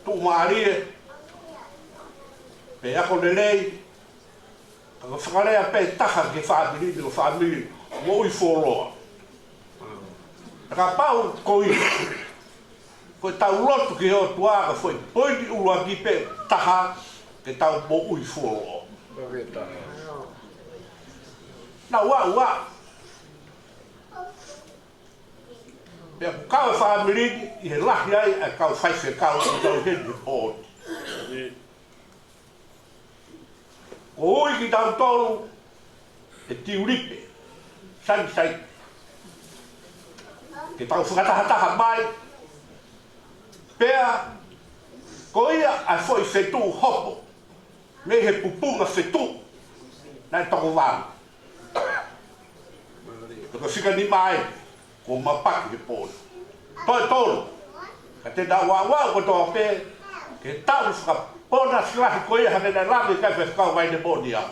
tuʻumālie, pe ako lelei, ka ko e fakalea pē taha ki he fāmili ni ko e fāmili moʻui fuoloa. Pea kapau ko ia, ko ʻetau lotu ki he ʻOtua ko e foʻi poini ʻuluaki pē taha ke tau moʻui fuoloa. Nau ua ua. Pea ʻoku kau e fāmili ni ʻi he lahi ai ʻa e kau faifekau ʻoku tau heni he pō ni. Ko e ui kitautolu ʻe Tiulipe Sanisai ke tau fakatahataha mai. Pea ko ia ʻa e foʻi fetuʻu hopo mei he pupunga fetuʻu naʻe toko valu. Toko fika nima ai, ko Mapaki he pō ni. Toe tolu, ka te nau ua ua kotoa pē, ke tau fakapona silahi ko ia hangē naʻe lave ki ai e faifekau Vaine Moʻonia.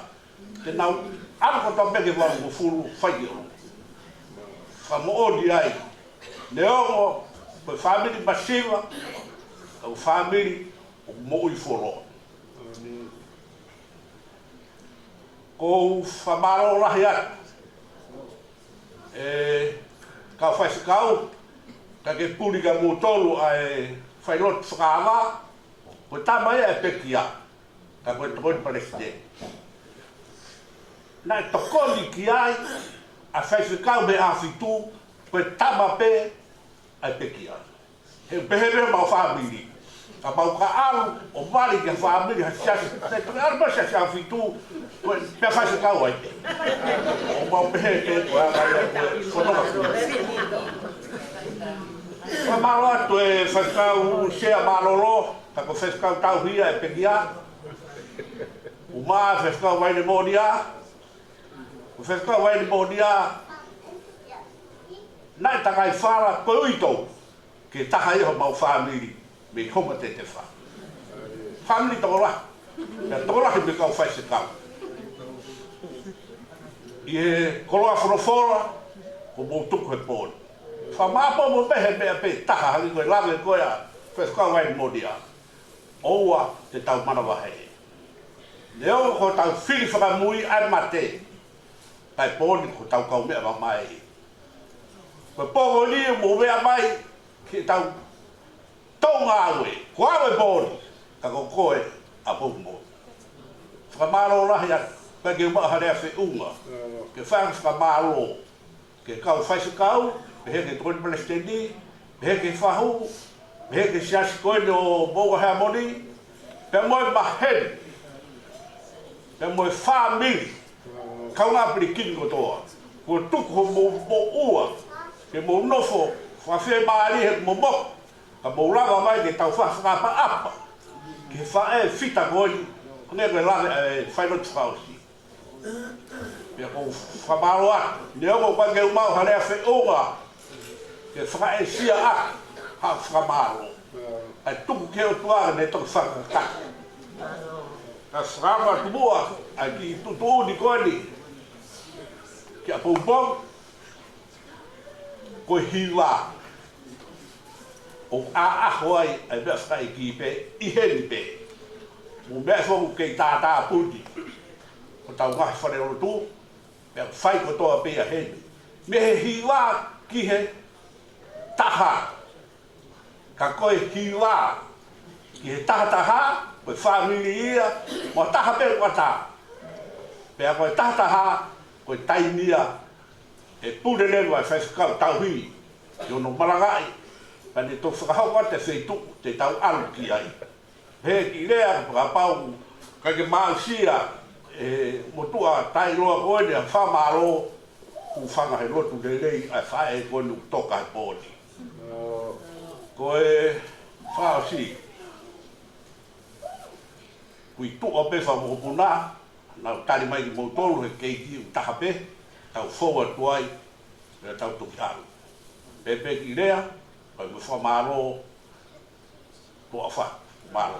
Te nau ʻalu kotoa pē ki he valungofulu fai ʻolunga. Fakamoʻoni ai, neongo ko e fāmili masiva, ka ko e fāmili ʻoku moʻui fuoloa. ʻOku ou fakamālō lahi atu ʻe Kau faifekau, ka ke puli kia moutolu ʻa e failotu fakaava, ko e tama ia ʻa e pekia, ka ko e tokoni palesiteni. Naʻe tokoni ki ai ʻa e faifekau mei ʻAhofitu, ko e tama pē ʻa e pekia. He pehē pē homau fāmili. Kapau ka ʻalu ʻo mali ki ha fāmili ha siasi, te tuʻu ʻalu mo e siasi ʻAhofitu, ko e pea faifekau ai. ʻOku mau pehē pē ko e anga ia ko e fononga fili. Fakamālō atu e faifekau Sea Mālōlō, ka ko e faifekau tauhi ia e pekia. Uma e faifekau Vaine Moʻonia. Ko e faifekau Vaine Moʻonia, naʻe takai fala ko e uitou ke taha ia homau fāmili mei Homa Tetefā. Fāmili tokolahi, pea tokolahi mei he kau faifekau. ʻI he koloa folofola, ko mou tuku he pooni. Fakamālō mo pehē meʻa pē taha hangē ko e lave ko ia ʻa e faifekau Vaine Moʻonia. ʻOua te tau manavahē. Neongo ko hotau fili fakamui ʻa e mate, ka ʻi he pooni ko hotau kaumeʻa mamae. Ko e pō ko eni ʻoku mou meʻa mai ki heʻetau tō ngāue, ko au e pooni, ka ko koe ʻa Poumoʻui. Fakamālō lahi atu, pea ke maʻu ha lea feʻunga ke fai ha fakamālō ki he kau faifekau, pehē ki he tokoni palesiteni, pehē ki he fahu, pehē ki he siasi ko eni ʻo Moʻunga Heamoni, pea mo e maheni, pea mo e fāmili, kaungā pilikimi kotoa. Kuo tuku homou moʻua ke mou nofo fakafiemālie he momoko, ka mou lava mai ke tau fakaʻapaʻapa ki he faʻē fita ko eni, hangē ko e lave ʻa e failotu fakaʻosi. Pea ʻoku ou fakamālō atu, neongo ʻoku ʻikai ke u maʻu ha lea feʻunga ke fakaʻesia ʻaki haʻaku fakamālō. ʻA e tuku ki he ʻOtua ke ne toki fakakakato. Ka u fakaʻamu atu muʻa ʻa e kiʻi tuʻutuʻuni ko eni kia Poumoʻui. Ko e hiva ʻoku ʻaʻaho ai ʻa e meʻa fakaʻeiki pē ʻi heni pē. Mo e meʻa foki ʻoku kei tātāpuni hotau ngaahi falelotu, pea fai kotoa pē ia heni. Mei he hiva ki he taha. Ka ko e hiva ki he tahataha, ko e fāmili ia, mo e taha pē ʻoku ʻatā. Pea ko e tahataha, ko e taimi ia ʻe pule leva e faifekau tauhi ʻi hono malangaʻi, pea ne toki fakahoko atu e feituʻu te tau ʻalu ki ai. He kiʻi lea, kapau ʻoku ʻikai ke mou aʻusia e motuʻa taʻeʻiloa ko eni ʻa e fakamālō, ʻoku fanga he lotu lelei ʻa e faʻē ko eni ʻoku toka he pooni. Ko e fakaʻosi, kui tuʻa pē fakamokopuna, naʻa tali mai kimoutolu he keiki ʻoku taha pē, tau fou atu ai, pea tau toki ʻalu. Pea pē kiʻi lea, pea mo e fakamālō, tuʻa fa, mālō.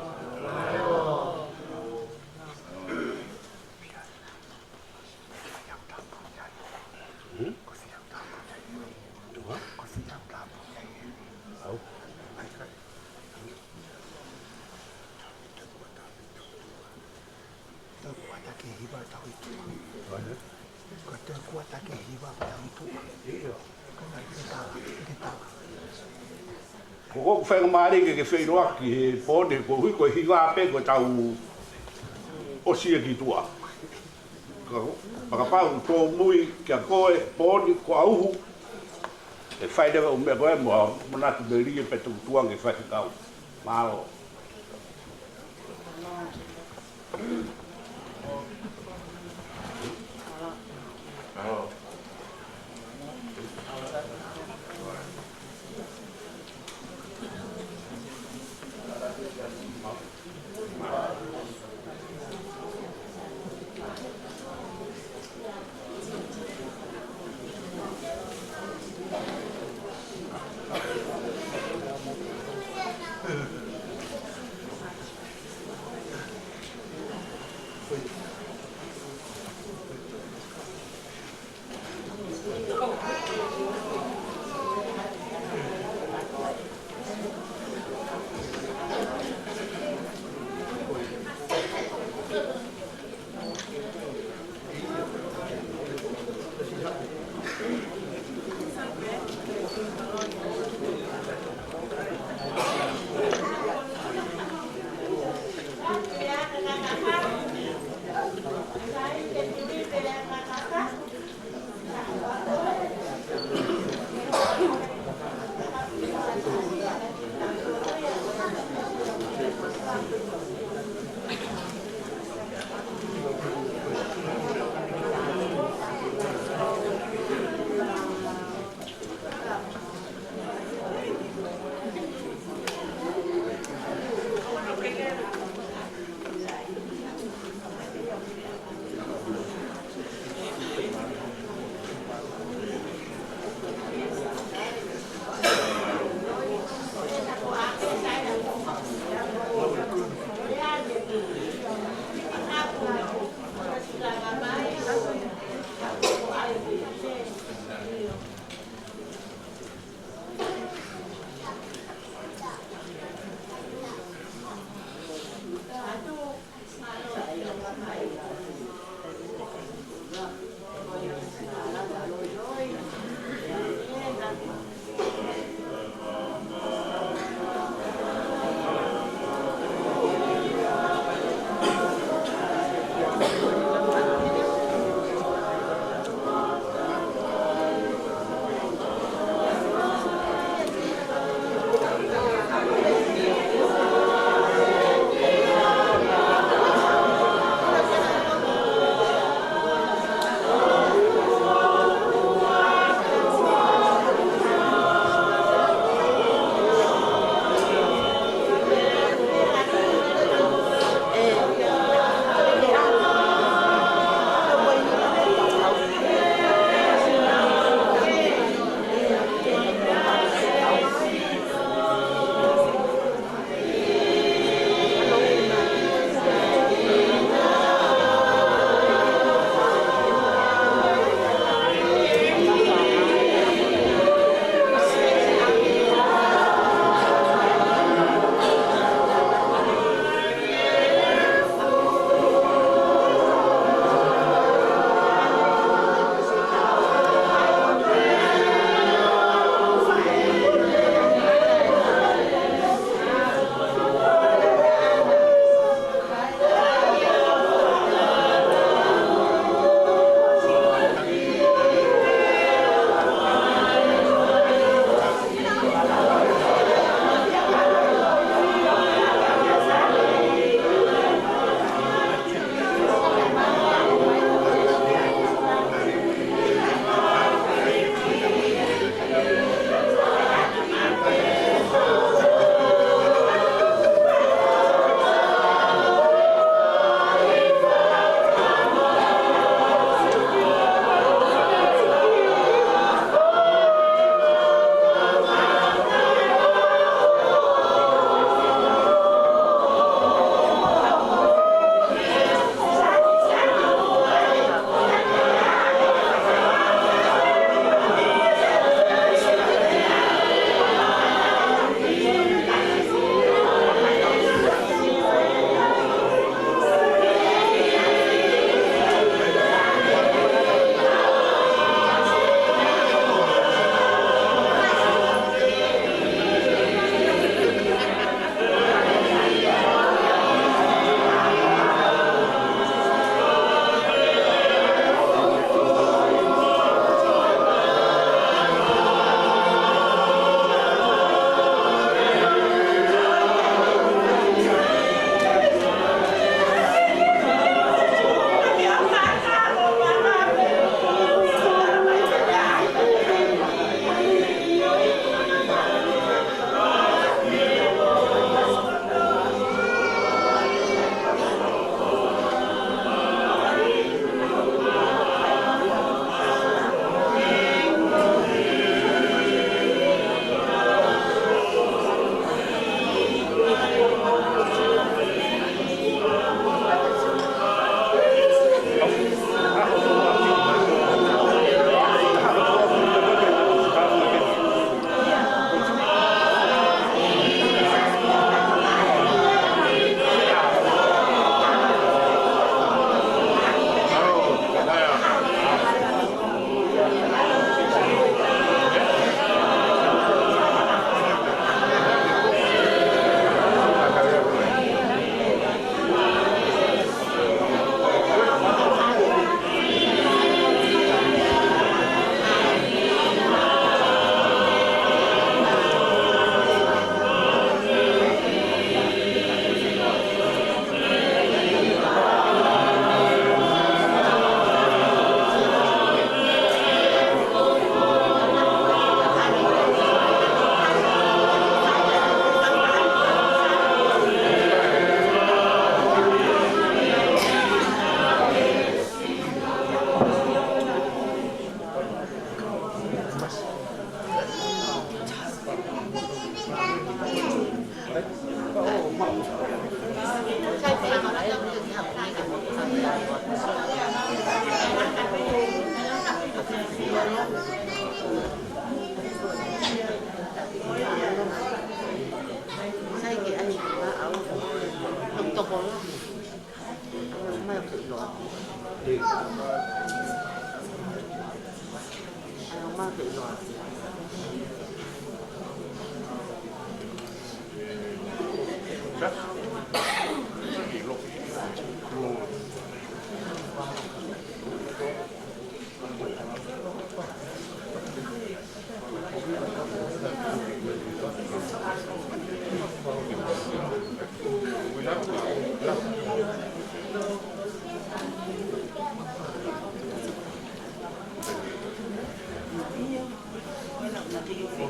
Tau kuata ke hiva tau i tuʻa. Ko tau kuata ke hiva tau i tuʻa. Ko ngai ke tala, ke tala. Ko ʻeku faingamālie ke ke feʻiloaki he pooni, koeʻuhi ko e hiva pē ko ʻetau ʻosi ia ki tuʻa. Ka, fakapapau tōmui kia koe, pooni, ko ʻauhu, ʻe fai leva ʻū meʻa ko ē mo, mo natu melie pē tukutuange faifekau. Mālō.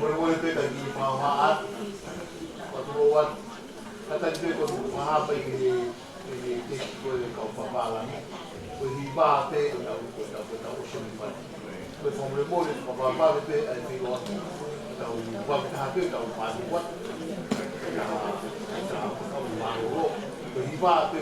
Ko e mole pē ka ki fakahoha atu, atu atu. Ka tali pē ko e fakahapai ke he, ke he, ke he ko e kau papālangi. Ko e hiva pē ko e tau, ko e tau, ko e tau ʻosi ʻo e fai. Ko e fakamolemole, fakamolemole pē ʻa e feiloaki. Tau vave taha pē, tau fānua. Tau, tau mālōlō. Ko e hiva pē,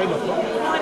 Nofo.